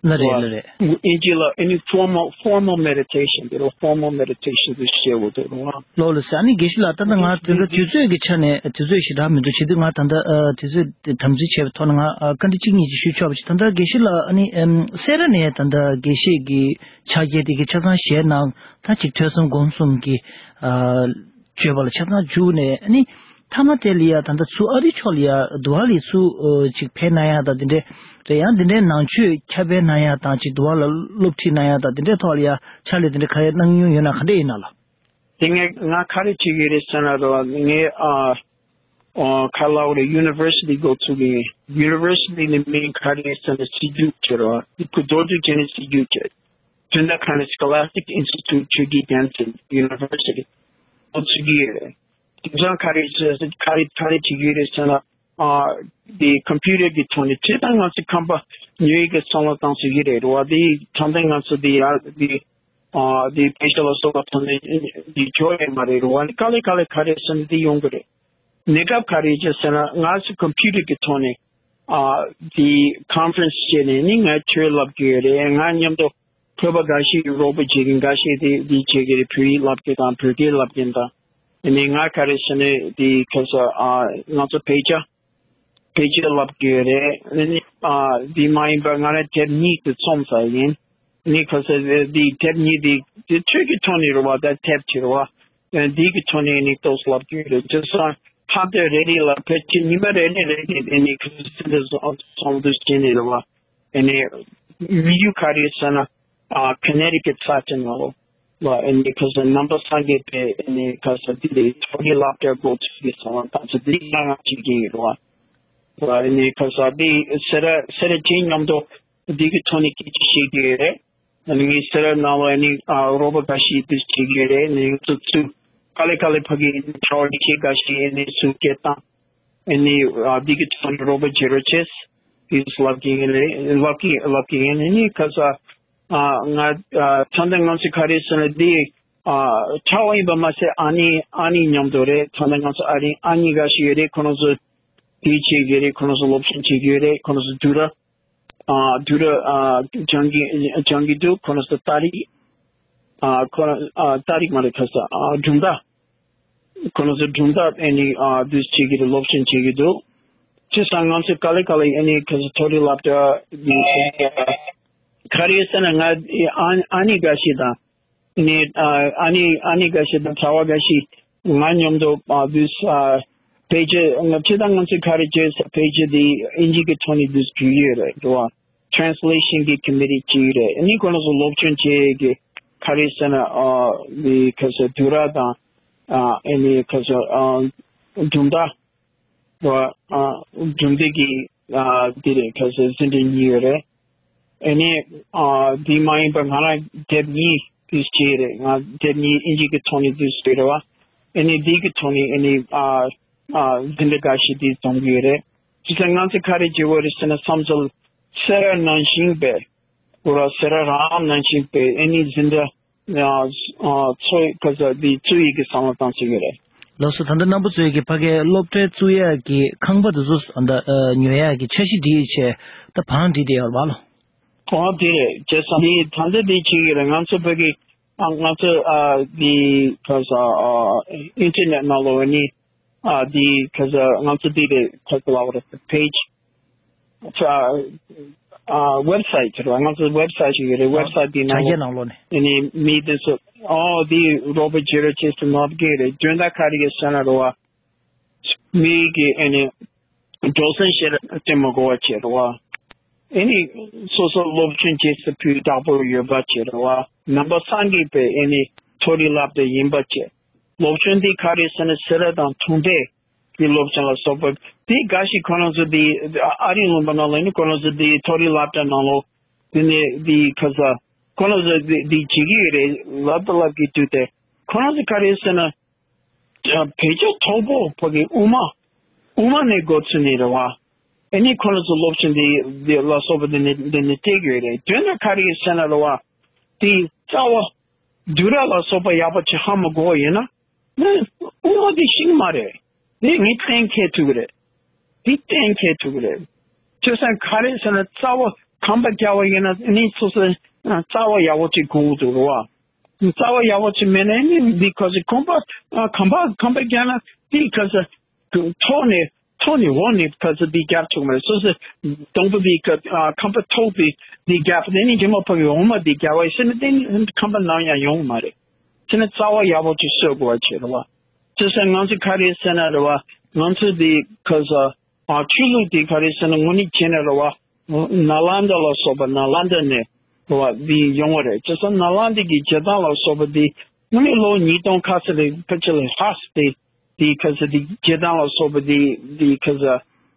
ལ་རེད་ལ་རེད། ཨིན་ཇི་ལ་ཨ་ནི་formal formal meditation འདི་རོ་formal meditation འདི་བཤད་འོ་དེ་རོ། ལོ་ལ་ས་ནི་དགེ་བཤེས་ལགས་ད་ལྟ་ང་དེ་འདྲ་དུས་ཚོད་ཀྱི་ཆ་ནས་དུས་ཚོད་ཞེ་དྲག་མི་འདུག་བྱེད་དུས་ང་ད་ལྟ་དུས་ཚོད་དེ་དམ་འཛིན་བྱས་པའི་ཐོག་ནས་ང་བཀའ་འདྲི་གཅིག་གཉིས་ཅིག་ཞུ་ཆོག་པ་ཞིག་ད་ལྟ་དགེ་བཤེས་ལགས་ཨ་ནི་སེ་ར་ནས་ད་ལྟ་དགེ་བཤེས་ཀྱི་ཕྱག་འཁྱེར་དེ་གི་ཆ་ཚང་བཞེས་གནང་ད་ཅིག་ཐོས་བསམ་སྒོམ་གསུམ་གྱི་སྤྱོད་པ་ལ་ཆ་ཚང་འཇུག་ནས་ཨ་ནི་མཐའ་མ་དེ་ལ་ཡ་ད་ལྟ་ཚུར་ཨ་རི་ཕྱོགས་ལ་ཡ་དུ་བ་ལ་ཚུར་ཅིག་ཕེབས་གནང་ཡ་ད་དེ་འདྲས་རེད། ཡང་དེ་འདྲས་ནང་ཆོས་ཁྱབ་སྤེལ་གནང་ཡ་དང་ཅིག་དུ་བ་ལ་སློབ་ཁྲིད་གནང་ཡ་ད་དེ་འདྲས་ཐོག་ལ་ཡ་ཕྱག་ལས་དེ་འདྲས་ག་རེ་གནང་མྱོང་ཡོད་ན་ག་འདྲས་ཡིན་ན་ལ། དེ་ངས་ང་ག་རེ་བྱེད་ཀྱི་རེད་ཟེར་ན་རོ་ངས་ཨ་ཨ་ག་ལབ་རེད། ཡུ་ནི་ཝར་སི་ཊི་འགོ་ཚུགས་ཀྱི་ཡིན། ཡུ་ནི་ཝར་སི་ཊི་ནི་མིང་ག་རེ་ཟེར་ན་སི་ཊི་ཊུཊ་བྱེད་རོ། ཁུ་རྡོ་རྗེ་ཅན་ནི་སི་ཊི་ཊུཊ་བྱེད། དོན་དག་ག་ནི་Scholastic Institute ཆོས་ཀྱི་རྒྱལ་མཚན་University འགོ་ཚུགས་ཀྱི་ཡོད་རེད། དེང་སང་ག་རེ་བྱེད་ག་རེ་ག་རེ་བྱེད་ཀྱི་ཡོད་རེད་ཟེར་ན། ཨ་དེ་ཀམ་པུ་ཊར་གྱི་ཐོག་ནས་ཁྱེད་དང་ང་ཚོ་ཁམས་པ་ཉོ་ཡི་གི་བསམ་བློ་བཏང་ས་ཡོད་རེད་རེད་བ། དེ་དྲང་བདེན་ང་ཚོ་དེ་ཡ་དེ་ཨ་དེ་དཔེ་ཆ་ལ་སོགས་པ་ཐོག་ནས་དེ་འབྱོར་ཡོད་མ་རེད་རེད་བ། དེ་དཀའ་ལས་དཀའ་ལས་ག་རེ་ཟེར་ན་དེ་ཡོང་གི་རེད། གནས་སྐབས་ག་རེ་བྱེད་ཟེར་ན་ང་ཚོ་ཀམ་པུ་ཊར་གྱི་ཐོག་ནས་ཨ་དེ་ཀོན་ཕ་རེན་སི་བྱས་ནས་ནི་ང་ཆོས་ལབ་ཀྱི་ཡོད་རེད། ང་མཉམ་དུ་བོད་པ་འགའ་ཞིག་རོགས་པ་བྱེད་མཁན་འགའ་ཞིག་དེ་དེ་བྱེད་ཀྱི་རེད། བོད་ཡིག་ལབ་མཁན་དང་བོད་སྐད་ལབ་མཁན་དང་། ཨ་ནི་ང་ག་རེ་ཟེར་ནས་དེ་ཁ་ས་ཨ་ང་ཚོ་བེད་སྤྱོད་བེད་སྤྱོད་ལབ་ཀྱི་ཡོད་རེད། ཨ་ནི་ཨ་དེ་མ་ཡིན་པར་ང་རང་དེབ་གཉིས་དེ་རྩོམ་ཚར་ཡིན། ཨ་ནི་ཁ་ས་དེ་དེབ་གཉིས་དེ་དེ་ཆོས་ཀྱི་ཐོག་ནས་རེད་བ། ད་དེབ་ཅིག་རེད་བ། ཨ་འདི་གི་ཐོག་ནས་ནི་ཏོག་ཙམ་ལབ་ཀྱི་ཡོད་རེད། དེ་སང་ཁ་དེ་རེ་རེ་ལ་ཕལ་ཆེར་ཉི་མ་རེ་རེ་རེ་རེ་ཨ་ནི་ཁ་ས་དེ་རྩོམ་དུ་བྱས་ནས་རེད་བ། ཨ་ནི་མི་རྒྱུ་ག་རེ་ཟེར་ན་ཨ་ཁ་ནེ་ཊི་ཀེཊ་ས་ཆ་ནང་ལོགས་ལ་ཨ་ནི་ཁ་ས་རྣམ་པ་སངས་རྒྱས་པའི་ཨ་ནི་ཁ་ས་དེ་ལས་ཐོག་གི་ལབ་སྟེ་འགོ་ཚུགས་ཀྱི་སོང་བ་དང་ཚོ་དེ་ང་ང་བྱེད་ཀྱི་ཡོད་རེད་བ། ཨ་ནི་ཁ་ས་དེ་སེ་ར་སེ་ར་ཅན་མཉམ་དུ་འདི་གི་ཐོག་ནས་སྐད་ཆ་བཤད་ཀྱི་ཡོད་རེད། ཨ་ནི་ངའི་སེ་ར་ནང་ལ་ཨ་ནི་ཨ་རོགས་པ་འགའ་ཞིག་འདི་བྱེད་ཀྱི་ཡོད་རེད། ཨ་ནི་ང་ཚོ་ཚུར་དཀའ་ལས་དཀའ་ལས་ཕ་གི་ཨ་ནི་ཕྲ་བ་ལི་ཤེ་འགའ་ཞིག་ཨ་ནི་ཚུར་སྐད་བཏང་། ཨ་ནི་ཨ་འདི་གི་ཐོག་ནས་རོགས་པ་བྱེད་རོགས་བྱས། དེ་ལབ་ཀྱི་ཡིན་རེད། ལབ་ཀྱི་ལབ་ཀྱི་ཡིན་ནི་ཁ་ས། ཨ་ང་ཨ་ད་ལྟ་ང་ཚོས་ག་རེ་ཟེར་ན་འདི་ཨ་ཆགས་པ་ཡིན་པ་མ་ཟད། ཨ་ནི་ཨ་ནི་མཉམ་དུ་རེད། ད་ལྟ་ང་ཚོ་ཨ་རི་ཨ་ནི་འགའ་ཞིག་ཡོད་རེད། ཁོ་རང་ཚོ་དེ་བྱེད་ཀྱི་རེད། ཁོ་རང་ཚོ་སློབ་སྦྱོང་བྱེད་ཀྱི་ཡོད་རེད། ཁོ་རང་ཚོ་དུས་ར་ཨ་དུས་ར་ཨ་སྦྱང་གི་སྦྱང་གི་འདུག་ཁོ་རང་ཚོ་ཏ་རིག་ཨ་ཁོ་རང་ཨ་ཏ་རིག་མ་རེད། ཁ་ས་ཨ་སྦྱོང་བརྡར། ཁོ་རང་ཚོ་སྦྱོང་བརྡར་ཨ་ནི་ཨ་དུས་བྱེད་ཀྱི་རེད། སློབ་སྦྱོང་བྱེད་ཀྱི་འདུག་བྱས་ཙང་ང་ཚོས་ག་ལེ་ག་ལེ་ཨ་ནི་ཁ་ས་མཐོ་རིམ་སློབ་གྲྭ་ག་རེ་ཟེར་ན་ང་ཨ་ཨ་ནི་འགའ་ཞིག་དང་ནི་ཨ་ཨ་ནི་ཨ་ནི་འགའ་ཞིག་དང་གྲྭ་བ་འགའ་ཞིག་ང་མཉམ་དུ་ཨ་དུས་ཨ་ཕལ་ཆེར་ང་ཕྱི་དང་ང་ཚོས་ག་རེ་བྱས་ས་ཕལ་ཆེར་དེ་ཨིན་ཇི་གི་ཐོག་ནས་དུས་བརྒྱུད་ཡོད་རེད། འགྲོ་བ་translation་གི་committee་གཅིག་རེད། ཨ་ནི་ཁོ་རང་ཚོ་སློབ་སྦྱོང་བྱེད་ཀྱི་ག་རེ་ཟེར་ན་ཨ་ནི་ཁ་ས་དུས་ར་དང་ཨ་ཨ་ནི་ཁ་ས་ཨ་སྦྱོང་བརྡར། ཨ་གྲུབ་འབྲས་ཀྱི་ཨ་དེ་རེད། ཁ་སང་ཟིན་བྲིས་གཉིས་ཡོད་རེད། ཨ་ནི་ཨ་དེ་མ་ཡིན་པ་ང་རང་དེབ་གཉིས་དུས་བྱས་རེད། ང་དེབ་གཉིས་ཨིན་ཇི་གི་ཐོག་ནས་དུས་བྱས་རེད་བ། ཨ་ནི་དེ་གི་ཐོག་ནས་ཨ་ནི་ཨ་ཨ་ཟིན་བྲིས་འགའ་ཞིག་དེ་བཙོང་གི་ཡོད་རེད། བྱས་ཙང་ང་ཚོས་ག་རེ་བྱེད་དགོས་རེད་ཟེར་ན་བསམ་ཚུལ་སེ་ར་ནང་བཞིན་པའི་ཁོ་ར་སེ་ར་རང་ནང་བཞིན་པའི་ཨ་ནི་ཟིན་བྲིས། ཨ་ཨ་འཚོ་ཁ་ས་འདི་བཙུགས་ཡས་ཀྱི་བསམ་བློ་བཏང་ཟེར་གྱི་རེད། ལགས་སོ། ད་ལྟ་རྣམ་པ་ཚོས་ཀྱི་ཕ་གའི་སློབ་གྲྭའི་བཙུགས་ཡས་ཀྱི་ཁང་པ་དེ་ཚོ་ད་ལྟ་ཉོ་ཡས་ཀྱི་འཆར་གཞི་བསྒྲིགས་བྱས་ད་བང་བསྒྲིགས་བསྡད་ཡོད་རེད་པ་ལགས། ཨོ་དེ་རེད། བྱས་ཙང་འདི་ད་ལྟ་འདི་བྱེད་ཀྱི་རེད། ང་ཚོ་ཕ་གི་ཨ་ང་ཚོ་ཨ་འདི་ཁ་ས་ཨ་ཨིན་ཊར་ནེཊ་ནང་ལོགས་ནས་ཨ་འདི་ཁ་ས་ང་ཚོ་འདི་རེད། ཁ་ས་ལབ་རེད། པེ་ཇི་ཨ་ཨ་ཝེབ་སའིཊ་རེད་པ། ང་ཚོ་ཝེབ་སའིཊ་ཞིག་ཡོད་རེད། ཝེབ་སའིཊ་འདི་ནང་དྲ་རྒྱའི་ལོགས་ནང་ལོགས་ནས་ཨ་ནི་མི་དེ་ཚོ་ཨོ་འདི་རོ་བར་ཇི་རོ་ཅེས་སུ་ནོར་གི་རེད། དོན་དག་ག་རེ་ཡོད་ཟེར་ན་རེད་པ། མི་གི་ཨ་ནི་འགྲོ་སོང་ཞེ་དྲག་སྤྲད་མ་དགོས་པ་བྱས་རེད་པ། ཨ་ནི་སོ་སོ་སློབ་སྦྱོང་བྱེད་ས་ཕུད་བདག་པོ་ཡོད་པ་བྱས་རེད་པ། ནང་པ་སངས་རྒྱས་པའི་ཨ་ནི་མཐོ་རིམ་སློབ་གྲྭ་ཡིན་པ་བྱས། སློབ་སྦྱོང་འདི་ག་རེ་ཟེར་ན་སེ་ར་དང་ཐུང་གྲས་ཀྱི་སློབ་སྦྱོང་ལ་སོགས་པ་འདི་འགའ་ཞིག་ཁོ་རང་ཚོ་འདི་ཨ་རིའི་ལུང་པ་ནང་ལ་ནི་ཁོ་རང་ཚོ་འདི་མཐོ་རིམ་སློབ་གྲྭ་ནང་ལོགས་འདི་ནས་འདི་ཁ་ས་ཁོ་རང་ཚོ་འདི་འདི་བྱེད་ཀྱི་ཡོད་རེད། ལབ་ད་ལབ་ཀྱི་འདུག་སྟེ་ཁོ་རང་ཚོ་ག་རེ་ཟེར་ན་བེད་སྤྱོད་མཐོ་པོ་ཕ་གི་དབུ་མ་དབུ་མ་ནས་འགོ་ཚུགས་ནས་རེད་པ། ཨ་ནི་ཁོ་རང་ཚོ་སློབ་སྦྱོང་འདི་འདི་ལ་སོགས་པ་འདི་ནས་འདི་ནས་སྤྲད་ཀྱི་ཡོད་རེད། དོན་དག་ག་རེ་ཟེར་ན་རེད་པ། འདི་རྩ་བ་འདུལ་ར་ལ་སོགས་པ་ཡག་པོ་ཅིག་ཧ་མ་གོ་བ་ཡིན་ན། ནི་དབུ་མ་དེ་ཤེས་ཀྱི་མ་རེད། དེ་ངས་གཏན་འཁེལ་ཐུབ་ཀྱི་རེད། དེ་གཏན་འཁེལ་ཐུབ་ཀྱི་རེད། བྱས་ཙང་ག་རེ་ཟེར་ན་རྩ་བ་གོམ་པ་རྒྱག་པ་ཡིན་ན་ནི་སོ་སོ་རྩ་བ་ཡག་པོ་ཅིག་དགོས་ཀྱི་འདུག་རེད་པ། རྩ་བ་ཡག་པོ་ཅིག་མེད་ན་ནི་འདི་ཁ་ས་གོམ་པ་གོམ་པ་གོམ་པ་རྒྱག་ན་འདི་ཁ་ས་ཐོག་ནས་ཐོག་ནས་འོག་ནས་ཁ་ས་འདི་རྒྱག་ཆོག་མ་རེད། སོ་སོ་དང་པོ་འདི་ཁ་ཨ་གོམ་པ་ཐོག་འདི་འདི་རྒྱག་དེ་ནི་རྗེས་མ་ཕ་གི་འོག་མ་འདི་རྒྱག་པ་ཡིན་ཟེར་ན་དེ་ནི་གོམ་པ་ནམ་ཡང་ཡོང་གི་མ་རེད། བྱས་ན་རྩ་བ་ཡག་པོ་ཅིག་བཟོ་དགོས་པ་བྱས་རེད་པ། བྱས་ཙང་ང་ཚོ་ག་རེ་ཟེར་ན་རེད་པ། ང་ཚོ་འདི་ཁ་ས་ཨ་ཆོས་ལུགས་འདི་ག་རེ་ཟེར་ན་དངོས་གནས་བྱས་ན་རེད་པ། ནཱ་ལནྡ་ལ་སོགས་པ་ནཱ་ལནྡ་ནས་རེད་པ་འདི་ཡོང་བ་རེད། བྱས་ཙང་ནཱ་ལནྡ་གི་རྒྱལ་ཐང་ལ་སོགས་པ་འདི་དངོས་གནས་ལོ་ཉིས་སྟོང་ཁ་ཤས་ལས་ཕལ་ཆེར་ལས་ལྷག་ཙམ་འདི་ཁ་ས་འདི་རྒྱལ་ཐང་ལ་སོགས་པ་འདི་འདི་ཁ་ས་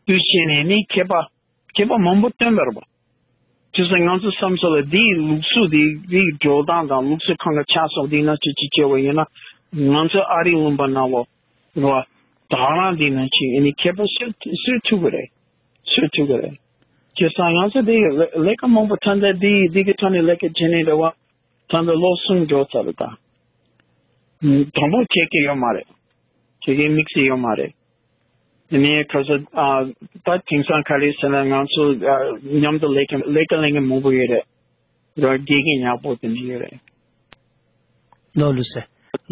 དུས་ཆེན་ནས་ནི་མཁས་པ་མཁས་པ་མང་པོ་བཏོན་པ་རེད་པ། བྱས་ཙང་ང་ཚོ་བསམ་ཚུལ་ལ་འདིའི་ལུགས་སྲོལ་འདི་འདིའི་འགྲོ་སྟངས་དང་ལུགས་སྲོལ་གང་ག་ཆགས་སོང་འདི་ནང་ཆོས་ཅིག་བྱས་པ་ཡིན་ན་ང་ཚོ་ཨ་རིའི་ལུང་པ་ནང་ལོགས་རེད་པ། ད་རང་འདི་ནང་ཆོས་ཨ་ནི་མཁས་པ་བཟོ་བཟོ་ཐུབ་ཀྱི་རེད། བཟོ་ཐུབ་ཀྱི་རེད། བྱས་ཙང་ང་ཚོ་འདི་ལས་ལས་ཀ་མང་པོ་ད་ལྟ་འདི་འདི་གི་ཐོག་ནས་ལས་ཀ་བྱས་ནས་རེད་པ། ད་ལྟ་ལོ་གསུམ་འགྲོ་ཚར་རེད་ད། དང་པོ་བྱེད་ཀྱི་ཡོད་མ་རེད། བྱེད་ཀྱི་དམིགས་བསལ་ཡོད་མ་རེད། དེ་ནས་ཁ་ས་ཨ་ད་དེང་སང་ག་རེ་ཟེར་ན་ང་ཚོ་ཨ་མཉམ་དུ་ལས་ཀ་ལས་ཀ་ལས་མཁན་མང་པོ་ཡོད་རེད། ར་དགེ་རྒན་ཡག་པོ་དེ་འདྲ་ཡོད་རེད། ལགས་ལགས་སོ།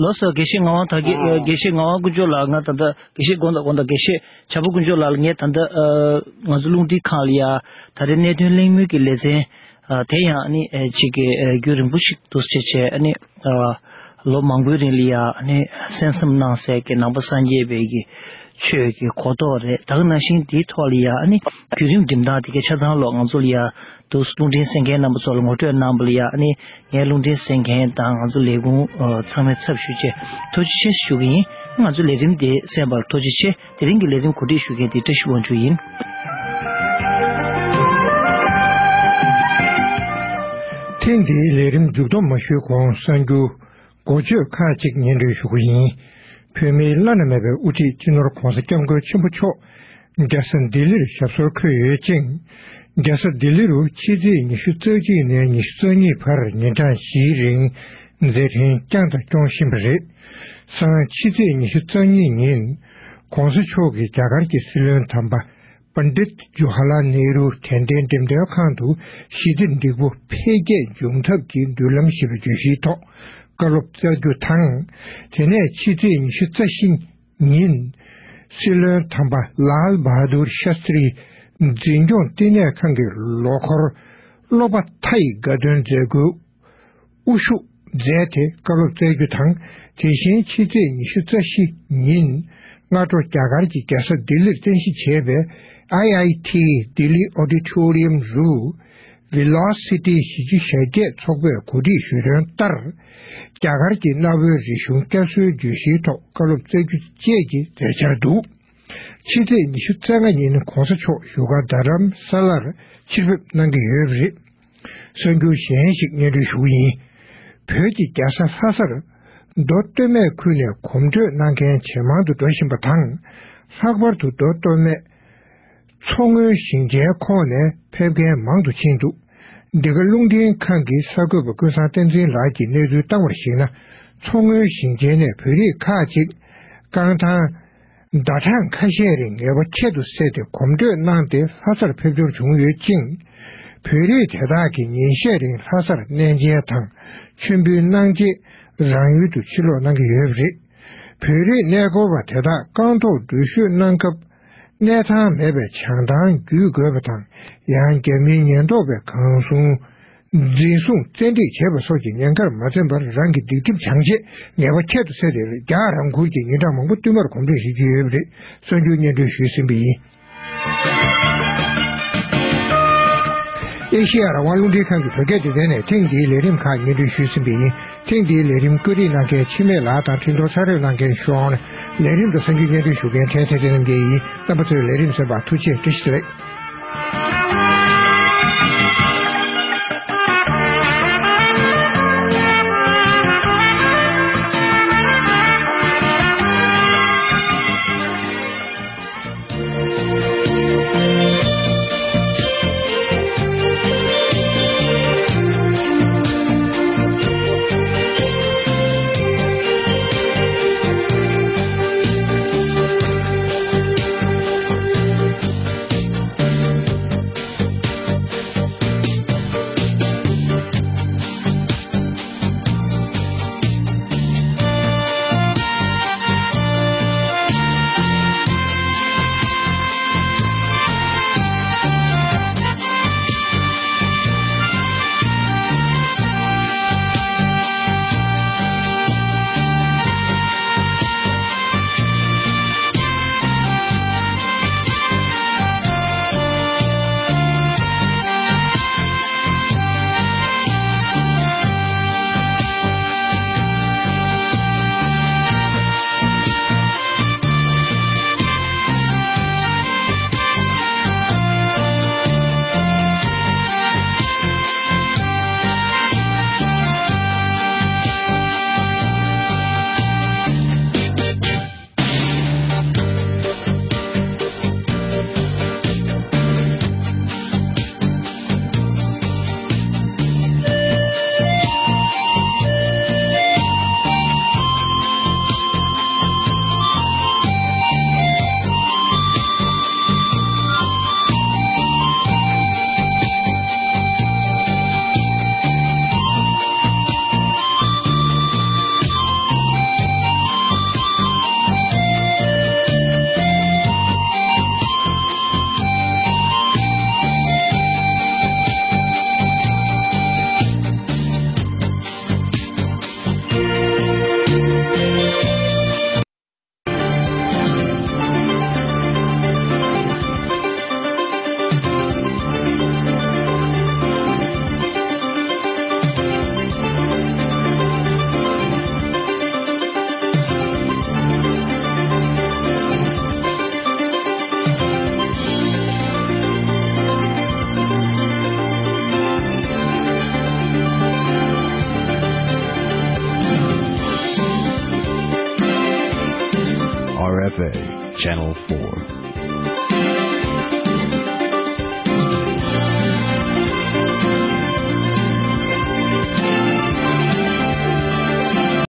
ལགས་སོ། དགེ་བཤེས་ངག་དབང་དར་རྒྱས། ཨ་དགེ་བཤེས་ངག་དབང་དཀོན་མཆོག་ལགས། ང་ད་ལྟ་དགེ་བཤེས་དགོངས་དག་དགོངས་དག་དགེ་བཤེས་བྱ་ཕོ་དཀོན་མཆོག་ལགས་ལ་ངས་ད་ལྟ་ཨ་ང་ཚོ་རླུང་འཕྲིན་ཁང་ལ་ཡ་ད་རེས་གནད་དོན་གླེང་མོལ་གྱི་ལེ་ཚན་ཨ་དེ་ཡང་ཨ་ནི་ཨ་ཅིག་གི་ཨ་རྒྱུན་རིང་པོ་ཞིག་འདུག་སེ་བྱས་ཨ་ནི་ཨ་ལོ་མང་པོའི་རིང་ལ་ཡ་ཨ་ནི་གསན་བསམ་གནང་སའི་གི་ནང་པ་སངས་རྒྱས་པའི་གི་ཆོས་ཀྱི་གོ་རྟོགས་རེད། ད་ག་ནང་བཞིན་དེའི་ཐོག་ལ་ཡ་ཨ་ནི་བརྒྱུད་རིམ་འགྲིམ་སྟངས་དེ་གའི་ཆ་ཚང་ལོག་ང་ཚོ་ལ་ཡ་འདུག་རླུང་འཕྲིན་གསན་མཁན་རྣམ་པ་ཚོ་ལ་ངོ་སྤྲོད་གནང་བ་ལ་ཡ་ཨ་ནི་ངའི་རླུང་འཕྲིན་གསན་མཁན་དང་ང་ཚོ་ལས་ཁུངས་ཨ་ཚང་མའི་ཚབ་ཞུས་བྱས་ཐུགས་རྗེ་ཆེ་ཞུ་གི་ཡིན། ང་ཚོ་ལས་རིམ་དེ་གསན་པར་ཐུགས་རྗེ་ཆེ། དེ་རིང་གི་ལས་རིམ་གོ་སྒྲིག་ཞུ་མཁན་དེ་བཀྲ་ཤིས་དབང་ཕྱུག་ཡིན། ཐེངས་འདིའི་ལས་རིམ་མཇུག་བསྡོམས་མ་ཞུས་གོང་གསར་འགྱུར་འགོ་བརྗོད་ཁག་ཅིག་སྙན་སྒྲོན་ཞུ་གི་ཡིན། བོད་མིའི་བླ་ན་མེད་པའི་དབུ་ཁྲིད་སྤྱི་ནོར་༧གོང་ས་༧སྐྱབས་མགོན་ཆེན་པོ་མཆོག་ རྒྱལ་ས་ལྡི་ལིར་ཞབས་སོར་འཁོད་ཡོད་ཅིང་། རྒྱལ་ས་ལྡི་ལི་རུ་ཕྱི་ཚེས་ཉི་ཤུ་རྩ་གཅིག་ནས་ཉི་ཤུ་རྩ་གཉིས་བར་ཉིན་གྲངས་བཞིའི་རིང་མཛད་འཕྲིན་བསྐྱངས་དང་སྐྱོང་བཞིན་པ་རེད། སང་ཕྱི་ཚེས་ཉི་ཤུ་རྩ་གཉིས་ཉིན་༸གོང་ས་མཆོག་གིས་རྒྱ་གར་གྱི་སྲིད་བློན་དམ་པ་པཎྜི་ཏ་ཇོ་ཧ་ལ་ནེ་རུ་དྲན་རྟེན་འགྲེམས་སྟོན་ཁང་དུ་ཞི་བདེ་འགྲིག་པོ་འཕེལ་རྒྱས་འབྱུང་ཐབས་ཀྱི་མདུན་ལམ་ཞེས་པའི་བརྗོད་གཞིའི་ཐོག་བཀའ་སློབ་སྩལ་རྒྱུ་དང་། དེ་ནས་ཕྱི་ཚེས་ཉི་ཤུ་རྩ་བཞི་ཉིན། སྲིད་བློན་དམ་པ་ལཱལ་བྷ་དུར་ཤཱསྟྲིའི་འཛིན་སྐྱོང་བསྟི་གནས་ཁང་གི་ལོ་འཁོར་སློབ་པ་མཐའ་ཡི་དགའ་སྟོན་མཛད་སྒོའི་དབུ་བཞུགས་མཛད་དེ་བཀའ་སློབ་སྩལ་རྒྱུ་དང་། དེ་བཞིན་ཕྱི་ཚེས་ཉི་ཤུ་རྩ་བཞི་ཉིན་སྔ་དྲོ་རྒྱ་གར་གྱི་རྒྱལ་ས་ལྡི་ལིར་རྟེན་གཞི་བྱས་པའི་ཨའི་ཨའི་ཊི་ལྡི་ལི་ཨོ་ཌི་ཊོ་རི་ཡམ་རུ། Velocity གཞིས་བྱེས་ཞི་བདེའི་ཚོགས་པས་གོ་སྒྲིག་ཞུས་དོན་ལྟར། རྒྱ་གར་གྱི་གནའ་བོའི་རིག་གཞུང་བསྐྱར་གསོའི་བརྗོད་གཞིའི་ཐོག་བཀའ་སློབ་སྩལ་རྒྱུ་བཅས་ཀྱི་མཛད་འཆར་འདུག་ཕྱི་ཚེས་ཉི་ཤུ་རྩ་ལྔ་ཉིན་༸གོང་ས་མཆོག་བཞུགས་སྒར་རྡ་རམ་ས་ལར་ཕྱིར་ཕེབས་གནང་གི་ཡོད་པ་རེད། གསར་འགྱུར་གཞན་ཞིག་སྙན་སྒྲོན་ཞུ་གི་ཡིན། བོད་ཀྱི་རྒྱལ་ས་ལྷ་སར་མདོ་སྟོད་སྨད་ཁུལ་ནས་གོམ་བགྲོད་གནང་མཁན་ཇེ་མང་དུ་འགྲོ་བཞིན་པ་དང་། ལྷག་པར་དུ་མདོ་སྟོད་སྨད། མཚོ་སྔོན་ཞིང་ཆེན་ཁོངས་ནས་ཕེབས་མཁན་མང་དུ་ཕྱིན་འདུག་འདི་ག་རླུང་འཕྲིན་ཁང་གི་གསར་འགོད་པ་ཀུན་བཟང་བསྟན་འཛིན་ལགས་ཀྱིས་གནས་ཚུལ་བཏང་བར་གཞིགས་ན། མཚོ་སྔོན་ཞིང་ཆེན་ནས་བོད་རིགས་ཁག་ཅིག་རྐང་ཐང་ཟླ་གྲངས་ཁ་ཤས་རིང་ངེས་པ་ཁྱད་དུ་བསད་དེ་གོམ་བགྲོད་གནང་སྟེ་ལྷ་སར་ཕེབས་འབྱོར་བྱུང་ཡོད་ཅིང་། བོད་རིགས་དེ་དག་གིས་ཉིན་ཤས་རིང་ལྷ་སར་གནས་མཇལ་དང་མཆོད་འབུལ་གནང་རྗེས་རང་ཡུལ་དུ་ཕྱིར་ལོག་གནང་གི་ཡོད་པ་རེད། བོད་རིགས་གནས་སྐོར་བ་དེ་དག་རྐང་ཐོག་འགྲུལ་བཞུད་གནང་སྐབས། གནས་ཐང་མེད་པའི་བྱང་ཐང་བརྒྱུད་དགོས་པ་དང་། ཡང་རྒྱ་མིའི་ཉེན་རྟོག་པས་གང་བྱུང་འཛིན་བཟུང་བཙན་ཁྲིད་བྱས་པ་སོགས་ཀྱི་ཉེན་ཁར་མ་འཛེམས་པར་རང་གི་སྡིག་སྒྲིབ་སྦྱང་ཆེད་ངེས་པ་ཁྱད་དུ་བསད་དེ་རྒྱག་རང་ཁུར་གྱིས་ཉིན་གྲངས་མང་པོ་བསྟུད་མར་གོམ་བགྲོད་བྱེད་ཀྱི་ཡོད་པ་རེད། གསར་འགྱུར་སྙན་སྒྲོན་ཞུས་ཟིན་པ་ཡིན། ཨེ་ཤེ་ཡ་རང་དབང་རླུང་འཕྲིན་ཁང་གི་བོད་སྐད་སྡེ་ཚན་ནས་ཐེངས་འདིའི་ལས་རིམ་ཁག་སྙན་སྒྲོན་ཞུས་ཟིན་པ་ཡིན། ཐེངས་འདིའི་ལས་རིམ་བཀོད་སྒྲིག་གནང་མཁན་འཆི་མེད་ལགས་དང་འཕྲིན་གཏོང་ཕྱག་ལས་གནང་མཁན་ཤོང་། ལས་རིམ་དུ་གསར་འགྱུར་སྙན་སྒྲོན་ཞུ་མཁན་ཕྲན་ཚེ་བརྟན་རྣམ་རྒྱལ་ཡིན། རྣམ་པ་ཚོས་ལས་རིམ་གསན་པར་ཐུགས་རྗེ་བཀྲ་ཤིས་བདེ་ལེགས། R F A, Channel four.